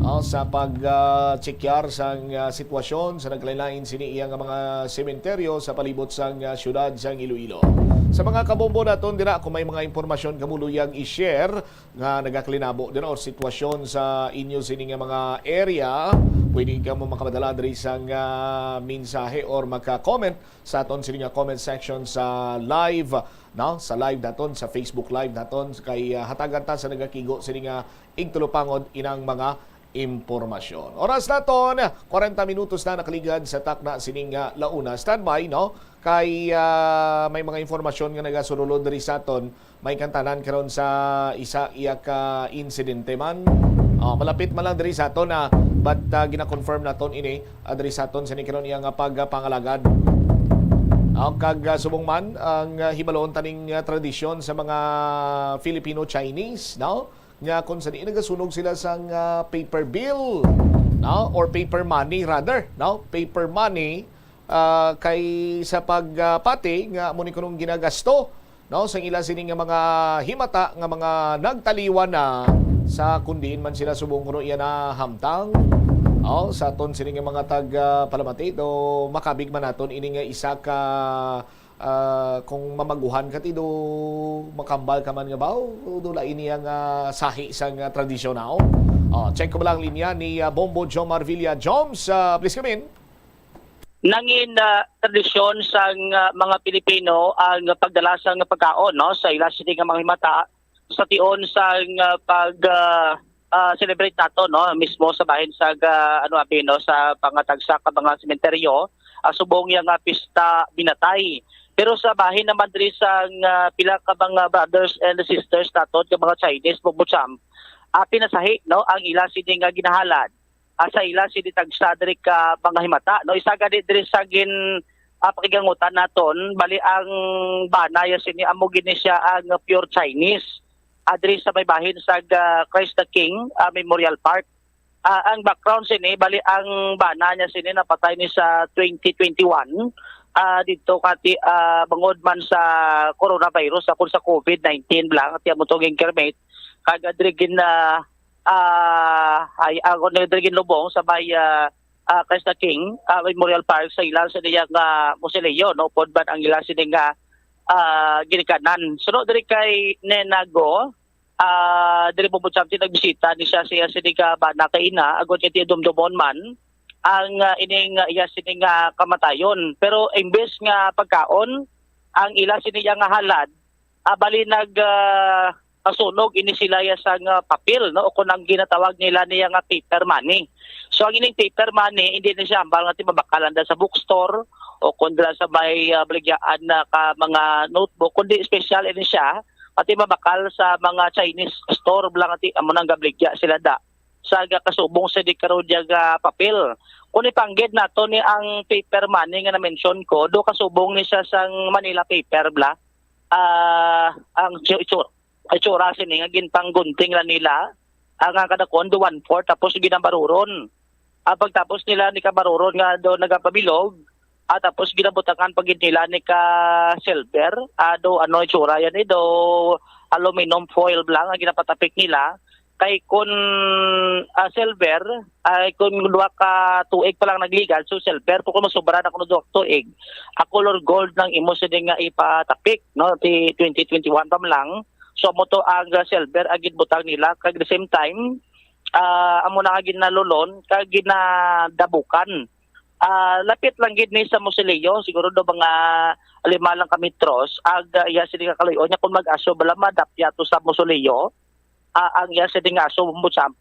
Aw, sa pag, ah, check-yar sang, ah, sitwasyon sa naglain-lain sini iya nga mga sementeryo sa palibot sang, ah, siyudad sang Iloilo. Sa mga kabombo naton dira, kung may mga impormasyon kamo luyag i-share nga nagakalinabo dira or sitwasyon sa inyo sini nga mga area, pwede kamo makapadala diri sang, ah, mensahe or maka-comment sa aton sini nga comment section sa live, no? Sa live naton, sa Facebook Live naton, kay, ah, hatagan ta sa nagakigo sini nga igtulupangod inang mga impormasyon. Oras naton, kwarenta minutos na nakaligad sa takna sining, ah, launa. Standby, no? Kay, ah, may mga impormasyon nga nagasulod diri sa aton. May kantanan karon sa isa iya ka insidente man. Oh, malapit man lang diri sa aton na, but ah, gina-confirm naton ini, ah, diri sa aton sa karon iya nga pagpangalagad. Oh, kag ah, subong man ang ah, hibaloon taning ah, tradisyon sa mga Filipino-Chinese, no? Nga kung sa diin nagasunog sila sang ah, paper bill, no? Or paper money rather, no? Paper money ah, kay sa pagpati nga amo ni kunong ginagasto, no, sa ila sini nga mga himata nga mga nagtaliwan na sa kun diin man sila subong kuno iya na hamtang. Oh, sa aton sini nga mga tag ah, palamati do makabig man naton ini nga isa ka ah, kung mamaguhan ka ti do makambal ka man nga baw do lain niya nga sahi sa nga tradisyon na. Oh, check ko ba lang linya ni ah, Bombo Jomar Villa. Joms, ah, please come in. Nangin ah, tradisyon sang ah, mga Pilipino ang pagdala sang pagkaon, no, sa ila sini nga mga himata sa tion sang ah, pag ah, ah, celebrate nato, no, mismo sa bahin sa ah, ano abi, no, sa pangatagsa ka mga sementeryo, ah, subong iya nga pista binatay. Pero sa bahin naman diri sang ah, pila ka mga brothers and sisters nato nga mga Chinese, Bombo Jomar, ah, pinasahi, no, ang ila sini nga ginahalad ah, sa ila sini tagsa diri ka mga himata, no? Isa gani diri sa gin ah, pakigangutan naton, bali ang bana ya sini amo gini siya ang pure Chinese. Ah, diri sa may bahin sa ah, Christ the King ah, Memorial Park. Ah, ang background sini, bali ang bana niya sini napatay ni sa twenty twenty-one. Ah, dito kati ah, bangod man sa coronavirus, ako sa COVID nineteen lang, ti amo tong incarmate. Kag diri gin ah, ah, ay ako na diri ginlubong sa may ah, ah, Christ the King ah, Memorial Park sa ila sa niya nga mausoleo, no, upod man ang ila sini nga ah, ginikanan. Suno diri kay Nenago, ah, diri mo butsam nagbisita ni siya siya sini ka bana kay ina, agod kay dumdumon man ang ah, ining ah, iya sini nga kamatayon. Pero imbes nga pagkaon, ang ila sini iya nga halad, ah, bali nag ah, pasunog ini sila iya sang ah, papel, no, o kung ang ginatawag nila niya nga paper money. So ang ining paper money, hindi na siya hambal nga ti mabakal anda sa bookstore o kung dira sa may ah, baligyaan na ka mga notebook, kundi special ini siya, pati mabakal sa mga Chinese store bala nga ti amo nang gabaligya sila da sa gakasubong sa di karon diya nga papel. Kung ipanggid nato ni ang paper money nga na-mention ko, do kasubong ni siya sang Manila paper bala. Ah, ang itsu- itsura sini nga ginpanggunting lang nila, ang ang kadakon do one fourth, tapos ginabaruron. Ah, pagtapos nila ni kabaruron nga do nagapabilog, ah, tapos ginabutangan pa gid nila ni ka silver, ah, do ano itsura yan eh, do aluminum foil lang ang ginapatapik nila. Kay kun ah, silver, ay kun duha ka tuig pa lang nagligan, so silver, pero kung masubra na kuno duha ka tuig, a color gold nang imo sini nga ipatapik, no, ti twenty twenty-one pa man lang. So amo to ang ah, silver ang ginbutang nila, kag the same time, ah, amo na nga ginalulon kag ginadabukan. Ah, lapit lang gid ni sa mausoleo, siguro do mga lima lang ka metros ang ah, iya sini nga kaluy-on. Nya kung mag-aso bala madapya to sa mausoleo, ah, ang iya sini nga aso, Bombo Jomar.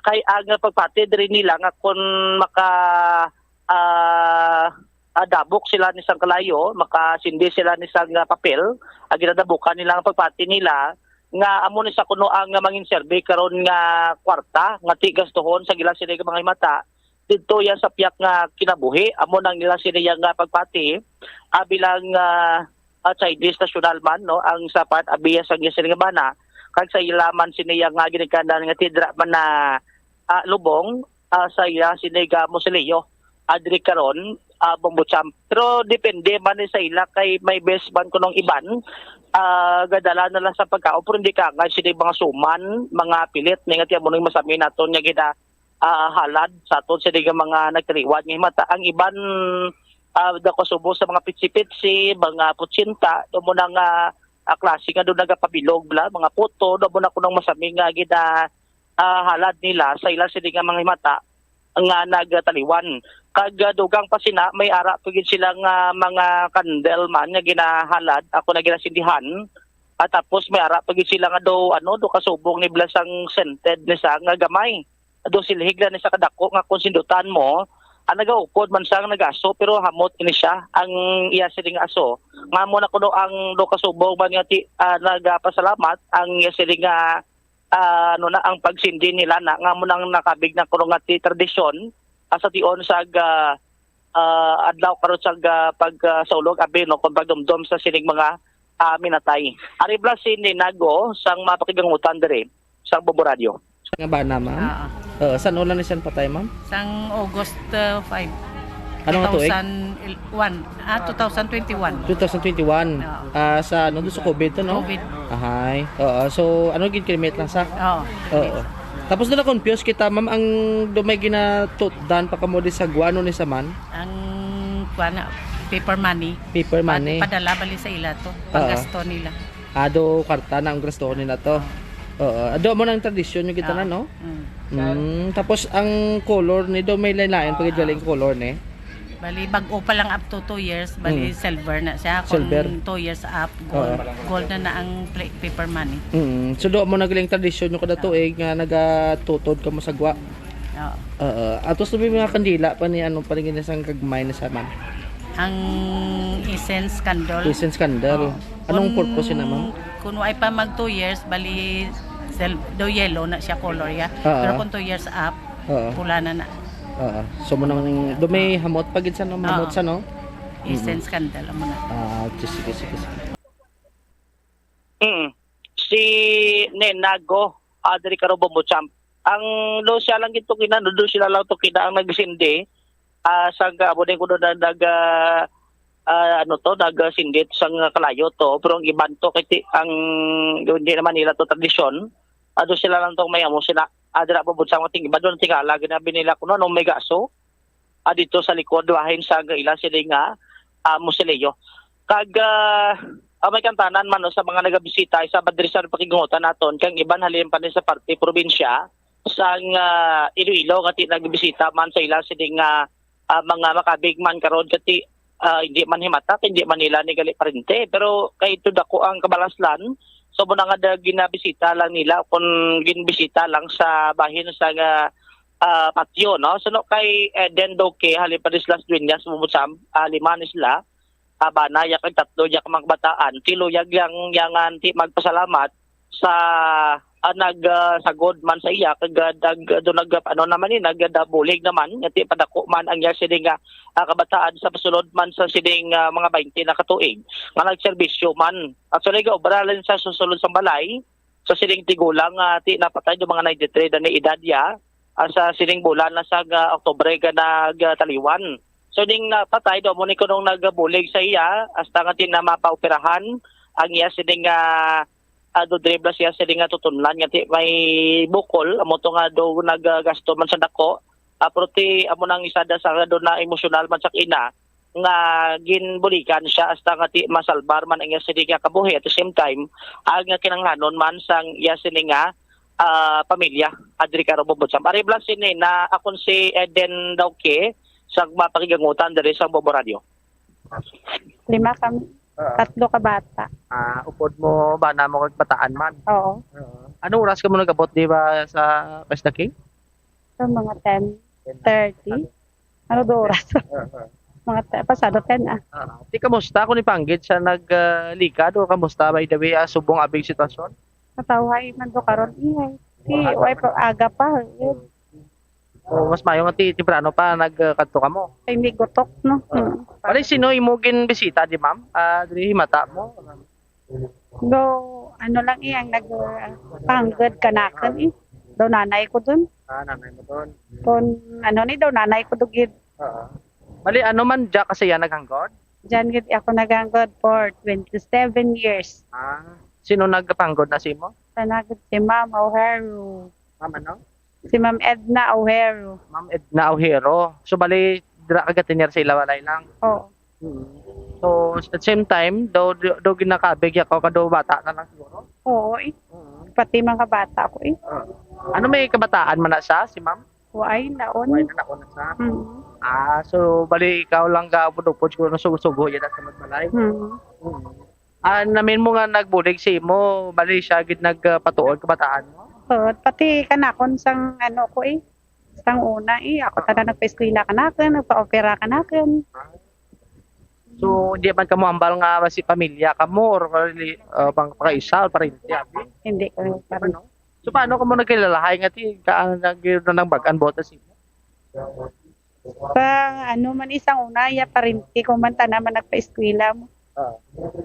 Kay ang pagpati diri nila nga kun maka ah, ah, dabok sila ni sang kalayo, makasindi sila ni sang ah, papel, ang ginadabukan nila nga pagpati nila nga amo ni sa kuno ang mangin survey karon nga kwarta nga ti gastuhon sa ila sini nga mga himata didto ya sa piyak nga kinabuhi, amo nang ila sini ya nga pagpati ah, bilang ah, ah, Chinese national man, no, ang sa part abiya sang iya sini nga bana, kag sa ila man sini ya nga ginikanan nga tidra man na ah, lubong ah, sa iya sini nga mausoleo, ah, diri karon, ah, Bombo Jomar. Pero depende man ni sa ila kay may best man kunong iban ah, gadala na lang sa pagkaon, pero hindi ka nga sini mga suman, mga pilit ni nga ti amo nang masami naton nga gina ah, halad sa aton sini nga mga nagtaliwan nga himata. Ang iban ah, daw kasubo sa mga pitsi-pitsi, mga putsinta, do mo na nga ah, klase nga do nagapabilog bala, mga puto, do mo na kunong masami nga gina ah, halad nila sa ila sini nga mga himata nga nagtaliwan. Kag ah, dugang pa sina, may ara pa gid sila nga mga candle man nga ginahalad, ako na ginasindihan. At tapos may ara pa gid sila nga do ano, do kasubong ni bala sang scented ni sa nga gamay. Do silhig lang ni sa kadako nga kung sindutan mo, ang nagaupod man sang nagaso, pero hamot ini siya ang iya sini nga aso. Nga mo na kuno ang do kasubong man nga ti, ah, nagapasalamat ang iya sini nga Ah, ano na ang pagsindi nila na nga mo nang nakabig na kuno nga ti tradisyon, ah, sa tion sa ga, ah, adlaw karon sa ga, pag, ah, saulog abi, no, kung pagdumdom sa sining mga, ah, minatay. Ari bala si Ninago sang mapakigangutan diri sa Bobo Radio. Nga bana, ma'am? Oo. Oo, san ulan ni san patay, ma'am? Sang August, uh, five, Ano nga tuig? two thousand one. Ah, two thousand twenty-one. Two thousand twenty-one. Oo. Ah, sa ano, sa COVID to, no? COVID. Ahay. Oo. So, ano, ginkirimit lang sa? Oo. Oo. Tapos na confuse kita, ma'am, ang do may ginatutdan pa kamo di sa guano ni sa man? Ang, kuwan na, paper money. Paper money. Pad-, padala bali sa ila to. Oo. Panggasto nila. Ah, do kwarta na ang gastuhon nila to. Oo. Ado mo nang tradisyon yung gitanan, Oo. no? Mm. Mm, tapos ang color ni do may lain-lain pag galing color ni. Bali, bag-o pa lang up to two years, bali Mm. silver na siya. Kung Silver. two years up, gold. Oo. Gold na na ang pla-, paper money. Mm. So, do mo nagaling tradisyon nyo kada tuig nga nagatutod ka mo sa gwa. Oo. Oo. Atos na may mga kandila pa ni ano pa rin sang gagmay na sa man. Ang essence candle. Essence candle. Oo. Anong Kung, purpose yun, ma'am? Kung ay pa mag two years, bali, sel-, do yellow na siya color ya. Oo. Pero kung two years up, Oo. pula na na. Oo. So, mo nang, do may hamot pa gid sa, no? Hamot Oo. sa, no? Essence candle, amo na. Ah, sige, sige, sige. Mm. Si Nenago, ah, diri ka Robo mo, champ. Ang do siya lang gid to kina, do sila lang to kina ang nagsindi. Ah, sa ga-, amo din kuno na nag, ah, ah, ano to, nagsindi sang kalayo to. Pero ang iban to, kay ti-, ang, hindi naman nila to tradisyon. Ado sila lang tong may amo sila. Ah, dira po sa mga ting-, iba doon tingala, ginabi nila kuno, no, may gaso. Ah, dito sa likod, bahin sa ila sila nga, ah, musilyo. Kag, ah, ah, may kantanan man, no, sa mga nagabisita, isa ba diri sa pakigungutan naton, kang iban halin pa ni sa parte probinsya, sang, ah, Iloilo, nga ti nagbisita man sa ila sini nga, ah, mga makabig man karon, kati, ah, hindi man himata, hindi man nila ni gali parente. Pero kay ito dako ang kabalaslan, so muna nga da-, ginabisita lang nila, kung ginbisita lang sa bahin sa nga, ah, patio, no? So, no, kay Eden Duque, halin pa ni sila sa Dueñas, Bubusam, ah, lima ni sila, ah, bana, ya kag tatlo, ya ka mga kabataan. Ti luyag yang, yang anti magpasalamat sa, ah, nag, ah, sagod man sa iya, kag, ah, dag-, do nag, ano naman ni, nag, ah, bulig naman, nga ti padako man ang iya sini nga, ah, kabataan sa pasulod man sa sining, ah, mga baynte na katuig, nga nagserbisyo man. Actually, gaobra lang sa susulod sang balay, sa sining tigulang, ah, ti napatay do mga ninety-three na ni edad ya, ah, sa sining bulan na sa, ah, Oktubre nga nagtaliwan. So, ning napatay do, amo ni kunong nagabulig sa iya, hasta nga ti na mapaoperahan ang iya sining, ah, ah, do dribla siya sining nga tutunlan nga ti may bukol, amo to nga do nagagasto man sa dako. Ah, pero ti amo nang isa da sa do na emosyonal man sa ina nga ginbuligan siya hasta nga ti masalbar man ang iya sini nga kabuhi. At the same time, ang kinahanglanon man sang iya sini nga, ah, pamilya, adri ka Robo Butsam. Ari bala sini na akon si Eden Dauke sa mapakigangutan diri sa Bobo Radio. Lima kami. Ah. Tatlo ka bata. Ah, upod mo, bana mo kag bataan man? Oo. Oo. Ano oras ka mo nag-abot, di ba, sa Pesta King? Sa mga ten thirty. Ano ba oras? Ah, ah. Mga te-, pasado ten, ah. Ah, ti kamusta kung ipanggit sa nag, ah, likad o kamusta, by the way, ah, subong abing sitwasyon? Matawhay man do karon, ihay. Ti, way pa, aga pa, eh. O, mas maayo nga ti-, temprano pa nagkadto kamo. Ay, may gutok, no? Hmm. Pala, sino imo ginbisita di, ma'am? Ah, diri himata mo? Do, ano lang iyang nag, ah, panggod kanakon, eh. Do nanay ko dun. Ah, nanay mo dun. Kung ano ni, do nanay ko do gid. Oo. Bali, ano man, diya kasi yan naghanggod? Diyan gid ako naghanggod for twenty-seven years. Ah, sino nagpanggod na si imo? Sa nagod si Ma'am O'Hare. Ma'am, ano? Si Ma'am Edna Ojero. Ma'am Edna Ojero. So, bali, dira ka gatinir sa ila walay lang? Oo. Mm. So, at same time, daw, daw, daw ginakabig ya ka, kado bata na lang siguro? Oo, eh. Mm. Pati mga bata ko, eh. Ah. Ano, may kabataan man na siya, si ma'am? Waay, naon. Waay na naon na siya? Mm. Ah, so, bali, ikaw lang ga upod-upod siguro na sugo-sugo yan sa magbalay? Mm. Mm. Ah, namin mo nga nagbulig si imo, bali siya gid nagpatuod kabataan mo? Oo, pati kanakon sang ano ko eh, sang una eh, ako tanan nagpa-eskwela kanakon, nagpa-opera kanakon. So, hindi man kamo ambal nga si pamilya kamo or reli-, ah, pang pakaisa or parente, abi? Hindi ko Hindi pa, no? So, paano ka mo nagkilalahay nga ti ka nag-, nang bag-an botas imo? Sa ano man, isang una, iya parente ko man, tanan man nagpaeskwela mo. Ah.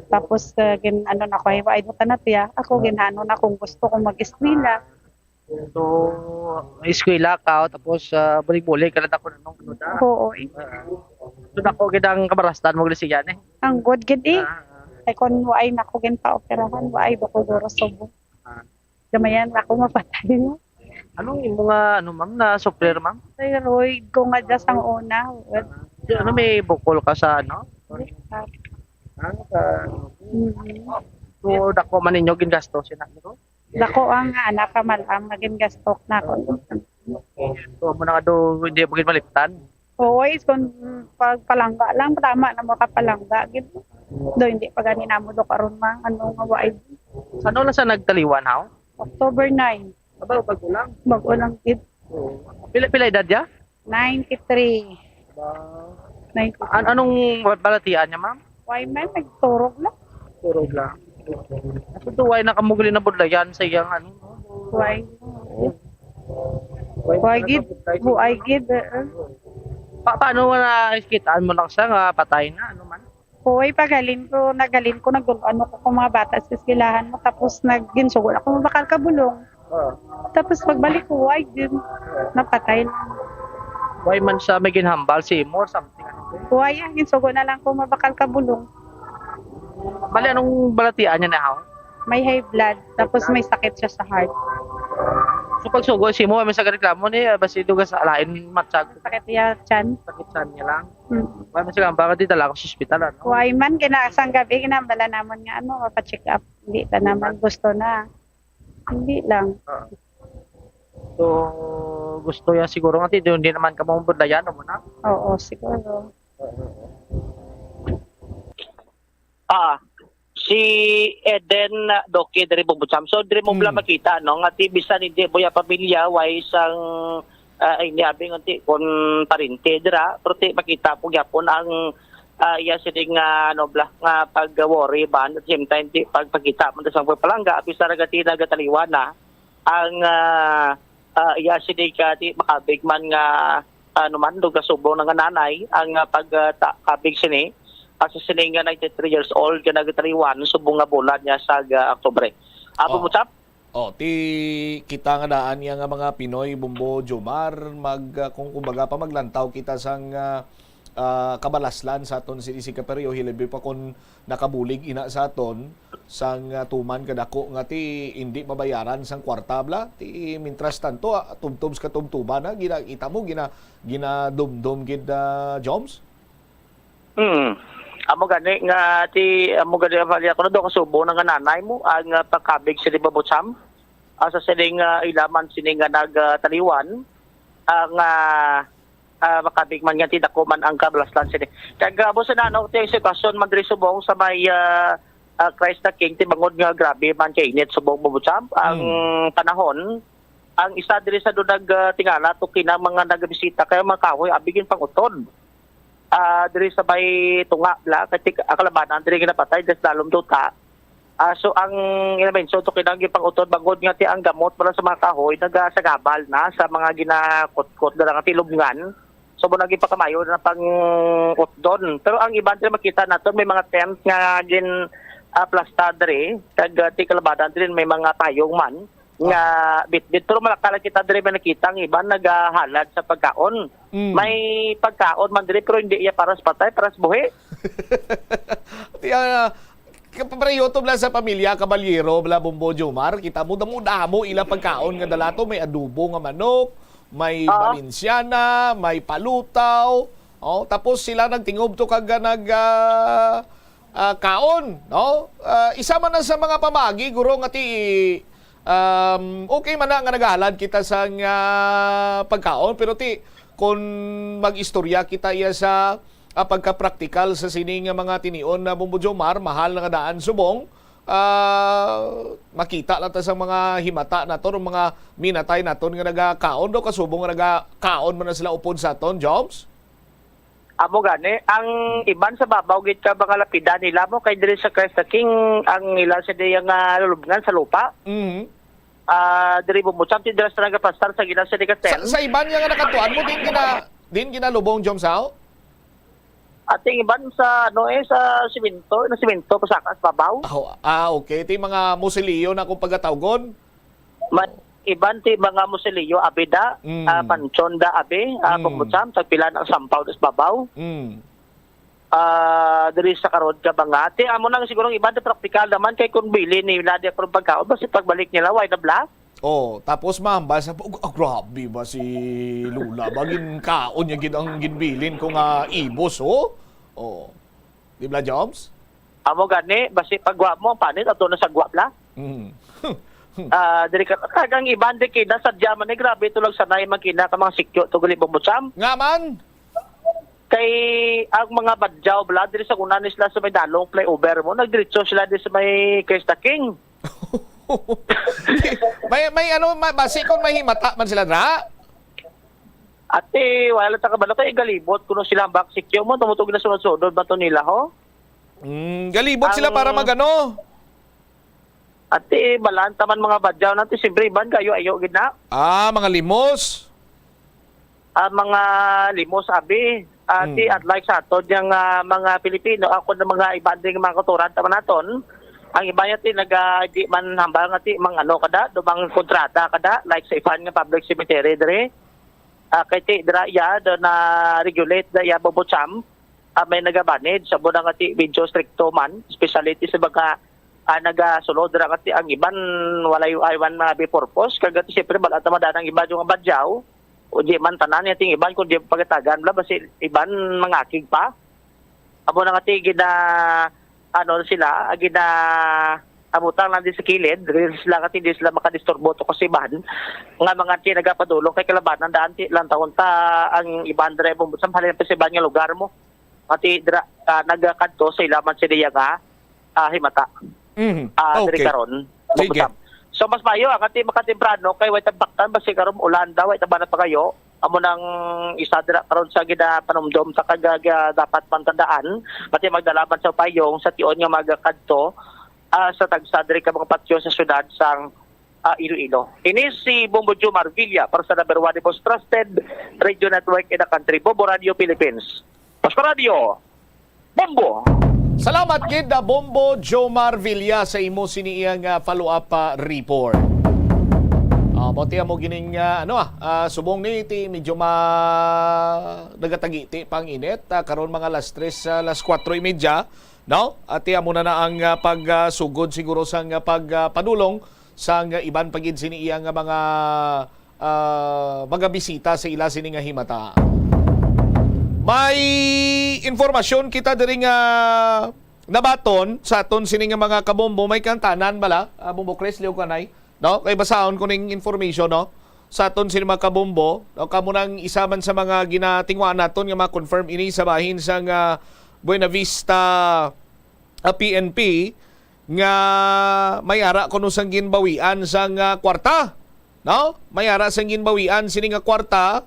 Tapos, ah, gin-, ano na ko, "Ay, wa, ay, buta na tiya." Ako, ginhano na kung gusto kong mag-eskwela. So, eskwela ka, tapos, ah, bulig-bulig ka lang ako nung ano da. Oo, eh. Ah. So, dako gid ang kabarastan mo, Glisiyan, eh. Ang good gid, eh. Ah, ah. Ay, kung wa ay nako ginpaoperahan, wa ay dako duro subo. Ah. Gamayan ako mapatay, no? Anong imo nga, ano, ma'am, na suffer, ma'am? Thyroid ko nga dya sang una. Ah, di, ano, may bukol ka sa, ano? Ah, sa, Mm. So, dako man ninyo gingasto sina, no? Dako ang anak ka malam nga gingastok na ako. So, amo na nga do, hindi mo gid maliptan? Oo, is kung pagpalangga lang, tama na makapalangga gid. Do, hindi pa gani namo do karon ma, ano nga waay. Sa ano lang sa nagtaliwan, haw? October nine. Aba, bago lang. Bago lang gid. Oo. Pila, pila edad ya? Ninety-three. Wow. Ninety-three. An-, anong balatian niya, ma'am? Why man, nagturog lang. Turog lang. Ito, why na kamugli na budlayan sa iyang ano? Why? Why Why na gid? Kamugli? Why gid? Eh, eh. Pa-, paano mo na kitaan mo lang siya nga patay na? Ano man? Hoy, paghalin ko, naghalin ko, nag-, ano ko, kung mga bata sa eskwelahan mo, tapos nag-, ginsugo ako, mabakal ka bulong. Oo. Tapos pagbalik ko, why din? Napatay lang. Why man siya may ginhambal si imo or something? Ano? Why, ah, ginsugo na lang ko, mabakal ka bulong. Bali, anong balatian niya na, haw? May high blood, tapos may sakit siya sa heart. So, pagsugo si mo, may sa reklamo ni, ah, basi duga sa alain, matsag. Sakit niya, chan. Sakit chan niya lang. Hmm. Wala man sila, baka di dala ako sa ospital, ano? Why man, gina-, sang gabi, ginambala namon nga, ano, mapa-check up. Hindi pa naman gusto na. Hindi lang. Ah. So, gusto niya siguro nga, di, hindi naman ka mabudlayan, ano na? Oo, siguro. Ah, si Eden Doki diri Bumbocham. So, diri mo bala Hmm. makita, no, nga ti bisan hindi mo ya pamilya, way sang, ah, ay, niabing anti kon parente dira, pero ti makita po gyapon ang, ah, iya sini nga, ano bala, nga pag-worry ba, at the same time, ti pagpakita mo sang pagpalangga, bisan nagati nagataliwan na ang, ah, ah, iya sini ka ti makabig man nga ano man, do gasubong na nga nanay ang, ah, pag, ah, ta-, kabig sini, ah, sa sini nga ninety-three years old nga nagtaliwan subong nga bulan niya sa, ah, Oktubre. Amo Oh. mo, Chap? Oh, ti kita nga daan niya nga mga Pinoy, Bumbo Jomar, mag, ah, kung kumbaga pa maglantaw kita sang, ah, ah, kabalaslan sa aton sini si Kaperyo, hilabi pa kon nakabulig ina sa aton sang, ah, tuman kadako nga ti indi mabayaran sang kwarta bala, ti mintras tanto, ah, tubtob sa katubtoban na, gina-, kita mo, gina-, ginadumdom gid, ah, Joms? Hmm. Amo gani nga ti, amo gani ang pali ako na do kasubo na nga nanay mo ang, ah, pagkabig sa Libabucham. Ah, sa sining, ah, ilaman sini nga nag, ah, taliwan, ah, nga ah, makabig man nga ti dako man ang kabalaslan sini. Kag, ah, busa na, no, ti ang sitwasyon man diri subong sa may, ah, ah, Christ the King, ti bangod nga grabe man ka init subong, Bumbocham, ang Hmm. panahon, ang isa diri sa dunag, ah, tingala to kinang mga nagabisita kay ang mga kahoy abi gin pang-utod. Ah, diri sa may tunga bala, kay ti-, ang kalabanan diri ginapatay, des lalom duta. Ah, so ang ina-mention to kinang gipang-utod bangod nga ti ang gamot para sa mga kahoy nagasagabal na sa mga ginakutkot na nga tilubngan. So, mo naging pakamayo na pang-utdon. Pero ang iban diri makita naton may mga tent nga gin, ah, plasta diri, kag, ah, ti kalabanan diri may mga payong man nga Ah. bitbit. Pero malakal kita diri may nakita ang iban nagahalad sa pagkaon. Mm. May pagkaon man diri pero hindi iya para sa patay, para sa buhi. Ti, ah, Kapareho to bala sa pamilya Caballero, bala Bumbo Jomar, kita mo, damo-damo ila pagkaon nga dala to, may adobo nga manok, may Ah. Valenciana, may palutaw, oh, tapos sila nagtingob to kag, ah, nag, ah, ah, kaon, no? Ah, isa man na sa mga pamagi, guro, nga ti, um, okay man na nga nagahalad kita sang, ah, pagkaon, pero ti, kung mag-istorya kita iya sa ah, pagka-praktikal sa sini nga mga tinion na Bumbo Jomar, mahal na nga daan subong, ah, makita lang ta sa mga himata naton, mga minatay naton nga nagakaon daw, kasubong nga nagakaon man na sila upod sa aton, Jobs? Amo gani, ang iban sa babaw gid ka mga lapida nila mo kay diri sa Christ the King ang ila sa diya nga lulubngan sa lupa. Mhm. Ah, diri Bombocham, ti dira sa nagapastar sa gilas sa Sa, Dikaten. Sa iban nga nakatuan mo, din gina, din ginalubong, Jom Sao? Ating iban sa, ano, eh, sa simento, na simento, pasakas, babaw. Oh, ah, okay. Ti mga musilyo na kung pagkatawgon? Ma-, iban ti mga musilyo, abi da, Mm. ah, panchon da, abi, ah, Mm. Bombocham, tagpila na sampaw da sa babaw. Mm. Ah, diri sa karon ka mga. Ti, amo nang siguro ang iban, praktikal naman, kay kung bili nila di ako ng pagkaon, basta pagbalik nila, why na bla? Oh, tapos mahambal sa, "Oh, ah, grabe ba si Lola ba? Ginkaon niya gid ang ginbilin ko nga ibos, oh." Oh. Di ba, Jobs? Amo gani, basi pagwa mo, ang panit, ato na sa gwa bla. Mm. Ah, diri ka, kag ang iban di kina, sadya man ni, grabe, ito lang sanay, magkina ka mga sikyo, to gali Bombocham. Nga man? Kay ang mga badyaw, bla, diri sa una ni sila sa may dalong flyover mo, nagdiretso sila di sa may Cresta King. May, may ano, may, basi kung may himata man sila, dra? Ate, wala lang ta kabalo kay galibot kuno sila ang back sikyo mo, tumutog na sunod-sunod ba to nila, ho? Mm, galibot sila Ang para magano? Ate, balaan ta man mga badyaw natin, siyempre, iban kayo, ayo gid na. Ah, mga limos. Ah, mga limos, abi. Ah, ti, Mm. unlike sa aton yang, ah, mga Pilipino, ako na mga iban ding mga kultura, tama naton. Ang iba niya, ti, naga, di man hambal nga, ti, mang ano kada, do mang kontrata kada, like sa iban nga public cemetery diri. Ah, kay ti, dira iya, do na regulate na iya, Bombocham. Ah, may nagabanid, sa muna nga, ti, medyo stricto man, especially ti sa mga, ah, nagasulod dira nga, ti, ang iban, walay, ay, man, mga be purpose, kag, ti, siyempre, wala ta madaan ang iban yung badyaw, o di man tanan, ya, ting iban, kung di pagatagan, bla, basi iban, mangakig pa. Amo na nga, ti, gina, ano, sila, ah, gina, abutang lang di sa kilid, dili sila, nga, ti, di sila makadisturbo to kasi iban, nga mga, ti, nagapadulong kay kalabanan, daan, ti, lang taon ta, ang iban, dira, sa halin pa sa iban nga lugar mo. Ati dira, ah, nagakadto sa ilaman sa iya nga, ah, himata. Mhm. Ah, diri Okay. karon, Sige. Bogotá. So, mas maayo ang ati makatemprano kay way tabaktan, basi karon ulan daw, way tabanan pa kayo. Amo nang isa dira karon sa ginapanumdom sa kaga-, ga-, dapat pangtandaan, pati magdalaman sa payong sa tion nga magakadto, ah, sa tagsa diri ka mga patyo sa syudad sang ah, Iloilo. Ini si Bombo Jomar Villa para sa number one, the most trusted radio network in the country, Bombo Radio Philippines. Pasko Radio, Bombo! Salamat gid, ah, Bombo Jomar Villa, sa imo sini iyang, ah, follow-up, ah, report. Ah, mao ti amo gining, ah, ano, ah, ah, subong ni ti medyo ma-, nagatagiti pa ang init, ah, karon mga alas tres, ah, alas kuwatro y medya, no? Ati amo na na ang, ah, pag, ah, sugod siguro sang, ah, pag, ah, padulong sang iban pa gid sini iya nga mga, ah, mga bisita sa ila sini nga himata. May informasyon kita diri nga nabaton sa aton sini nga mga kabombo, may kantanan bala, ah, Bombo Chris, liw kanay, no? Kay basahon ko ning information, no? Sa aton sini mga kabombo, no? Kamo nang isa man sa mga ginatingwaan naton nga ma-confirm ini sa bahin sang, ah, Buena Vista, ah, P N P nga may ara kuno sang ginbawian sang, ah, kwarta, no? May ara sang ginbawian sini nga kwarta,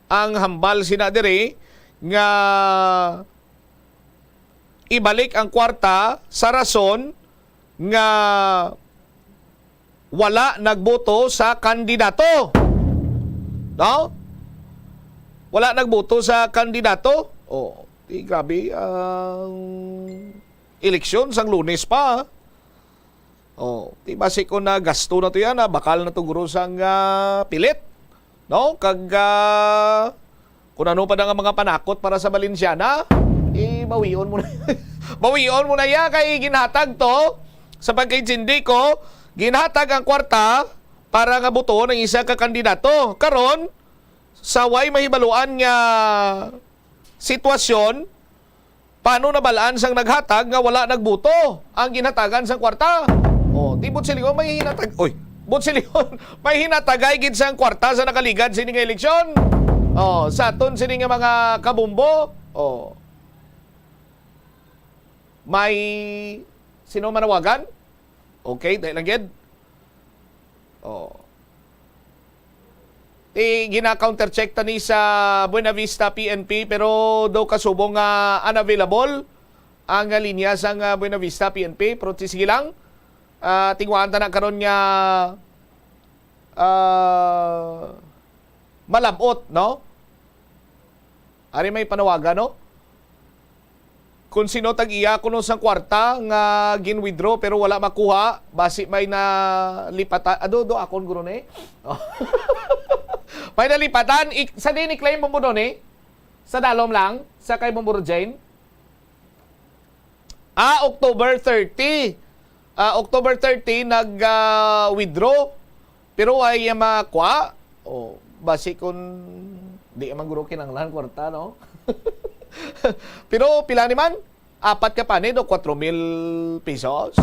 ang hambal sina diri nga ibalik ang kwarta sa rason nga wala nagboto sa kandidato. No? Wala nagboto sa kandidato. Oh, di grabe ang eleksyon sang Lunes pa. Oh, di basi kung nagasto na to yan, ah, bakal na to guro sang, ah, pilit. No? Kag, ah, kung ano pa na nga mga panakot para sa Valenciana, eh, bawion mo na. Bawion mo na ya, kay ginhatag to, sa pagkaintindi ko, ginhatag ang kwarta para nga botoon ang isa ka kandidato. Karon, sa way mahibaluan nga sitwasyon, paano nabalaan sang naghatag nga wala nagboto ang ginhatagan sang kwarta? Oh, ti Butsilyon may hinatag, oy, Butsilyon, may hinatagay gid sang kwarta sa nakaligad sini nga eleksyon. Oh, sa aton sini nga mga kabombo. Oh. May sino manawagan? Okay, dahil lang gid. Oh. Ti, gina-countercheck ta ni sa Buena Vista P N P, pero daw kasubong nga unavailable ang, ah, linya sang, ah, Buena Vista P N P. Pero ti, sige lang. Ah, tingwaan ta na karon nga ah, malabot, no? Ari may panawagan, no? Kung sino tag-iya kuno sang kwarta nga gin-withdraw pero wala makuha, basi may nalipatan. Ado, do akon guro ni. May nalipatan. Ik-, sa din i-claim mo, mo doon, eh? Sa dalom lang, sa kay Bombo Jane? Ah, October thirty. Ah, October thirty, nag, ah, withdraw. Pero ay, ah, makwa. O, basi kun di man guro kinanglan kwarta, no? Pero pila ni man? Apat ka panid o kwatro mil pesos?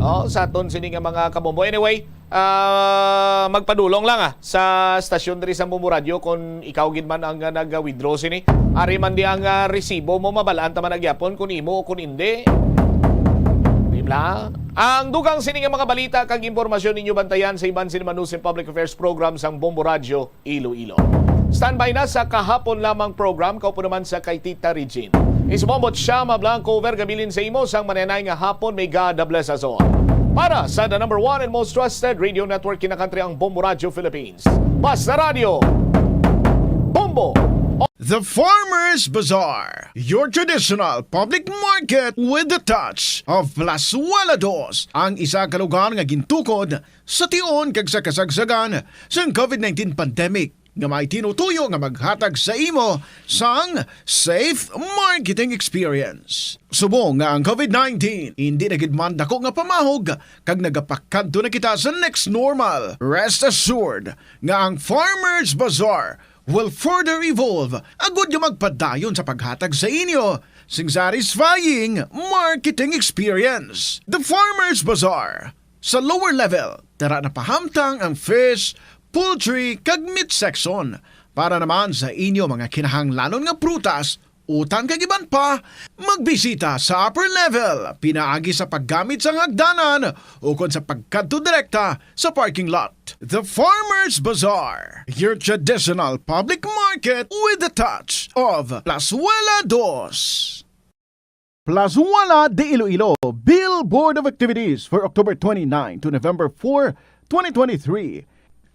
Oh, sa aton sini nga mga kabombo. Anyway, ah, magpadulong lang, ah, sa stasyon diri sa Bombo Radio kung ikaw gid man ang, ah, nag-withdraw sini. Ari man di ang, ah, resibo mo, mabalaan ta man agyapon kung imo o kung hindi. Di ba? Ang dugang sini nga mga balita kag impormasyon ninyo bantayan sa iban sini Manusin Public Affairs Program sang Bombo Radio Iloilo. Standby na sa kahapon lamang program, kaupo naman sa kay Tita Regine. Ismombot siya, Mablanco, Vergabilin sa imo sang manenay nga hapon. May God bless us all. Para sa the number one and most trusted radio network, kinakantri ang Bombo Radio Philippines. Basta Radio, Bombo. The Farmers Bazaar, your traditional public market with the touch of Plazuela Dos, ang isa ka lugar nga gintukod sa tion kag sa kasagsagan sang covid nineteen pandemic, nga may tinutuyo nga maghatag sa imo sang safe marketing experience. Subong nga ang covid nineteen indi na gid man dako nga pamahog kag nagapakadto na kita sa next normal, rest assured nga ang Farmers Bazaar will further evolve agud nga magpadayon sa paghatag sa inyo sing satisfying marketing experience. The Farmers Bazaar, sa lower level, tara na pahamtang ang fish, poultry, kag meat section. Para naman sa inyo mga kinahanglanon nga prutas, utan kag iban pa, magbisita sa upper level, pinaagi sa paggamit sang hagdanan ukon sa pagkadto direkta sa parking lot. The Farmers Bazaar, your traditional public market with the touch of Plazuela Dos. Plazuela de Iloilo, Billboard of Activities for October twenty-nine to November four, twenty twenty-three.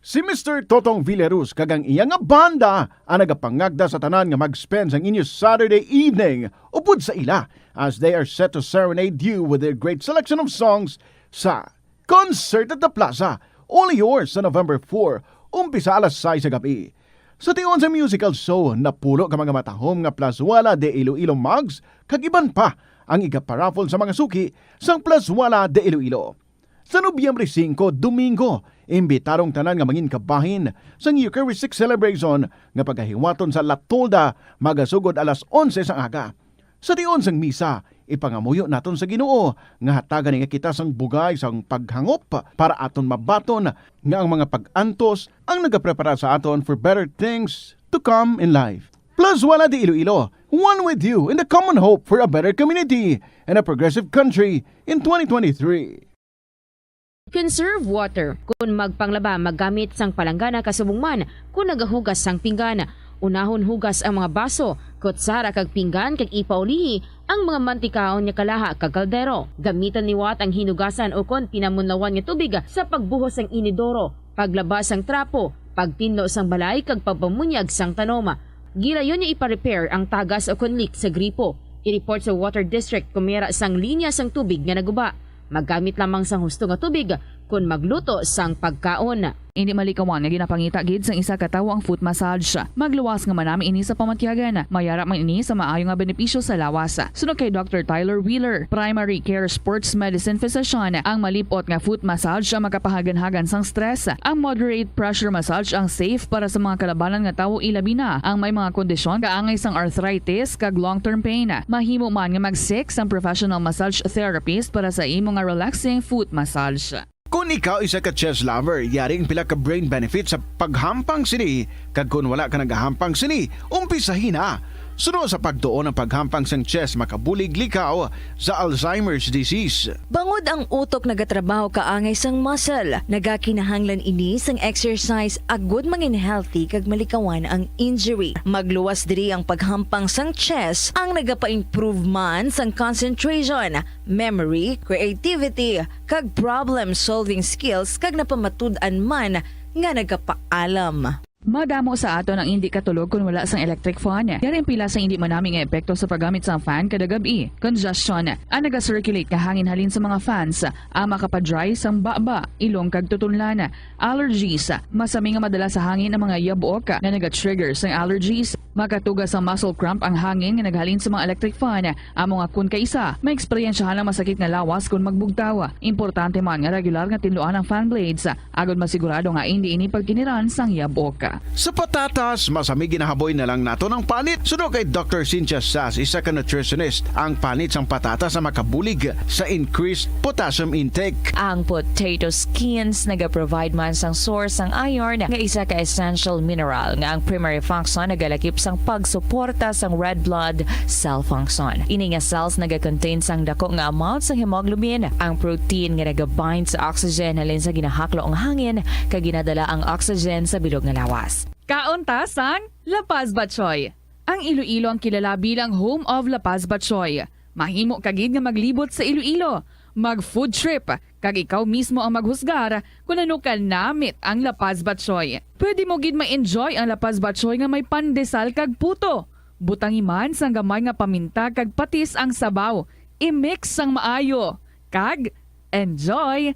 Si Mister Totong Villaruz kag ang iya nga banda ang nagapangagda sa tanan nga mag-spend sang inyo Saturday evening upod sa ila, as they are set to serenade you with their great selection of songs sa Concert at the Plaza, only yours sa November four, umpisa alas sais sa gabi. Sa tion sa musical show, napulo ka mga matahom nga Plazuela de Iloilo mugs kag iban pa ang igaparaffle sa mga suki sang Plazuela de Iloilo. Sa Nobyembre singko, Domingo, imbitadong tanan nga mangin kabahin sang Eucharistic Celebration nga pagahiwaton sa La Tolda, magasugod alas onse sang aga. Sa tion sang misa, ipangamuyo naton sa Ginoo nga hatagan niya kita sang bugay sang paghangop para aton mabaton nga ang mga pag-antos ang nagaprepara sa aton for better things to come in life. Plazuela de Iloilo, one with you in the common hope for a better community and a progressive country in twenty twenty-three. Conserve water. Kon magpanglaba, maggamit sang palanggana kasubong man kon nagahugas sang pinggan. Unahon hugas ang mga baso, kutsara kag pinggan kag ipaulihi ang mga mantikaon nga kalaha kag kaldero. Gamitan liwat ang hinugasan ukon pinamunlawan nga tubig sa pagbuhos sang inidoro, paglaba sang trapo, pagtinlo sang balay kag pagpamunyag sang tanom. Gilayon nga ipa-repair ang tagas ukon leak sa gripo. I-report sa Water District kon may ara sang linya sang tubig nga naguba. Maggamit lamang sang husto nga tubig kon magluto sang pagkaon. Indi malikawan nga ginapangita gid sang isa ka tawo ang foot massage. Magluwas nga manami ini sa pamatyagan. May ara man ini sa maayo nga benepisyo sa lawas. Suno kay Doctor Tyler Wheeler, primary care sports medicine physician, ang malip-ot nga foot massage ang makapahaganhagan sang stress. Ang moderate pressure massage ang safe para sa mga kalabanan nga tawo, ilabi na ang may mga kondisyon kaangay sang arthritis kag long-term pain. Mahimo man nga mag-seek sang professional massage therapist para sa imo nga relaxing foot massage. Kon ikaw isa ka chess lover, yari ang pila ka brain benefits sa paghampang sini, kag kon wala ka nagahampang sini, umpisahi na. Suno sa pagtuon, ang paghampang sang chess makabulig likaw sa Alzheimer's disease. Bangod ang utok nagatrabaho kaangay sang muscle, nagakinahanglan ini sang exercise agud mangin healthy kag malikawan ang injury. Magluwas diri ang paghampang sang chess, ang nagapa-improve man sang concentration, memory, creativity, kag problem-solving skills, kag napamatud-an man nga nagapaalam. Madamo sa aton ang indi katulog kon wala sang electric fan. Yari ang pila sa indi manami nga epekto sa paggamit sang fan kada gab-i. Congestion. Ang naga-circulate nga hangin halin sa mga fans ang makapa-dry sang baba, ilong kag tutunlan. Allergies. Masami nga madala sa hangin ang mga yabok nga naga-trigger sang allergies. Makatuga sang muscle cramp ang hangin nga naghalin sa mga electric fan. Amo nga kon kaisa, maeksperiensyahan ang masakit nga lawas kon magbugtaw. Importante man nga regular nga tinluan ang fan blades. Agod masigurado nga indi ini pagkiniran sang yabok. Sa patatas, masami ginahaboy na lang naton ang panit. Suno kay Doctor Cynthia Sass, isa ka nutritionist, ang panit sang patatas ang makabulig sa increased potassium intake. Ang potato skins nagaprovide man sang source sang iron, nga isa ka essential mineral nga ang primary function nagalakip sang pagsuporta sang red blood cell function. Ini nga cells nagakontain sang dako nga amount sang hemoglobin, ang protein nga nagabind sa oxygen halin sa ginahaklo nga hangin kag ginadala ang oxygen sa bilog nga lawas. Kaon ta sang La Paz Batchoy. Ang Iloilo ang kilala bilang home of La Paz Batchoy. Mahimo ka gid nga maglibot sa Iloilo, mag food trip, kag ikaw mismo ang maghusgar kon ano ka namit ang La Paz Batchoy. Pwede mo gid ma-enjoy ang La Paz Batchoy nga may pandesal kag puto. Butangi man sang gamay nga paminta kag patis ang sabaw. I-mix sang maayo. Kag enjoy!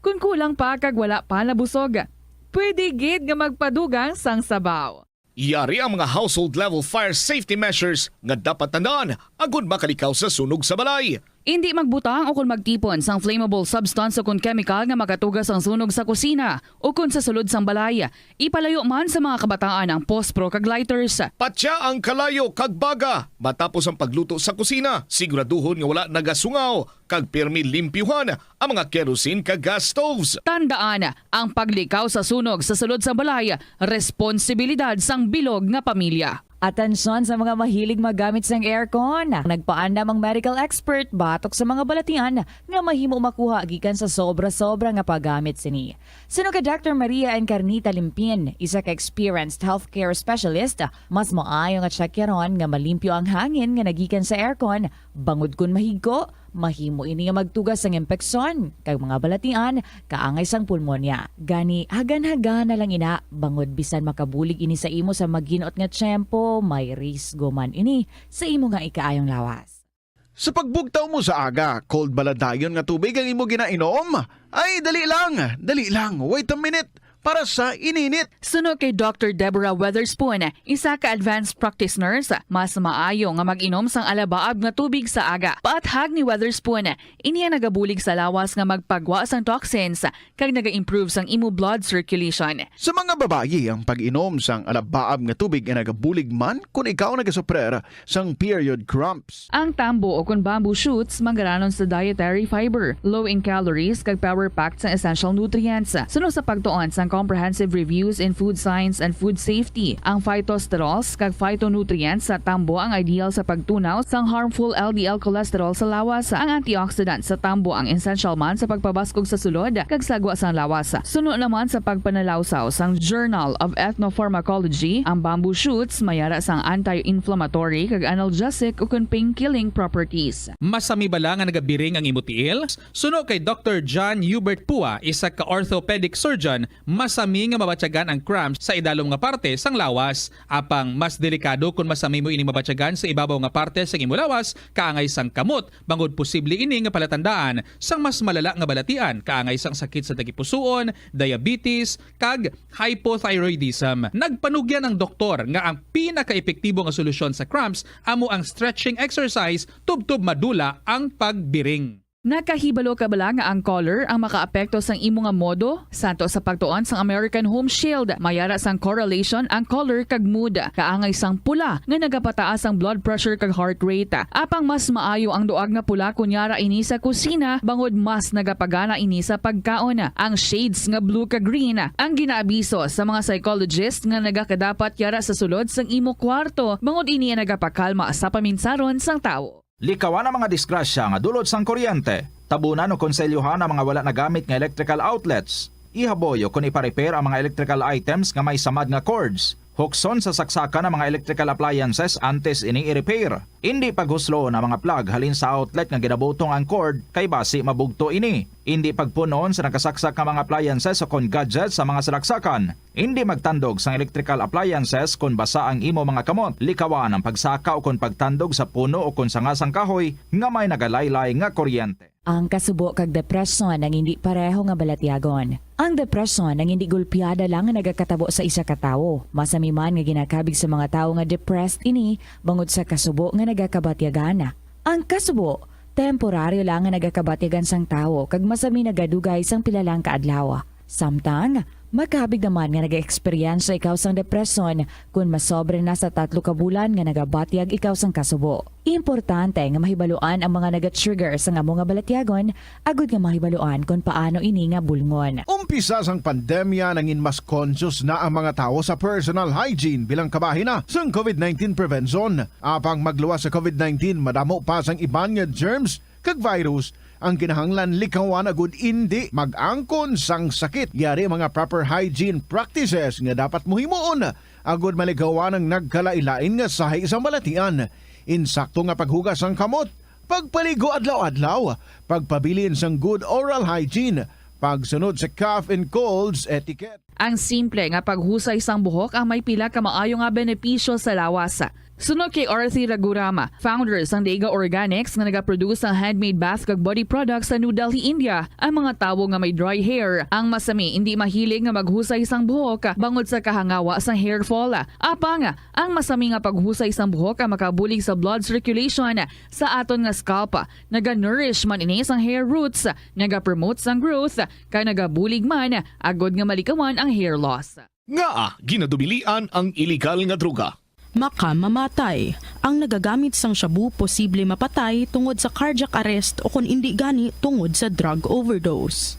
Kon kulang pa kag wala pa nabusog, pwede gid nga magpadugang sang sabaw. Yari ang mga household level fire safety measures nga dapat tandaan agud makalikaw sa sunog sa balay. Indi magbutang o kon magtipon sang flammable substance o kon chemical nga makatuga sang sunog sa kusina o kon sa sulod sang balay. Ipalayo man sa mga kabataan ang pospro kag lighters. Patya ang kalayo kag baga matapos ang pagluto sa kusina. Siguraduhon nga wala nagasungaw kag pirmi limpyuhan ang mga kerosene kag gas stoves. Tandaan, ang paglikaw sa sunog sa sulod sang balay responsibilidad sang bilog nga pamilya. Atensyon sa mga mahilig maggamit sang aircon. Nagpaandam ang medical expert batok sa mga balatian nga mahimo makuha gikan sa sobra-sobra nga paggamit sini. Suno kay Doctor Maria Encarnita Limpin, isa ka experienced healthcare specialist, mas maayo nga tsakyaron nga malimpyo ang hangin nga nagikan sa aircon, bangod kon mahigko, mahimo ini nga magtuga sang impeksyon kag mga balatian kaangay sang pulmonya. Gani, hagan-hagana lang ina, bangod bisan makabulig ini sa imo sa magin-ot nga tiyempo, may risgo man ini sa imo nga ikaayong lawas. Sa pagbugtaw mo sa aga, cold ba lang dayon nga tubig ang imo ginainom? Ay, dali lang, dali lang, wait a minute, para sa ininit. Suno kay Doctor Deborah Weatherspoon, isa ka advanced practice nurse, mas maayo nga mag-inom sang alabaab nga tubig sa aga. Paathag ni Weatherspoon, ini ang nagabulig sa lawas nga magpagwa sang toxins kag naga-improve sang imo blood circulation. Sa mga babayi, ang pag-inom sang alabaab nga tubig ay nagabulig man kon ikaw nagasuprer sang period cramps. Ang tambo o kon bamboo shoots manggaranon sa dietary fiber, low in calories kag power-packed sang essential nutrients. Suno sa pagtuon sang Comprehensive Reviews in Food Science and Food Safety, ang phytosterols kag phytonutrients sa tambo ang ideal sa pagtunaw sang harmful L D L cholesterol sa lawas. Ang antioxidant sa tambo ang essential man sa pagpabaskog sa sulod kag sagwa sang lawas. Suno naman sa pagpanalawsaw sang Journal of Ethnopharmacology, ang bamboo shoots may ara sang anti-inflammatory kag analgesic ukon pain-killing properties. Masami bala nga nagabiring ang imo tiil? Suno kay Doctor John Hubert Pua, isa ka orthopedic surgeon, masami nga mabatyagan ang cramps sa idalom nga parte sang lawas. Apang mas delikado kon masami mo ini mabatyagan sa ibabaw nga parte sang imo lawas, kaangay sang kamot, bangod posible ini nga palatandaan sang mas malala nga balatian, kaangay sang sakit sa tagipusoon, diabetes, kag hypothyroidism. Nagpanugyan ang doktor nga ang pinakaepektibo nga solusyon sa cramps amo ang stretching exercise tubtob madula ang pagbiring. Nakahibalo ka bala nga ang color ang makaapekto sang imo nga modo? Santo sa pagtuon sang American Home Shield, may ara sang correlation ang color kag mood. Kaangay sang pula nga nagapataas ang blood pressure kag heart rate. Apang mas maayo ang duag nga pula kon yara ini sa kusina, bangod mas nagapagana ini sa pagkaon. Ang shades nga blue kag green ang ginaabiso sa mga psychologist nga nagakadapat yara sa sulod sang imo kwarto, bangod ini ang nagapakalma sa paminsaron sang tawo. Likawan ang mga disgrasya nga dulot sang kuryente. Tabunan o konselyohan ang mga wala nagamit nga electrical outlets. Ihaboy o kon ipa-repair ang mga electrical items nga may samad nga cords Hukson sa saksakan ang mga electrical appliances antes ini i-repair. Indi paghuslon ang mga plug halin sa outlet nga ginabutong ang cord kay basi mabugto ini. Indi pagpun-on sa nakasaksak nga mga appliances o kon gadgets sa mga salaksakan. Indi magtandog sang electrical appliances kon basa ang imo mga kamot. Likawan ang pagsaka o kon pagtandog sa puno o kon sanga sang kahoy nga may nagalaylay nga kuryente. Ang kasubo kag depresyon ang indi pareho nga balatyagon. Ang depresyon ang indi golpeada lang nga nagakatabo sa isa ka tawo. Masami man nga ginakabig sa mga tawo nga depressed ini bangod sa kasubo nga nagakabatyagan. Ang kasubo, temporaryo lang nga nagakabatyagan sang tawo kag masami nagadugay sang pila lang ka adlaw. Samtang, makabig naman nga nag-eksperyensya ikaw sang depresyon kon masobra na sa tatlo ka bulan nga nagabatyag ikaw sang kasubo. Importante nga mahibaluan ang mga naga-trigger sang amo nga balatyagon agud nga mahibaluan kon paano ini nga bulngon. Umpisa sang pandemya, nangin mas conscious na ang mga tawo sa personal hygiene bilang kabahin na sang covid nineteen prevention. Apang magluwas sa covid nineteen, madamo pa sang iban nga germs kag virus ang kinahanglan likawan agud indi mag-angkon sang sakit. Yari ang mga proper hygiene practices nga dapat mo himuon agud malikawan ang nagkalain-lain nga sahi sang balatian. Insakto nga paghugas sang kamot, pagpaligo adlaw-adlaw, pagpabilin sang good oral hygiene, pagsunod sa cough and colds etiquette. Ang simple nga paghusay sang buhok ang may pila ka maayo nga benepisyo sa lawas. Suno kay Arthi Raghuram, founder sang Dega Organics nga nagaproduce sang handmade bath kag body products sa New Delhi, India, ang mga tawo nga may dry hair ang masami indi mahilig nga maghusay sang buhok bangod sa kahangawa sang hair fall. Apang, ang masami nga paghusay sang buhok ang makabulig sa blood circulation sa aton nga scalp. Naga-nourish man ini sang hair roots, naga-promote sang growth, kag nagabulig man agud nga malikawan ang hair loss. Ngaa ginadumilian ang iligal nga droga? Makamamatay. Ang nagagamit sang shabu posible mapatay tungod sa cardiac arrest o kon indi gani tungod sa drug overdose.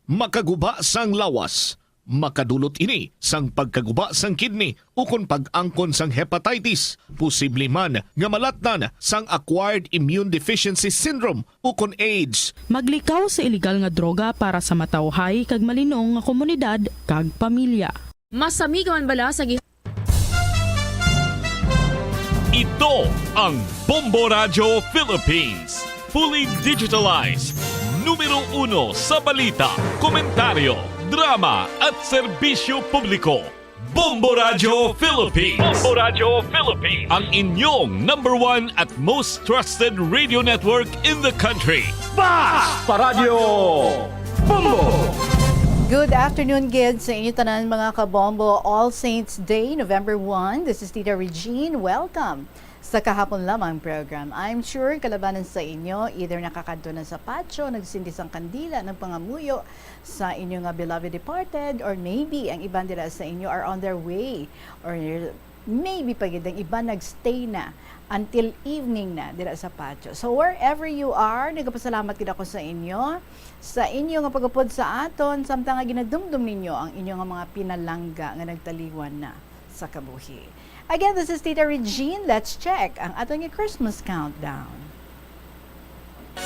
Makaguba sang lawas. Makadulot ini sang pagkaguba sang kidney ukon pag-angkon sang hepatitis, posible man nga malatnan sang acquired immune deficiency syndrome ukon AIDS. Maglikaw sa iligal nga droga para sa matawhay kag malinong nga komunidad kag pamilya. Masami ka man bala sa gi- Ito ang Bombo Radyo Philippines. Fully digitalized. Numero uno sa balita, komentaryo, drama at serbisyo publiko. Bombo Radyo Philippines. Bombo Radyo Philippines. Ang inyong number one at most trusted radio network in the country. Basta Radyo Bombo! Good afternoon gid sa inyo tanan, mga kabombo. All Saints Day, November one. This is Tita Regine. Welcome sa Kahapon Lamang program. I'm sure kalabanan sa inyo, either nakakadto na sa patio, nagsindi sang kandila, nagpangamuyo sa inyo nga beloved departed, or maybe ang iban dira sa inyo are on their way, or maybe pa gid ang iban nagstay na until evening na dira sa patio. So wherever you are, nagapasalamat gid ako sa inyo, sa inyo nga pag-upod sa aton, samtang nga ginadumdom ninyo ang inyo nga mga pinalangga nga nagtaliwan na sa kabuhi. Again, this is Tita Regine. Let's check ang aton nga Christmas countdown.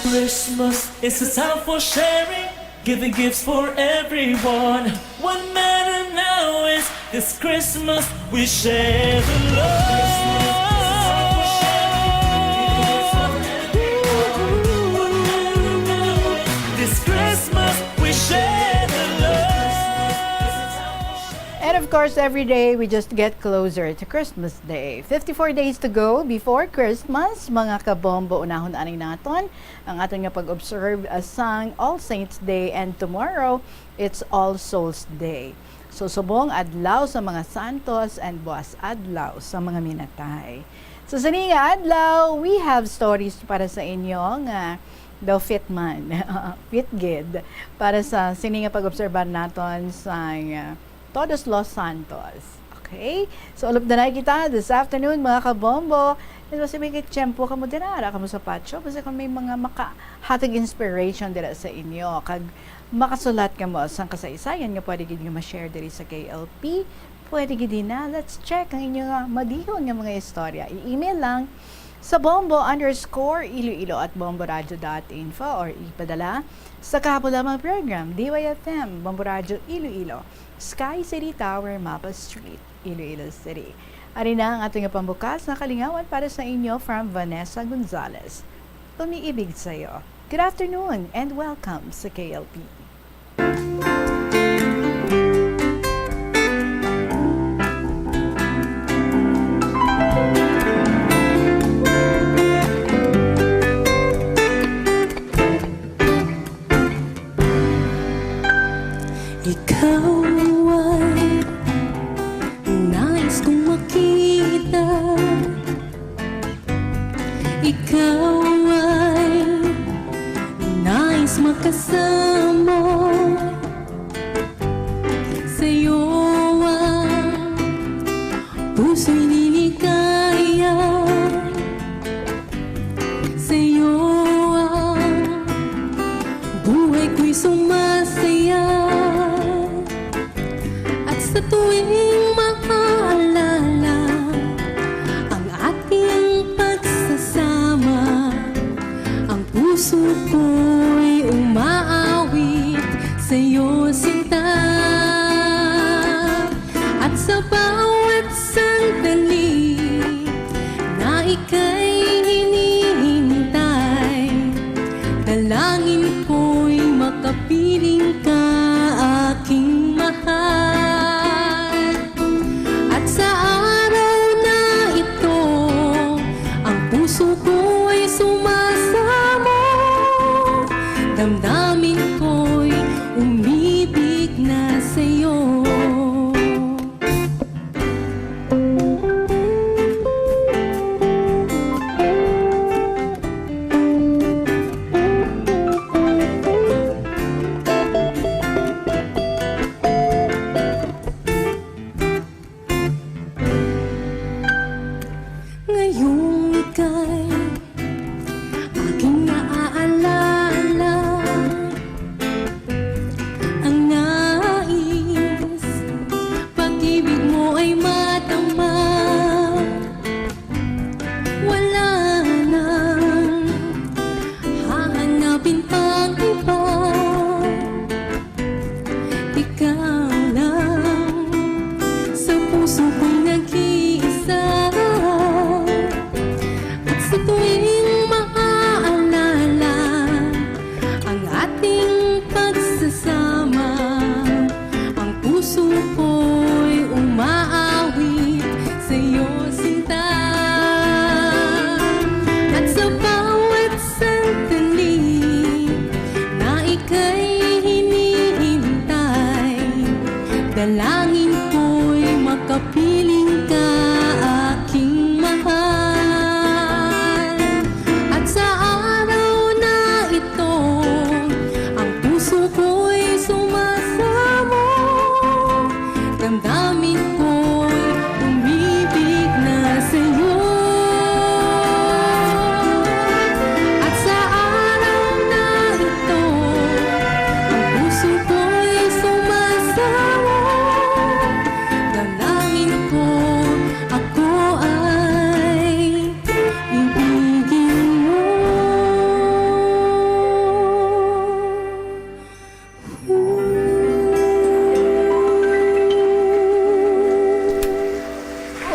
Christmas is a time for sharing, giving gifts for everyone. What matter now is this Christmas we share the love. This Christmas we share the love. And of course, every day we just get closer to Christmas Day. Fifty-four days to go before Christmas, mga kabombo. Unahon anay naton ang aton nga pag-observe, uh, sang All Saints Day, and tomorrow, it's All Souls Day. So, subong adlaw sa mga santos and buas adlaw sa mga minatay. So, sini nga adlaw, we have stories para sa inyo nga daw fit man. Fit gid para sa sini nga pag-obserbar naton sang, uh, Todos los Santos. Okay? So, ulop na kita this afternoon, mga kabombo. Ito si may tiyempo kamo dira, ara kamo sa patio. Basta kung may mga makahatag inspiration dira sa inyo, kag makasulat kamo sang kasaysayan nga pwede gid nga ma-share diri sa K L P, pwede gid na. Let's check ang inyo nga madihon nga mga istorya. I-email lang sa bombo underscore iloilo at bomboradio dot info or ipadala sa Kahapon Lamang Program, D Y F M, Bombo Radio Iloilo, Sky City Tower, Mapa Street. Iloilo City. Ari na ang aton nga pambukas nga kalingawan para sa inyo from Vanessa Gonzalez. Umiibig sa'yo. Good afternoon and welcome sa K L P. Ikaw ay nais kong makita. Ikaw ay nais makasama. Sa'yo ang puso'y liligaya. Sa'yo ang buhay ko'y sumasaya. At sa tuwing maaalala ang ating pagsasama, ang puso ko'y umaawit sa'yo, sinta. At sa bawat sandali na ika'y hinihintay, dalangin ko'y makapiling ka, aking mahal. At sa araw na ito, ang puso ko'y sumasamo, damdamin ko'y umibig na sa'yo. Ngayong ika'y aking naaalala, ang nais, pag-ibig mo ay madama. Wala nang hahanapin pang iba. Ikaw lang sa puso ko'y nag-iisa. At sa tuwing maaalala ang ating pagsasama, ang puso ko'y umaawit sa'yo, sinta. At sa bawat sandali na ika'y hinihintay, dalangin ko'y makapiling ka, aking mahal. At sa araw na ito, ang puso ko'y sumasamo, damdamin ko'y umibig na sa'yo. At sa araw na ito, ang puso ko'y sumasamo, dalangin ko, ako ay ibigin mo.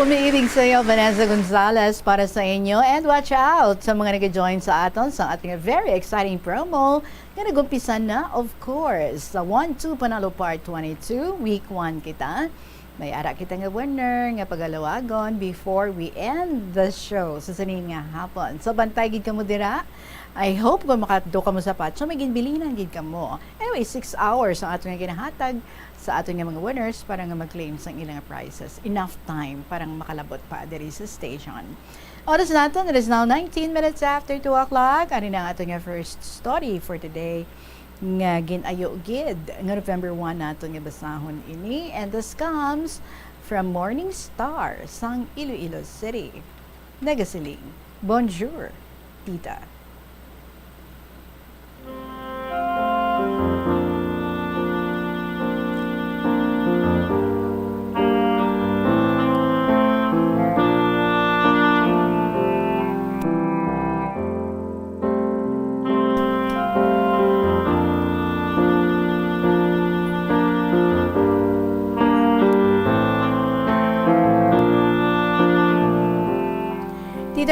Umiibig sa'yo, Vanessa Gonzalez, para sa inyo. And watch out sa mga nag-join sa aton sa ating very exciting promo nga nag-umpisa na, of course, sa One Two Panalo Part twenty-two, Week one kita. May ara kita nga winner nga pagalawagon before we end the show sa sini nga hapon. So, bantay gid kamo dira. I hope kung makadto kamo sa patso, may ginbilinan gid kamo. Anyway, six hours ang aton nga ginahatag sa aton nga mga winners para nga mag-claim sang ilang prizes. Enough time para nga makalabot pa diri sa station. Oras naton, it is now nineteen minutes after two o'clock. Ari na ang aton nga first story for today nga gin-ayo gid nga November one naton nga basahon ini. And this comes from Morning Star sang Iloilo City. Nagasiling, "Bonjour, tita."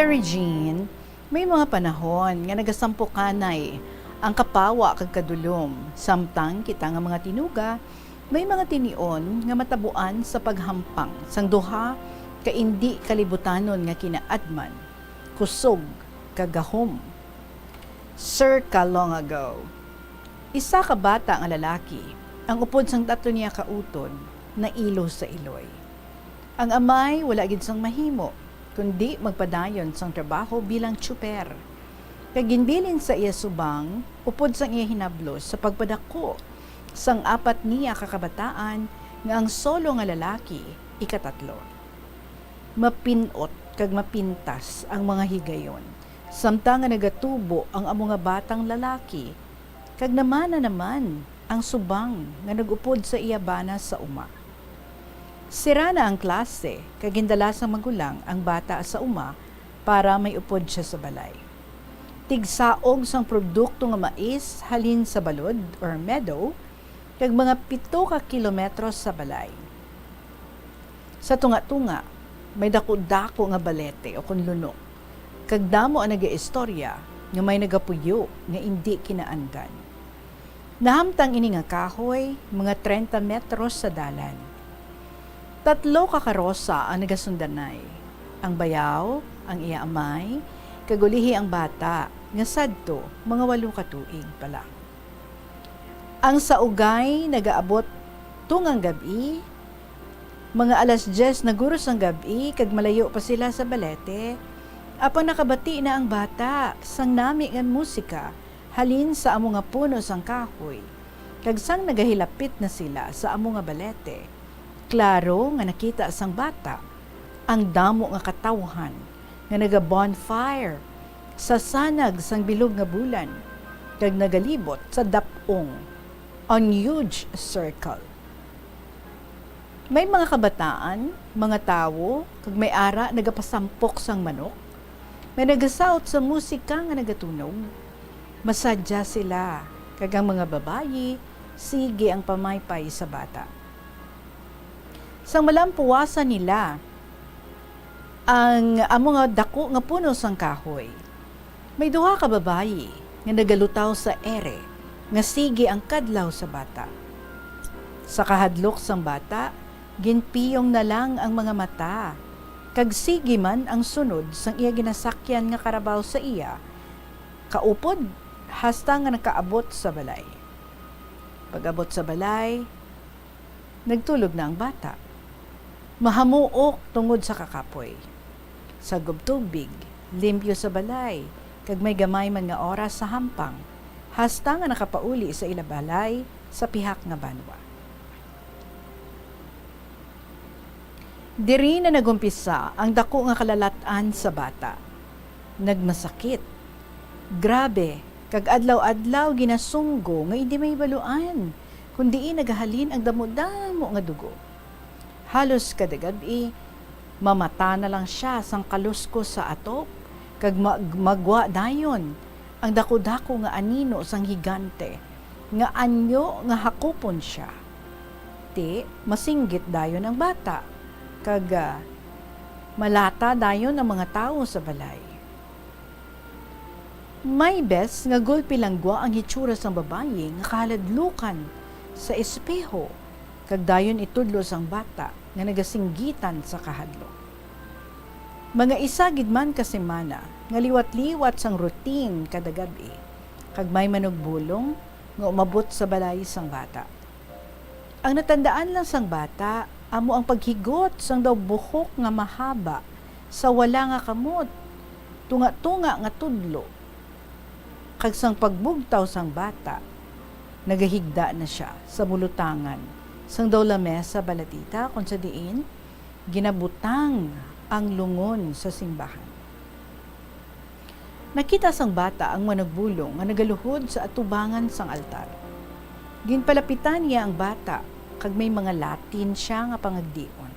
Regine, may mga panahon nga nagasampukanay ang kapawa kag kadulom, samtang kita nga mga tinuga, may mga tinion nga matabuan sa paghampang sang duha ka indi kalibutanon nga kinaadman, kusog kag gahom. Circa long ago. Isa ka bata nga lalaki, ang upod sang tatlo niya ka utod, nailo sa iloy. Ang amay wala gid sang mahimo, kundi magpadayon sang trabaho bilang tsuper. Kag ginbilin sa iya subang, upod sang iya hinablos sa pagpadako sang apat niya ka kabataan, nga ang solo nga lalaki ikatatlo. Mapin-ot kag mapintas ang mga higayon, samtang nga nagatubo ang amo nga batang lalaki, kag namana naman ang subang nga nag-upod sa iya bana sa uma. Sira na ang klase, kag gindala sang magulang ang bata sa uma para may upod siya sa balay. Tigsaog sang produkto nga mais halin sa balod or meadow, kag mga pito ka kilometro sa balay. Sa tunga-tunga, may daku-daku nga balete o kon lunok, kag damo ang nagaistorya nga may nagapuyo nga indi kinaandan. Nahamtang ini nga kahoy mga treinta metros sa dalan. Tatlo ka karosa ang nagasundanay, ang bayaw, ang iya amay, kag ulihi ang bata nga sadto mga walo ka tuig pa lang. Ang saugay nagaabot tungang gab-i, mga alas diyes na guro sang gab-i, kag malayo pa sila sa balete, apan nakabati na ang bata sang nami nga musika halin sa amo nga puno sang kahoy. Kag sang nagahilapit na sila sa amo nga balete, klaro nga nakita sang bata ang damo nga katawhan nga naga-bonfire sa sanag sang bilog nga bulan, kag nagalibot sa dap-ong, an huge circle. May mga kabataan, mga tawo, kag may ara nagapasampok sang manok, may nagasaot sa musika nga nagatunog. Masadya sila, kag ang mga babayi, sige ang pamaypay sa bata. Sang malampuwasan nila ang amo nga daku nga puno sang kahoy, may duha ka babayi nga nagalutaw sa ere nga sige ang kadlaw sa bata. Sa kahadlok sang bata, ginpiyong na lang ang mga mata, kag sige man ang sunod sang iya ginasakyan nga karabaw sa iya kaupod hasta nga nakaabot sa balay. Pag-abot sa balay, nagtulog na ang bata. Mahamuok tungod sa kakapoy. Sagob tubig, limpyo sa balay, kag may gamay man nga oras sa hampang, hasta nga nakapauli sa ila balay sa pihak nga banwa. Diri na nagumpisa ang daku nga kalalat-an sa bata. Nagmasakit. Grabe, kag adlaw-adlaw ginasunggo nga indi mahibaluan kon diin nagahalin ang damo-damo nga dugo. Halos kada gab-i, mamata na lang sia sang kaluskos sa atop, kag mag-, magwa dayon ang daku-daku nga anino sang higante, nga anyo nga hakupon sia. Ti, masinggit dayon ang bata, kag, ah, malata dayon ang mga tawo sa balay. May bes nga gulpi lang gwa ang hitsura sang babayi nga kahaladlukan sa espeho, kag dayon itudlo sang bata nga nagasinggitan sa kahadlok. Mga isa gid man ka semana nga liwat-liwat sang routine kada gab-i, kag may manugbulong nga umabot sa balay sang bata. Ang natandaan lang sang bata amo ang paghigot sang daw buhok nga mahaba sa wala nga kamot, tunga-tunga nga tudlo, kag sang pagbugtaw sang bata, nagahigda na sia sa bulutangan sang daw lamesa balatita, kon sa diin ginabutang ang lungon sa simbahan. Nakita sang bata ang manugbulong nga nagaluhod sa atubangan sang altar. Ginpalapitan niya ang bata, kag may mga Latin sia nga pangagdion.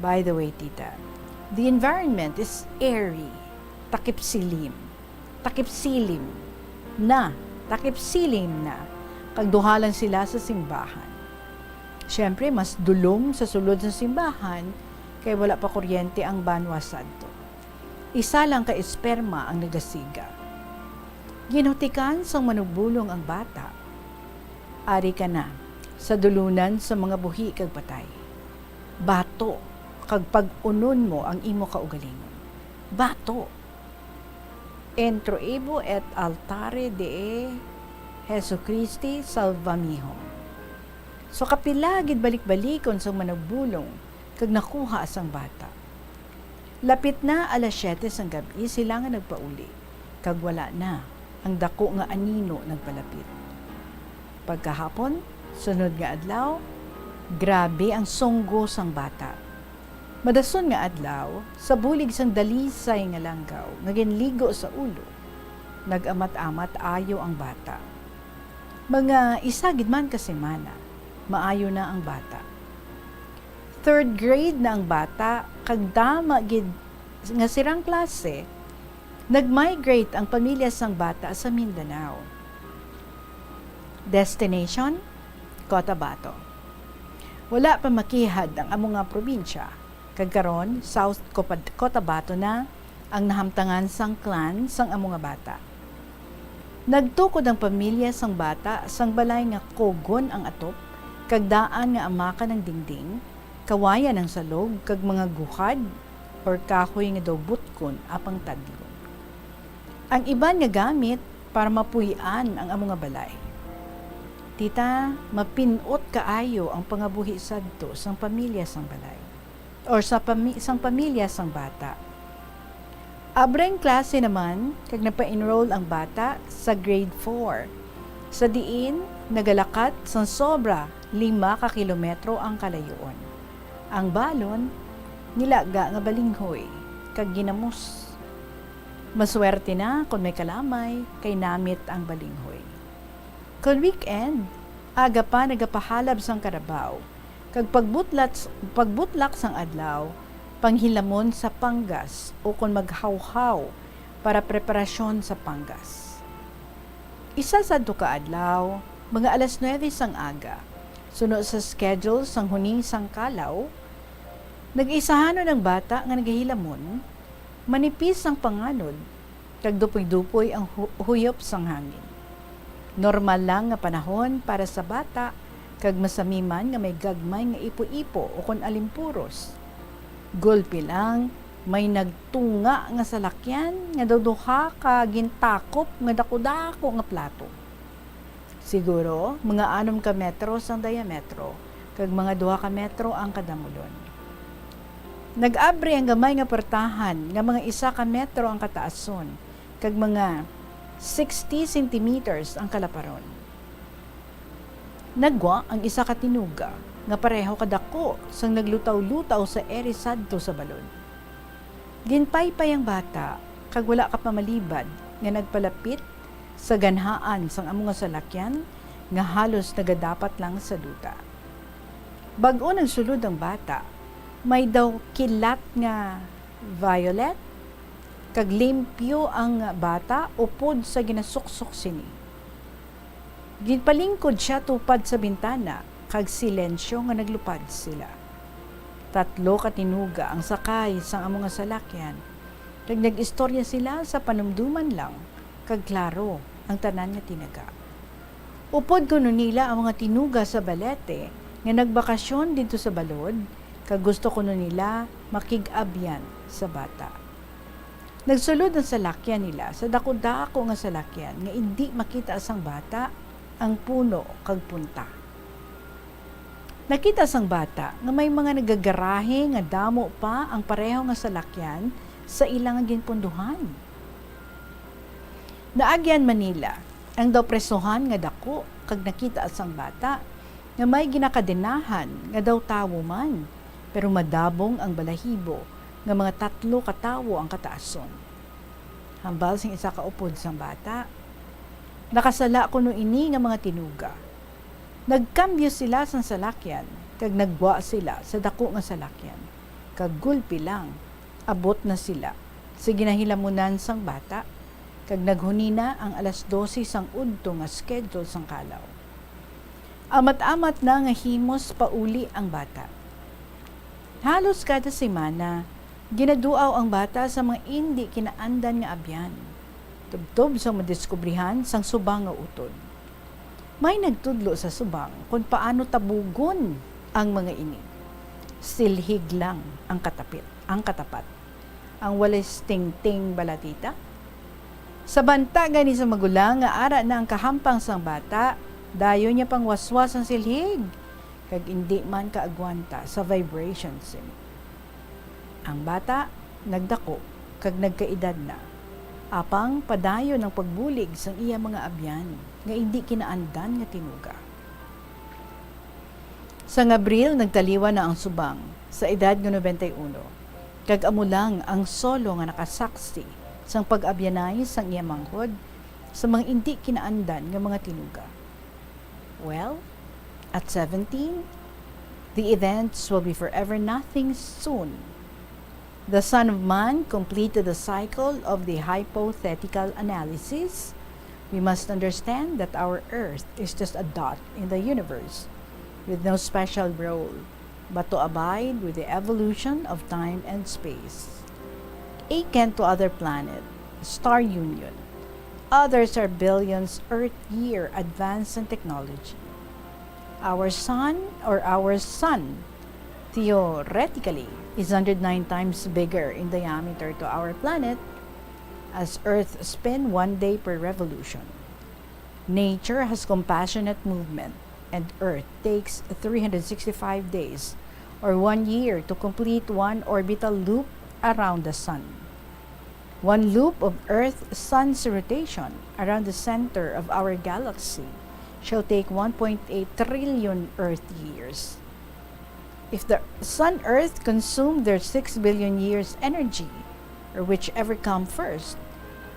By the way, tita, the environment is airy, takip silim. Takip silim na, takip silim na. Kag duha lang sila sa simbahan. Siyempre, mas dulom sa sulod sa simbahan, kay wala pa kuryente ang banwa sadto. Isa lang ka esperma ang nagasiga. Ginhutikan sang manugbolong ang bata. Ari ka na sa dulunan sa mga buhi kag patay. Bato, kag pag-unon mo ang imo kaugalingon. Bato. Entro evo et altare Dei Jesucristi salvamihum. So kapila gid balik-balikon sang manugbolong kag nakuha sang bata. Lapit na alas siyete sang gab-i sila nga nagpauli, kag wala na ang daku nga anino nagpalapit. Pagkahapon, sunod nga adlaw, grabe ang sunggo sang bata. Madason nga adlaw, sa bulig sang dalisay nga langgaw nga ginligo sa ulo, nag-amat-amat ayo ang bata. Mga isa gid man ka semana, maayo na ang bata. Third grade na ang bata, kag dama gid nga sirang klase, nag-migrate ang pamilya sang bata sa Mindanao. Destination, Cotabato. Wala pa makihad ang amo nga probinsya, kag karon South Copad-, Cotabato na ang nahamtangan sang clan sang amo nga bata. Nagtukod ang pamilya sang bata sang balay nga kugon ang atop, kag daan nga amakan ang dingding, kawayan ang salog, kag mga guhad or kahoy nga daw butkon apang tadlon. Ang iban nga gamit para mapuy-an ang amo nga balay. Tita, mapin-ot kaayo ang pangabuhi sadto sang pamilya sang balay, or sa pami-, sang pamilya sang bata. Abreng klase naman, kag napa-enroll ang bata sa grade four, sa diin nagalakat sang sobra lima ka kilometro ang kalayoon. Ang balon, nilaga nga balinghoy, kag ginamos. Maswerte na kon may kalamay, kay namit ang balinghoy. Kon weekend, aga pa nagapahalab sang karabaw, kag pagbutlat-, pagbutlak sang adlaw, panghilamon sa panggas, ukon maghawhaw para preparasyon sa panggas. Isa sadto ka adlaw, mga alas nuebe sang aga, suno sa schedule sang huni sang kalaw, nag-isahanon ang bata nga nagahilamon, manipis ang panganod, kag dupoy-dupoy ang hu-, huyop sang hangin. Normal lang nga panahon para sa bata, kag masami man nga may gagmay nga ipo-ipo ukon alimpuros. Gulpi lang, may nagtunga nga salakyan nga daw duha ka gintakop nga daku-daku nga plato. Siguro, mga anom ka metro sang diametro, kag mga duha ka metro ang kadamulon. Nag-abri ang gamay nga portahan nga mga isa ka metro ang kataason, kag mga sixty centimeters ang kalaparon. Nagwa ang isa ka tinuga nga pareho kadako sang naglutaw-lutaw sa eri sadto sa balod. Ginpaypay ang bata, kag wala ka pa malibad nga nagpalapit sa ganhaan sang amo nga salakyan nga halos nagadapat lang sa duta. Bag-o nagsulod ang bata, may daw kilat nga violet, kag limpyo ang bata upod sa ginasuksok sini. Ginpalingkod sia tupad sa bintana, kag silensyo nga naglupad sila. Tatlo ka tinuga ang sakay sang amo nga salakyan, kag nag-istorya sila sa panumdoman lang, kag klaro ang tanan nga tinaga. Upod kuno nila ang mga tinuga sa balete nga nagbakasyon didto sa balod, kag gusto kuno nila makig-abyan sa bata. Nagsulod ang salakyan nila sa daku-daku nga salakyan nga indi makita sang bata ang puno kag punta. Nakita sang bata nga may mga nagagarahe nga damo pa ang pareho nga salakyan sa ila nga ginpunduhan. Naagyan man nila ang daw presohan nga daku, kag nakita sang bata nga may ginakadenahan nga daw tawo man, pero madabong ang balahibo nga mga tatlo ka tawo ang kataason. Hambal sing isa ka upod sang bata, "Nakasala kuno ini nga mga tinuga." Nagkambyo sila sang salakyan, kag naggwa sila sa daku nga salakyan, kag gulpi lang, abot na sila sa ginahilamunan sang bata, kag naghunina ang alas dose sang udto nga schedule sang kalaw. Amat-amat na nga himos pauli ang bata. Halos kada semana, Ginaduaw ang bata sa mga indi kinaandan nga abyan, tubtob sa madiskubrihan sang subang nga utod. May nagtudlo sa subang kon paano tabugon ang mga ini. Silhig lang ang katapit, ang katapat. Ang walay stingting balatita. Sa banta gani sa magulang nga ara na ang kahampang sang bata, dayon niya pangwaswas ang silhig, kag indi man kaagwanta sa vibration sini. Ang bata nagdako kag nagkaedad na, apang padayon ang pagbulig sang iya mga abyan nga indi kinaandan nga tinuga. Sang Abril, nagtaliwan na ang subang sa edad nga nobenta y uno, kag amo lang ang solo nga nakasaksi sang pag-abyanay sang iya manghod sa mga indi kinaandan nga mga tinuga. Well, at seventeen, the events will be forever nothing soon. The Son of Man completed the cycle of the hypothetical analysis. We must understand that our Earth is just a dot in the universe, with no special role but to abide with the evolution of time and space. Akin to other planet, star union, others are billions Earth year advanced in technology. Our sun, or our sun, theoretically, is hundred nine times bigger in diameter to our planet, as Earth spin one day per revolution. Nature has compassionate movement, and Earth takes three hundred sixty-five days, or one year, to complete one orbital loop around the sun. One loop of Earth-Sun's rotation around the center of our galaxy shall take one point eight trillion Earth years. If the Sun Earth consumed their six billion years energy, or whichever come first,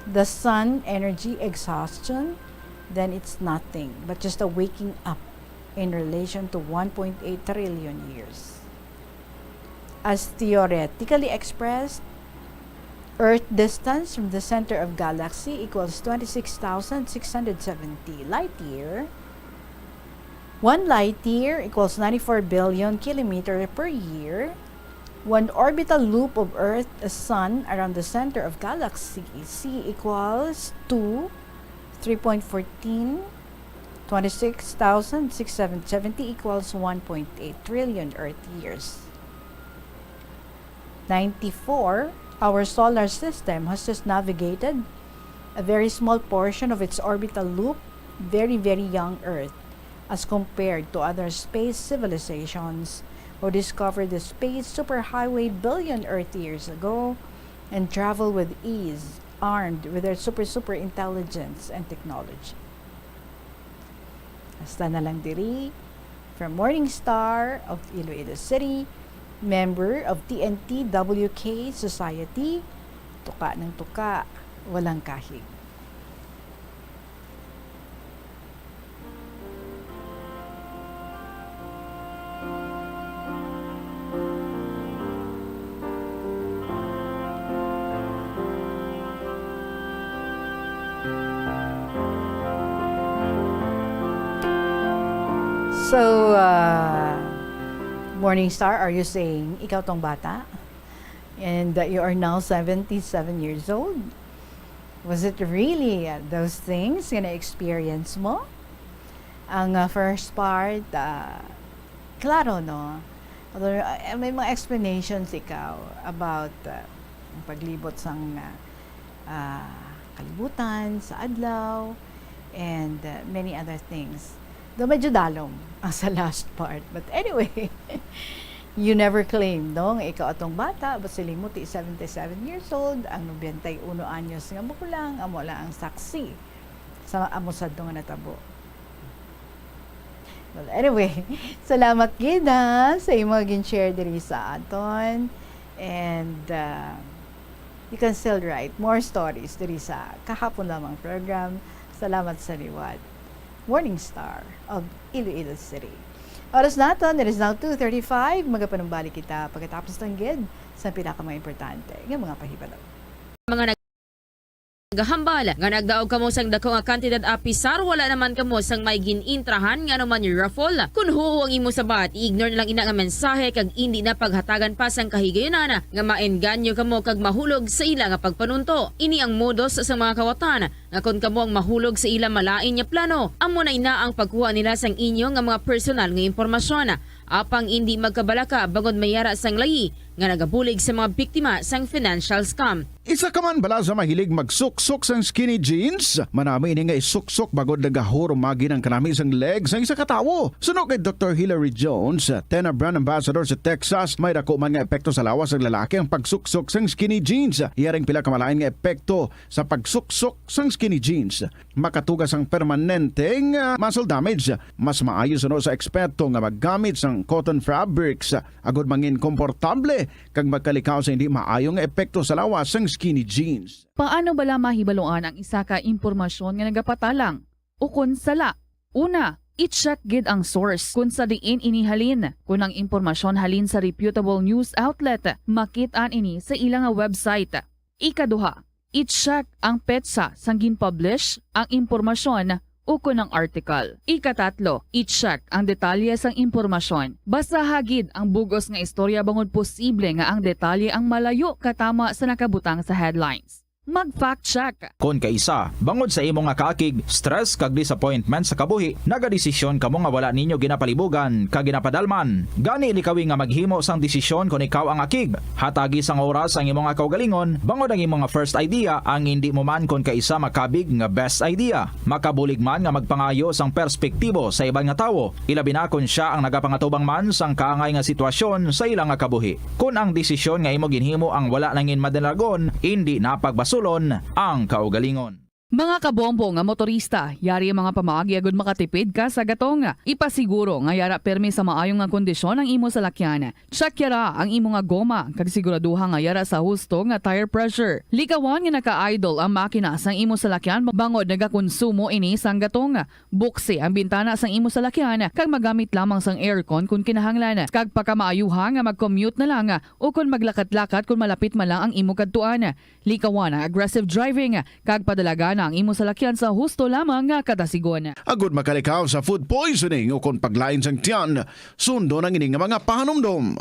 the Sun energy exhaustion, then it's nothing but just a waking up in relation to one point eight trillion years. As theoretically expressed, Earth distance from the center of galaxy equals twenty-six thousand six hundred seventy light year. One light year equals ninety-four billion kilometer per year. One orbital loop of Earth, a sun around the center of galaxy C equals two, three point fourteen, twenty-six thousand six hundred seventy equals one point eight trillion Earth years. Ninety-four, our solar system has just navigated a very small portion of its orbital loop, very, very young Earth, as compared to other space civilizations who discovered the space superhighway billion Earth years ago and travel with ease, armed with their super, super intelligence and technology. Hasta na lang diri, from Morning Star of Iloilo City, member of T N T W K Society, tuka ng tuka, walang kahig. So, uh, Morning Star, are you saying ikaw tong bata? And, uh, you are now seventy-seven years old? Was it really, uh, those things nga na-experience mo? Ang, uh, first part, uh, klaro, no? Although, uh, may mga explanations ikaw about, uh, ang paglibot sang, uh, ah, kalibutan, sa adlaw, and, uh, many other things. Though medyo dalom ang sa last part. But anyway, you never claim, no, nga ikaw atong bata, but si Limuti, seventy-seven years old, ang nobenta y uno anyos nga magulang, amo lang ang saksi sa amo sadto nga natabo. Well, anyway, salamat gid, ha, sa imo nga gin-share diri sa aton. And, uh, you can still write more stories diri sa Kahapon Lamang program. Salamat sa liwat. Morning Star of Iloilo City. Oras naton, it is now two thirty-five. Magapanumbalik kita pagkatapos lang gid sa pinaka mga importante nga mga pahibalo. Mga Gahambal nga nagdaog kamo sang dako nga kantidad, apisar wala naman kamo sang may gin-intrahan nga anuman raffle. Kun huo ang imo sabat, i-ignore na lang ina nga mensahe kag indi na paghatagan pa sang kahigayunan nga maengganyo kamo kag mahulog sa ila nga pagpanunto. Ini ang modus sa mga kawatan nga kon kamo ang mahulog sa ila malain nga plano, amo na ina ang pagkuha nila sang inyo nga mga personal nga impormasyon. Apang indi magkabalaka bangod may ara sang layi nga nagabulig sa mga biktima sang financial scam. Isa ka man bala sa mahilig magsuksok sang skinny jeans? Manami ini nga isuksok bangod nagahurumagi ang kanami sang leg sang isa ka tawo. Suno kay Doktor Hilary Jones, Tena Brand Ambassador sa Texas, may dako man nga epekto sa lawas sang lalaki ang pagsuksok sang skinny jeans. Iya ring pila ka malain nga epekto sa pagsuksok sang skinny jeans. Makatuga sang permanenteng, ah, muscle damage. Mas maayo suno sa eksperto nga maggamit sang cotton fabrics, ah, agod mangin komportable kag magkalikaw sa hindi maayo nga epekto sa lawas sang skinny jeans. Paano bala mahibaluan ang isa ka impormasyon nga nagapatalang ukon sala? Una, i-check gid ang source kon sa diin ini halin. Kon ang impormasyon halin sa reputable news outlet, makit-an ini sa ila nga website. Ikaduha, i-check ang petsa sang gin-publish ang impormasyon ukon ang article. Ikatatlo, i-check ang detalye sang impormasyon. Basaha gid ang bug-os nga istorya bangod posible nga ang detalye ang malayo katama sa nakabutang sa headlines. Mag-fact check. Kon kaisa, bangod sa imo nga kaakig, stress kag disappointment sa kabuhi, nagadesisyon kamo nga wala ninyo ginapalibugan kag ginapadalman. Gani, likawi nga maghimo sang desisyon kon ikaw ang akig. Hatagi sang oras ang imo nga kaugalingon, bangod ang imo nga first idea ang indi mo man kon kaisa makabig nga best idea. Makabulig man nga magpangayo sang perspektibo sa iban nga tawo, ilabi na kon sia ang nagapangatubang man sang kaangay nga sitwasyon sa ila nga kabuhi. Kon ang desisyon nga imo ginhimo ang wala nangin madalagon, indi na pagbasulon ang kaugalingon. Mga kabombo nga motorista, yari ang mga pamaagi agud makatipid ka sa gatong. Ipasiguro nga yara pirmi sa maayo nga kondisyon ang imo salakyan. Check yara ang imo nga goma, kag siguraduha nga yara sa husto nga tire pressure. Likawan nga naka-idle ang makina sang imo salakyan bangod nagakonsumo ini sang gatong. Buksi ang bintana sang imo salakyan, kag magamit lamang sang aircon kon kinahanglan. Kag pakamaayuha nga mag-commute na lang, o kon maglakat-lakat kon malapit man lang ang imo kadtuan. Likawan ang aggressive driving, kag padalagana ang imo salakyan sa husto lamang nga kadasigon. Agud makalikaw sa food poisoning o kon paglain sang tiyan, sundon ang ini nga mga pahanumdom.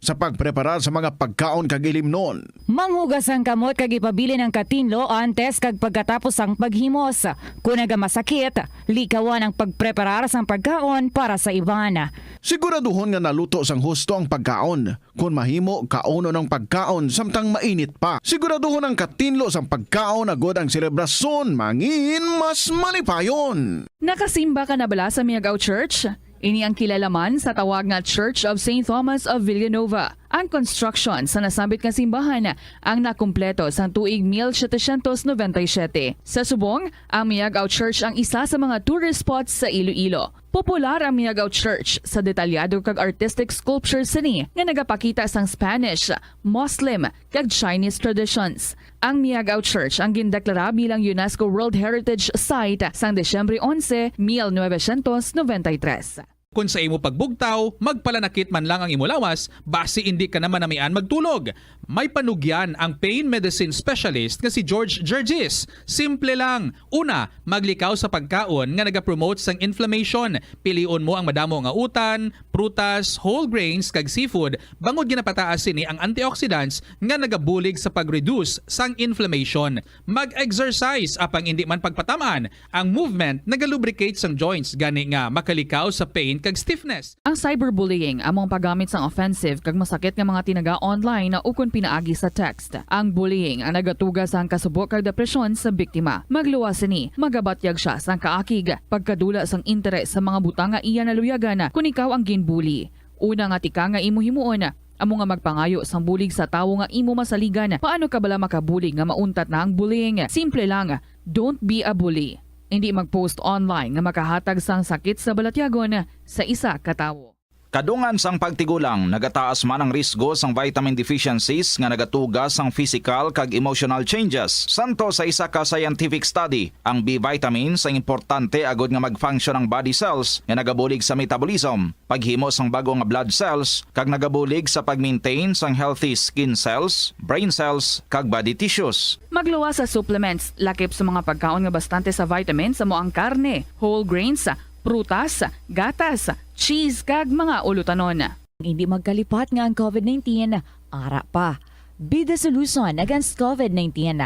Sa pagpreparar sa mga pagkaon kag ilimnon. Manghugas ang kamot kag ipabilin ang katinlo antes kag pagkatapos sang paghimos. Kon nagamasakit, likawan ang pagpreparar sang pagkaon para sa iban. Siguraduhon nga naluto sang husto ang pagkaon. Kon mahimo, kaunon ang pagkaon samtang mainit pa. Siguraduhon ang katinlo sang pagkaon agud ang selebrasyon mangin mas malipayon. Nakasimba ka na bala sa Miagao Church? Ini ang kilala man sa tawag nga Church of Saint Thomas of Villanova. Ang construction sa nasambit nga simbahan ang nakumpleto sang tuig mil setecientos noventa y siete. Sa subong, ang Miagao Church ang isa sa mga tourist spots sa Iloilo. Popular ang Miagao Church sa detalyado kag artistic sculptures sini nga nagapakita sang Spanish, Muslim, kag Chinese traditions. Ang Miagao Church ang gindeklara bilang UNESCO World Heritage Site sang Disyembre onse, mil novecientos noventa y tres. Kon sa imo pagbugtaw, magpalanakit man lang ang imo lawas, basi indi ka na manamian magtulog. May panugyan ang pain medicine specialist nga si George Gergis. Simple lang. Una, maglikaw sa pagkaon nga nagapromote sang inflammation. Pilion mo ang madamo nga utan, prutas, whole grains, kag seafood, bangod ginapataas sini ang antioxidants nga nagabulig sa pag-reduce sang inflammation. Mag-exercise, apang indi man pagpatam-an, ang movement nagalubricate sang joints, gani nga makalikaw sa pain kag stiffness. Ang cyberbullying amo ang paggamit sang offensive kag masakit nga mga tinaga online ukon pinaagi sa text. Ang bullying ang nagatuga sang kasubo kag depresyon sa biktima. Magluwas sini, magabatyag sia sang kaakig, pagkadula sang interes sa mga butang nga iya naluyagan kon ikaw ang ginbully. Una nga tikang nga imo himuon, amo nga magpangayo sang bulig sa tawo nga imo masaligan. Paano ka bala makabulig nga mauntat na ang bullying? Simple lang, don't be a bully. Indi mag-post online nga makahatag sang sakit sa balatyagon sa isa ka tawo. Kadungan sang pagtigulang, nagataas man ang risgo sang vitamin deficiencies nga nagatuga sang physical kag emotional changes. Santo sa isa ka scientific study, ang B vitamins ang importante agud nga mag-function ang body cells nga nagabulig sa metabolism, paghimo sang bag-o nga blood cells, kag nagabulig sa pag-maintain sang healthy skin cells, brain cells, kag body tissues. Magluwas sa supplements, lakip sa mga pagkaon nga bastante sa vitamins, amo ang karne, whole grains, prutas, gatas, cheese, kag mga ulutanon. Hindi magkalipat nga ang covid nineteen ara pa. Be the solution against covid nineteen.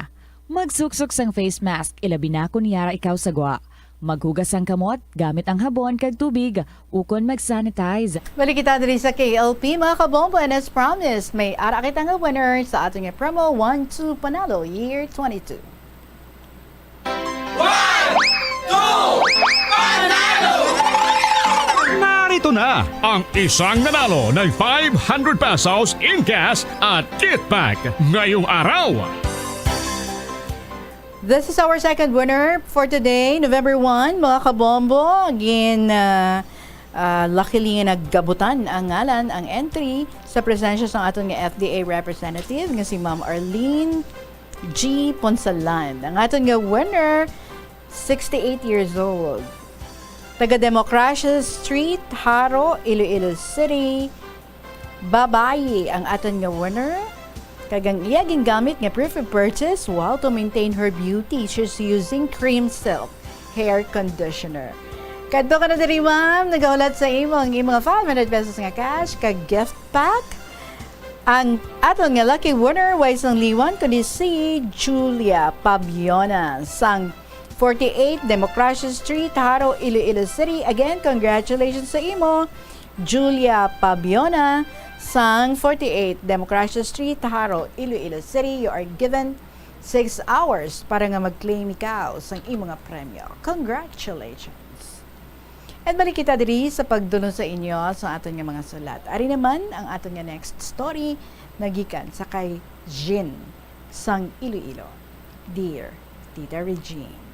Magsuksok sang face mask, ilabi na kon yara ikaw sa gwa. Maghugas sang kamot gamit ang habon kag tubig, ukon mag-sanitize. Balik kita diri sa K L P, mga kabombo, and as promised, may ara kita nga winner sa aton nga promo, One Two Panalo Year twenty-two. One, two, panalo! Narito na ang isang nanalo ng five hundred pesos in cash at gift pack ngayong araw. This is our second winner for today, November one, mga kabombo. Again, ah, ah, luckily nga naggabutan ang ngalan, ang entry, sa presensya sang aton nga F D A representative nga si Ma'am Arlene G Ponsalan. Ang aton nga winner, sixty-eight years old. Taga Democracia Street, Jaro, Iloilo City. Babayi ang aton nga winner. Kag ang iya gingamit nga proof of purchase, while to maintain her beauty, she's using Cream Silk hair conditioner. Kadto ka na diri, ma'am. Nagahulat sa imo ang imong five hundred pesos nga cash kag gift pack. Ang aton nga lucky winner, way sang liwan, kundi si Julia Pabiona sang forty-eight Democracia Street, Jaro, Iloilo City. Again, congratulations sa imo, Julia Pabiona, sang forty-eight Democracia Street, Jaro, Iloilo City. You are given six hours para nga mag-claim ikaw sang imo nga premyo. Congratulations! And balik kita diri sa pagdulong sa inyo sa aton nga mga sulat. Ari naman ang aton nga next story, nagikan sa kay Jean sang Iloilo. Dear Tita Regine.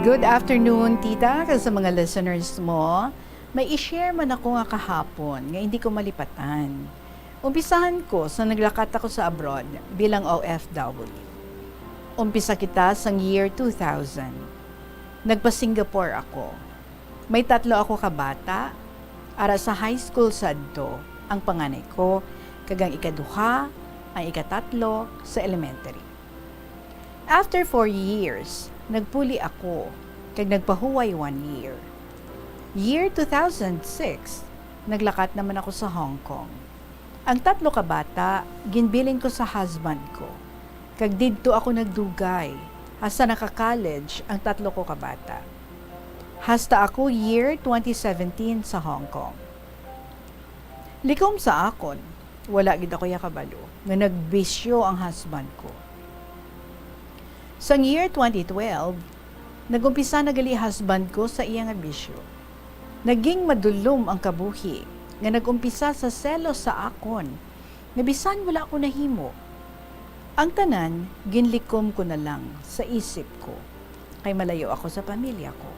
Good afternoon, tita, kag sa mga listeners mo. May i-share man ako nga kahapon nga hindi ko malipatan. Umpisahan ko sa naglakat ako sa abroad bilang O F W. Umpisa kita sang year two thousand. Nagpa-Singapore ako. May tatlo ako ka bata, ara sa high school sadto ang panganay ko, kag ang ikaduha, ang ikatatlo, sa elementary. After four years, nagpuli ako, kag nagpahuway one year. Year two thousand six, naglakat naman ako sa Hong Kong. Ang tatlo ka bata, ginbilin ko sa husband ko, kag didto ako nagdugay, hasta naka-college ang tatlo ko ka bata. Hasta ako year twenty seventeen sa Hong Kong. Likom sa akon, wala gid ako ya kabalo nga nagbisyo ang husband ko. Sang year twenty twelve, nag-umpisa na gali husband ko sa iya nga bisyo. Naging madulom ang kabuhi nga nag-umpisa sa selos sa akon, nga bisan wala ko nahimo. Ang tanan, ginlikom ko na lang sa isip ko, kay malayo ako sa pamilya ko.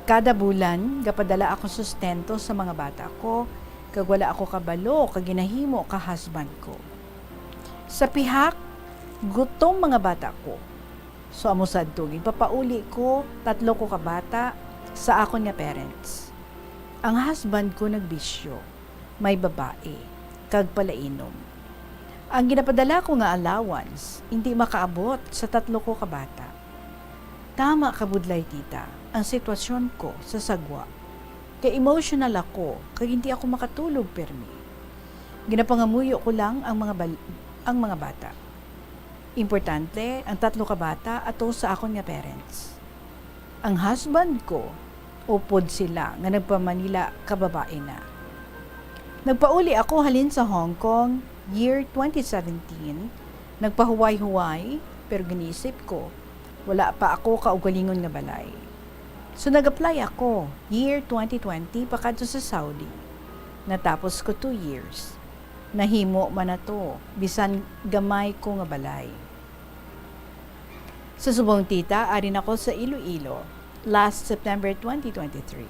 Kada bulan, gapadala ako sustento sa mga bata ko, kag wala ako kabalo kag ginahimo ka husband ko. Sa pihak, gutom mga bata ko. So, amo sadto, ginpapauli ko tatlo ko ka bata sa akon nga parents. Ang husband ko nagbisyo, may babae, kag palainom. Ang ginapadala ko nga allowance, hindi makaabot sa tatlo ko ka bata. Tama ka budlay, tita, ang sitwasyon ko sa sagwa. Kay emotional ako, kag hindi ako makatulog pirmi. Ginapangamuyo ko lang ang mga bal-, ang mga bata. Importante, ang tatlo ka bata ato sa akon nga parents. Ang husband ko, upod sila nga nagpa-Manila ka babae na. Nagpauli ako halin sa Hong Kong year twenty seventeen, Nagpahuway-huway, pero ginisip ko, wala pa ako kaugalingon nga balay. So nag-apply ako, year twenty twenty, pakadto sa Saudi. Natapos ko two years. Nahimo man na to, bisan gamay ko nga balay. Sa subong, tita, ari na ko sa Iloilo, last September twenty twenty-three.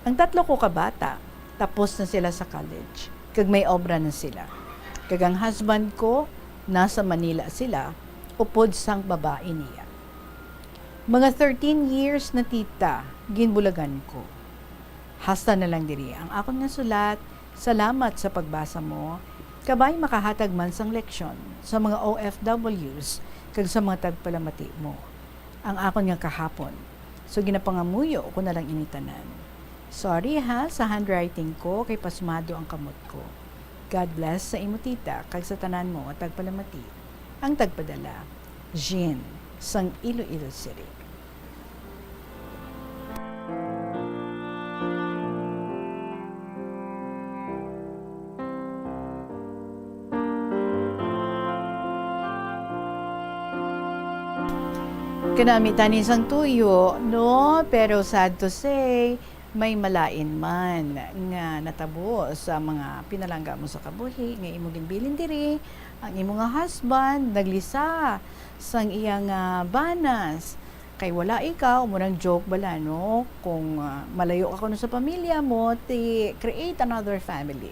Ang tatlo ko ka bata, tapos na sila sa college, kag may obra na sila. Kag ang husband ko, nasa Manila sila, upod sang babae niya. Mga thirteen years na, tita, ginbulagan ko. Hasta na lang diri ang akon nga sulat. Salamat sa pagbasa mo. Kabay makahatag man sang leksyon sa mga O F Ws kag sa mga tagpalamati mo. Ang akon nga kahapon. So, ginapangamuyo ko na lang ini tanan. Sorry ha, sa handwriting ko, kay pasmado ang kamot ko. God bless sa imo, tita, kag sa tanan mo nga tagpalamati. Ang tagpadala, Jean, sang Iloilo City. Kanami tani sang tuyo, no? Pero sad to say, may malain man nga natabo sa mga pinalangga mo sa kabuhi, nga imo ginbilin diri, ang imo nga husband naglisa sang iya nga banas. Kay wala ikaw, amo nang joke bala, no? Kung, ah, malayo ka kuno sa pamilya mo, ti create another family.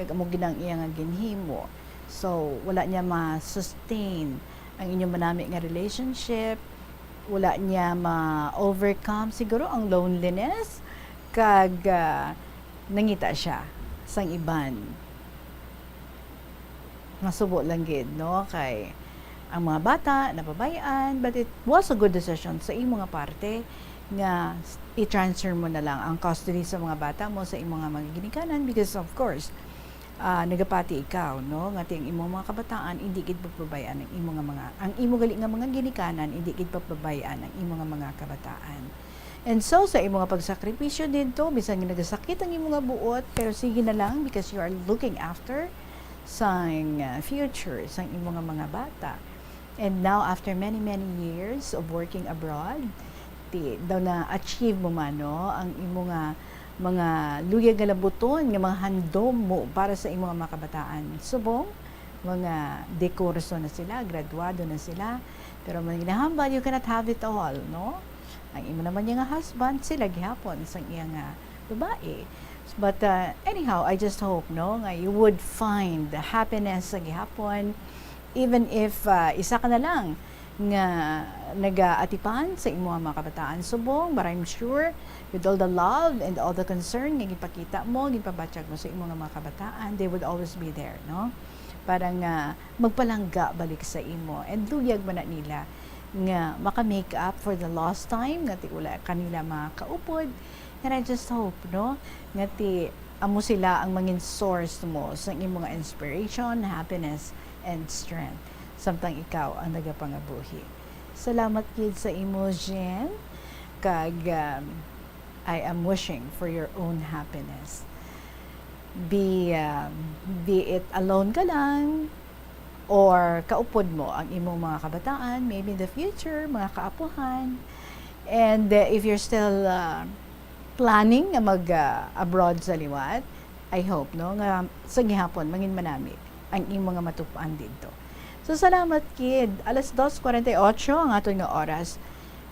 Kag amo gid ang iya nga ginhimo. So, wala niya ma-sustain ang inyong manami nga relationship. Wala niya ma-overcome siguro ang loneliness. Kag, ah, nangita siya sang iban. Masubo lang gid, no? Kay ang mga bata, napabay-an, but it was a good decision sa imo nga parte nga s-, i-transfer mo na lang ang custody sa mga bata mo sa imo nga mga ginikanan because, of course, ah, nagapati ikaw, no? Nga ti ang imo mga kabataan, hindi gid papabay-an ang imo nga mga, ang imo gali nga mga ginikanan, hindi gid papabay-an ang imo nga mga kabataan. And so, sa imo nga pagsakripisyo didto, bisan nga nagasakit ang imo nga buot, pero sige na lang because you are looking after sang, uh, future sang imo nga mga bata. And now, after many, many years of working abroad, ti, daw na-achieve mo man, no, ang imo nga mga luyag nga labuton, nga mga handom mo para sa imo nga mga kabataan. Subong, mga dekurso na sila, graduado na sila. Pero man ginahambal, you cannot have it all, no? Ang imo naman niya nga husband, sila gihapon sang iya nga babae. But, uh, anyhow, I just hope, no, nga you would find the happiness sa gihapon, even if, uh, isa ka na lang nga nagaatipan sa imo nga mga kabataan subong, but I'm sure with all the love and all the concern nga ginpakita mo, ginpabatyag mo sa imo nga mga kabataan, they would always be there, no? Para nga magpalangga balik sa imo. And luyag man na nila nga maka-make up for the lost time, nga ti wala kanila makaupod. And I just hope, no, nga ti amo sila ang mangin source mo sa imo nga inspiration, happiness, and strength, samtang ikaw ang nagapangabuhi. Salamat gid sa imo, Jean, kag, um, I am wishing for your own happiness. Be, um, be it alone ka lang, or kaupod mo ang imong mga kabataan, maybe in the future, mga kaapuhan. And, uh, if you're still, uh, planning nga mag, uh, abroad sa liwat, I hope, no, nga sa gihapon, mangin manami ang imong mga matupan didto. So, salamat, kid. Alas dos cuarenta y ocho ang aton nga oras.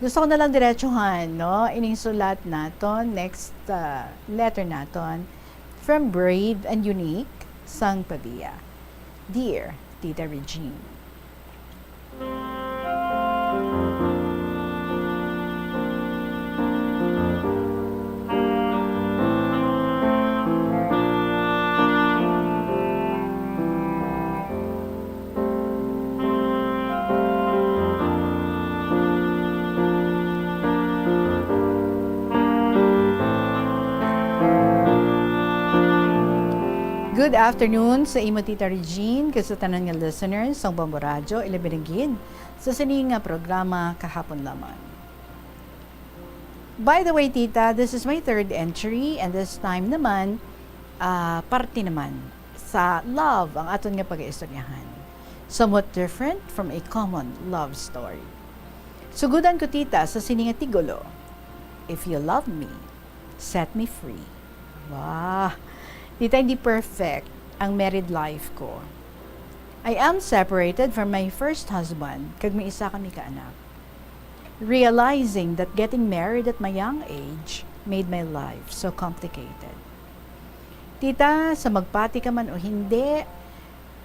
Gusto ko na lang diretsuhan, no, ining sulat naton, next, uh, letter naton, from Brave and Unique, sang Pavia. Dear Tita Regine. Good afternoon sa imo, Tita Regine, kag sa tanan nga listeners sang Bombo Radyo, ilabi na gid sa sini nga programa Kahapon Lamang. By the way, Tita, this is my third entry, and this time naman, ah, parte naman sa love ang aton nga pag-iistoryahan. Somewhat different from a common love story. Sugudan ko, tita, sa sini nga titulo, If You Love Me, Set Me Free. Wah! Tita, hindi perfect ang married life ko. I am separated from my first husband, kag may isa kami ka anak. Realizing that getting married at my young age made my life so complicated. Tita, sa magpati ka man o hindi,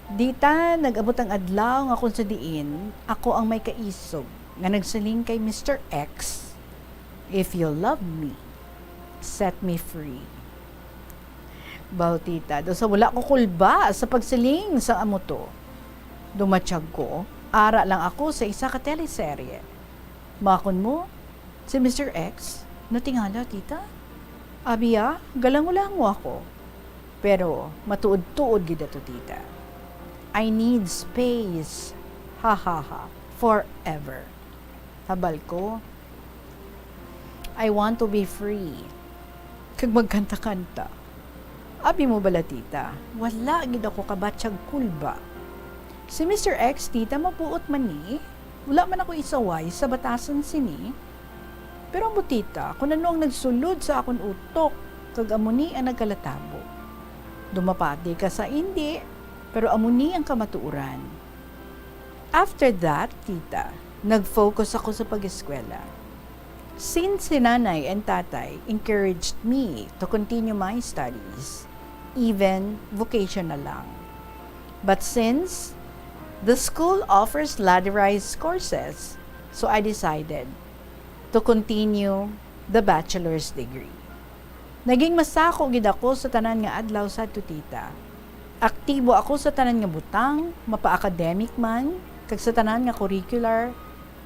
dita nag-abot ang adlaw nga kung sa diin ako ang may kaisog nga nagsiling kay Mister X, "If you love me, set me free." Baw, tita, daw sa wala ko kulba sa pagsiling sang amo to. Dumatyag ko, ara lang ako sa isa ka teleserye. Makon mo, si Mister X, natingala, tita. Abi, ah, galango-lango ako. Pero matuod-tuod gid ato, tita. I need space. Ha, ha, ha. Forever. Habal ko, I want to be free. Kag magkanta-kanta. Abi mo bala, tita, wala gid ako kabatyag kulba. Si Mister X, tita, mabuot man ni. Wala man ako isaway sa batasan sini. Pero amo, tita, kun ano ang nagsulod sa akon utok, kag amo ni ang nagkalatabo. Dumapati ka sa indi, pero amo ni ang kamatuoran. After that, tita, nag-focus ako sa pag-eskwela. Since si nanay and tatay encouraged me to continue my studies, even vocational lang. But since the school offers ladderized courses, so I decided to continue the bachelor's degree. Naging masako gid ako sa tanan nga adlaw sadto, tita. Aktibo ako sa tanan nga butang, mapa-academic man, kag sa tanan nga curricular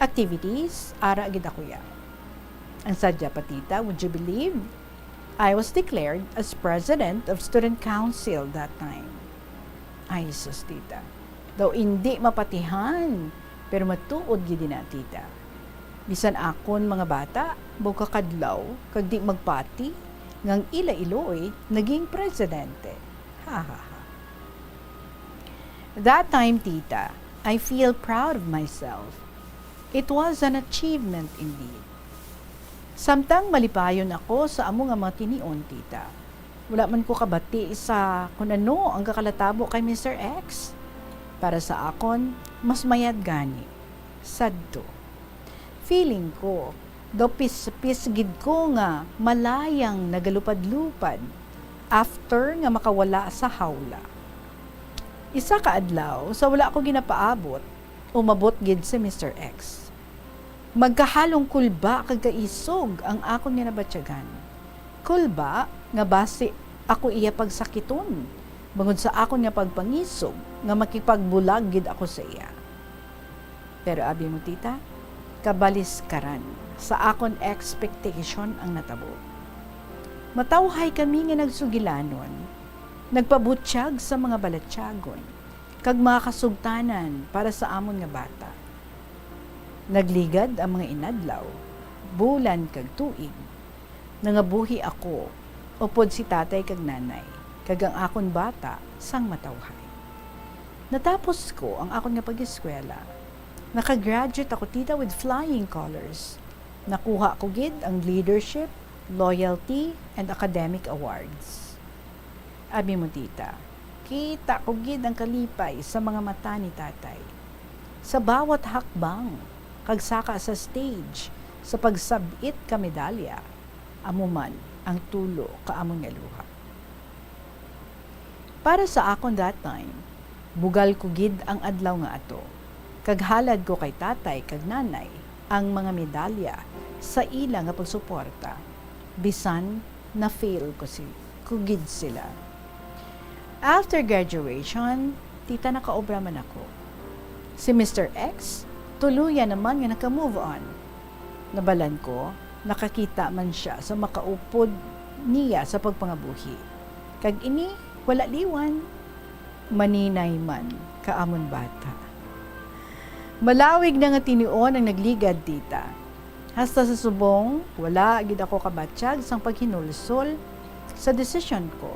activities, ara gid ako ya. Ang sadya pa, tita, would you believe? I was declared as president of student council that time. Ay, sus, tita. Daw indi mapatihan, pero matuod gid na, tita. Bisan akon mga bata, bawka kadlaw, kag di magpati, ngang ila iloy naging presidente. Ha, ha, ha. That time, tita, I feel proud of myself. It was an achievement indeed. Samtang malipayon ako sa amo nga mga tinion, tita, wala man ko kabati sa kun ano ang gakalatabo kay Mister X. Para sa akon, mas mayad gani. Sadto. Feeling ko, daw pispis gid ko nga malayang nagalupad-lupad after nga makawala sa hawla. Isa ka adlaw, sa wala ko ginapaabot, umabot gid si Mister X. Magkahalong kulba kag kaisog ang akon nga nabatyagan. Kulba nga basi ako iya pagsakiton, bangod sa akon nga pagpangisog nga makipagbulag gid ako sa iya. Pero abi mo, tita, kabaliskaran sa akon expectation ang natabo. Matawhay kami nga nagsugilanon, nagpabutyag sa mga balatyagon, kag mga kasugtanan para sa amon nga bata. Nagligad ang mga inadlaw, bulan, kag tuig. Nangabuhi ako upod si tatay kag nanay, kag ang akon bata sang matawhay. Natapos ko ang akon nga pag-eskwela. Nakagraduate ako, tita, with flying colors. Nakuha ko gid ang leadership, loyalty, and academic awards. Abi mo, tita, kita ko gid ang kalipay sa mga mata ni tatay. Sa bawat hakbang, kag saka sa stage, sa pagsab-it ka medalya, amo man ang tulo ka amon nga luha. Para sa akon that time, bugal ko gid ang adlaw nga ato, kag halad ko kay tatay kag nanay ang mga medalya sa ila nga pagsuporta, bisan na-fail ko si, ko gid sila. After graduation, tita, nakaobra man ako. Si Mister X, tuluyan naman nga naka-move on. Nabalan ko, nakakita man sia sa makaupod niya sa pagpangabuhi. Kag ini, wala liwan. Maninay man ka amon bata. Malawig na nga tinion ang nagligad, tita. Hasta sa subong, wala gid ako kabatyag sang paghinulsol sa desisyon ko.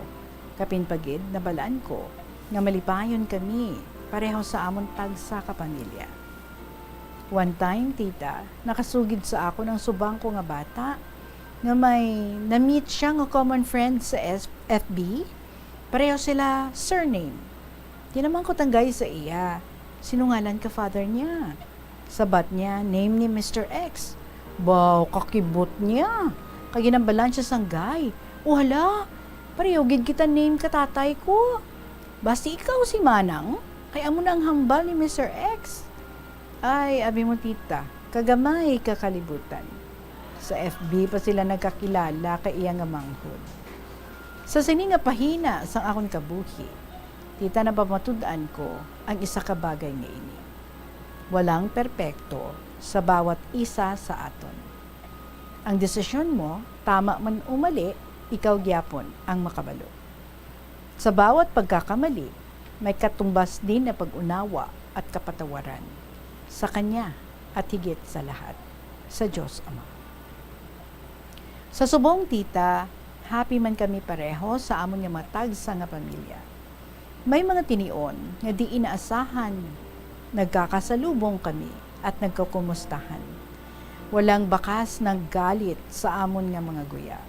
Kapin pa gid, nabalaan ko nga malipayon kami pareho sa amon tagsa ka pamilya. One time, tita, nakasugid sa akon ang subang ko nga bata nga may na-meet siya nga common friend sa S-, F B. Pareho sila surname. Tinamangkot ang guy sa iya, "Sino ngalan ka father niya?" Sabat niya, "Name ni Mister X." Baw, kakibot niya. Kay ginambalan siya sang guy, "O hala, pareho gid kita name ka tatay ko. Basi ikaw si Manang, kay amo na ang hambal ni Mister X." Ay, abi mo, tita, kagamay ka kalibutan. Sa F B pa sila nagkakilala kay iya nga manghod. Sa sini nga pahina sang akon kabuhi, tita, napamatud-an ko ang isa ka bagay nga ini. Walang perpekto sa bawat isa sa aton. Ang desisyon mo, tama man o mali, ikaw gyapon ang makabalo. Sa bawat pagkakamali, may katumbas din na pag-unawa at kapatawaran sa Kanya at higit sa lahat, sa Diyos Ama. Sa subong, tita, happy man kami pareho sa amon nga mga tagsa nga pamilya. May mga tinion nga di inaasahan, nagkakasalubong kami at nagkakumustahan. Walang bakas naggalit sa amon nga mga guya.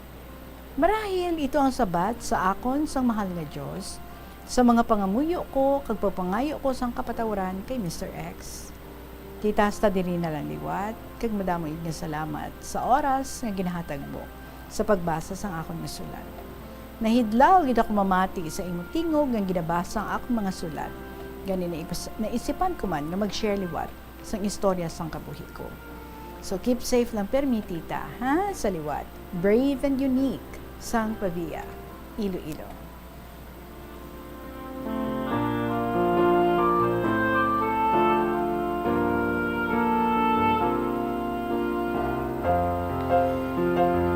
Marahil ito ang sabat sa akon sang mahal nga Dios, sa mga pangamuyo ko kag pagpangayo ko sang kapatawaran kay Mister X. Tita, hasta diri na lang liwat, kag madamo gid nga salamat sa oras nga ginahatag mo sa pagbasa sang akon nga sulat. Nahidlaw gid ako mamati sa imo tingog nga ginabasa ang akon mga sulat. Gani, naipas-, naisipan ko man nga mag-share liwat sang istorya sang kabuhi ko. So, keep safe lang permi, tita, ha? Sa liwat, brave and unique sang Pavia, Iloilo.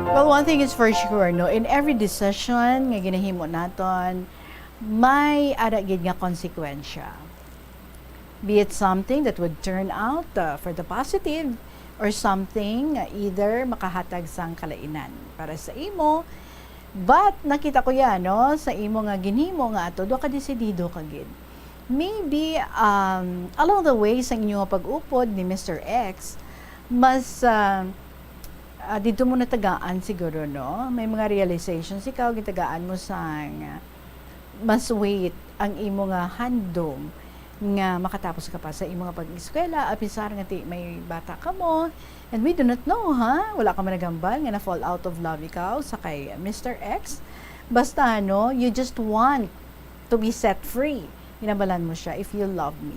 Well, one thing is for sure, no, in every decision nga ginahimo naton, may ara gid nga konsekwensya. Be it something that would turn out, uh, for the positive, or something nga either makahatag sang kalainan para sa imo. But nakita ko yan, no, sa imo nga ginhimo nga ato, daw ka desidido ka gid. Maybe, um, along the way sa inyo nga pag-upod ni Mister X, mas, ah, ah, didto mo natagaan siguro, no? May mga realizations ikaw, gitagaan mo sang, ah, mas weight ang imo nga handom nga makatapos ka pa sa imo nga pag-eskwela, apisar nga ti may bata kamo. And we do not know, ha? Wala ka man naghambal nga na-fall out of love ikaw sa kay Mister X. Basta, no, you just want to be set free. Ginabalan mo siya, "If you love me,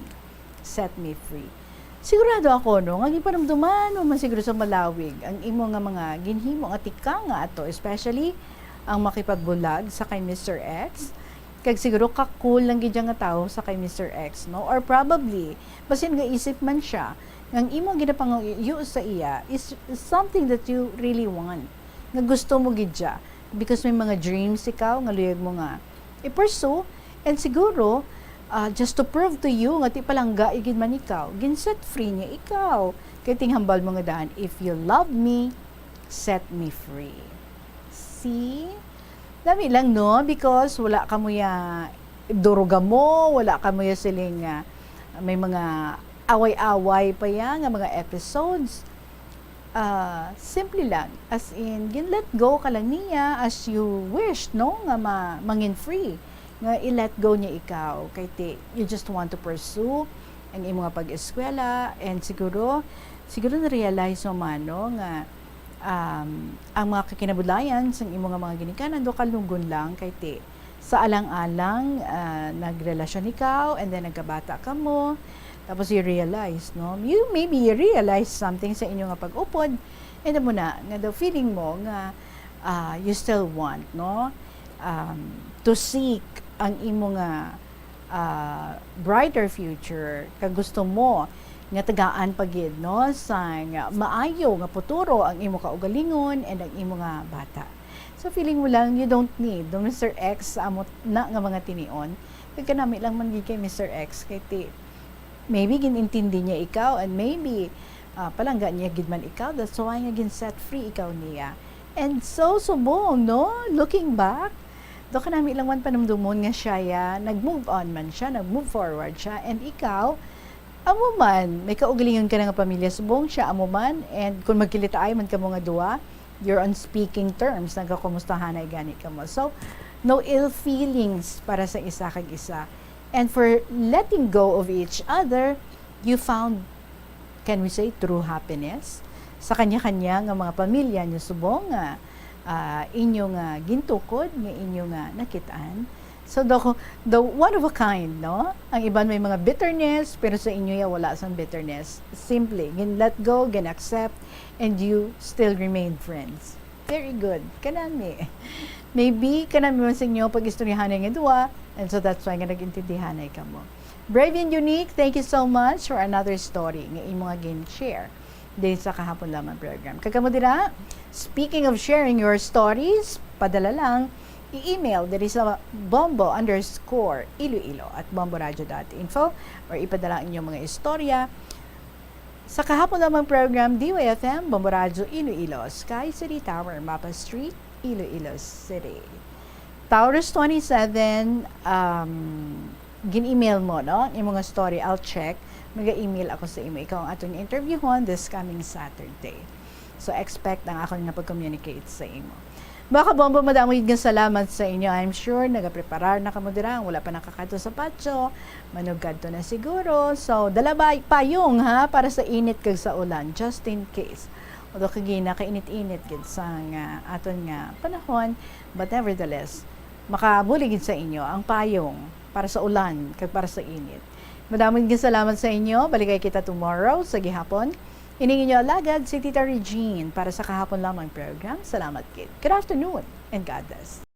set me free." Sigurado ako, no, nga gipanumduman mo man siguro sa malawig ang imo nga mga ginhimo nga tikang nga ato, especially ang makipagbulag sa kay Mister X. Kag siguro ka-cool lang gid siya nga tawo sa kay Mister X, no? Or probably, basin gaisip man siya nga ang imo ginapangayo sa iya is something that you really want, nga gusto mo gid siya, because may mga dreams ikaw nga luyag mo nga i-pursue, and siguro, ah, just to prove to you nga ti palangga gid man ikaw, gin-set free niya ikaw. Kay tinghambal mo nga daan, "If you love me, set me free." See? Lami lang, no? Because wala ka mo ya durugamo, wala ka mo ya siling, ah, may mga away-away pa ya nga mga episodes. Ah, simple lang. As in, gin-let go ka lang niya as you wish, no? Nga ma-, mangin free. Nga i-let go niya ikaw. Kay ti, you just want to pursue ang imo nga pag-eskwela. And siguro, siguro na-realize mo man, no? Nga, um, ang mga kakinabudlayan sa imo nga mga ginikanan, do kalugon lang. Kay ti, sa alang-alang, ah, nagrelasyon ikaw, and then nagkabata ka mo, tapos you realize, no? You, maybe you realize something sa inyo nga pag-upod, and mo na, nga daw feeling mo nga, ah, you still want, no? Um, to seek ang imo nga, ah, brighter future, kag gusto mo nga tagaan pa gid, no, sang maayo nga puturo ang imo kaugalingon and ang imo nga bata. So, feeling mo lang, you don't need do Mister X sa amo na nga mga tinion. Kag kanami lang man gid kay Mister X, kay ti, maybe ginintindi niya ikaw, and maybe, ah, palangga niya gid man ikaw. That's why nga gin-set free ikaw niya. And so, subong, no? Looking back, Do kanami lang man panumdumon nga siya ya, nag-move on man siya, nag-move forward siya, and ikaw, amo man, may kaugalingon ka na nga pamilya subong siya, amo man, and kung magkilitaay man kamo nga duwa, you're on speaking terms, nagkakumustahanay gani kamo. So, no ill feelings para sa isa kag isa. And for letting go of each other, you found, can we say, true happiness sa kanya-kanya nga mga pamilya niyo subong nga, ah, inyo nga gintukod, nga inyo nga nakit-an. So, the, the one of a kind, no? Ang iban may mga bitterness, pero sa inyo ya wala sang bitterness. Simply, gin let go, gin accept, and you still remain friends. Very good. Kanami. Maybe kanami man sa inyo pag-istoryahanay nga duwa, and so that's why nga nag-intindihanay kamo. Brave and Unique, thank you so much for another story nga imo nga gin-share din sa kahapon lamang program. Kag kamo dira, speaking of sharing your stories, padala lang, i-email diri sa bombo underscore iloilo at bomboradio dot info, or ipadala ang inyong mga istorya sa kahapon lamang program, D Y F M, Bombo Radyo Iloilo, Sky City Tower, Mapa Street, Iloilo City. Taurus twenty-seven, um, gin-email mo, no? Ang imong nga story, I'll check. Maga-email ako sa imo. Ikaw ang aton interviewhon this coming Saturday. So, expect ang akon nga pag-communicate sa imo. Mga kabombo, madamo gid nga salamat sa inyo. I'm sure nagapreparar na kamo dira. Ang wala pa nakakadto sa patio, manugkadto na siguro. So, dala ba payong, ha, para sa init kag sa ulan, just in case. Although kagi nakainit-init gid sang, ah, aton nga panahon, but nevertheless, makabulig gid sa inyo ang payong para sa ulan kag para sa init. Madamo gid nga salamat sa inyo. Balikay kita tomorrow sa gihapon. Ining inyo alagad, si Tita Regine, para sa kahapon lamang program. Salamat gid. Good afternoon and God bless.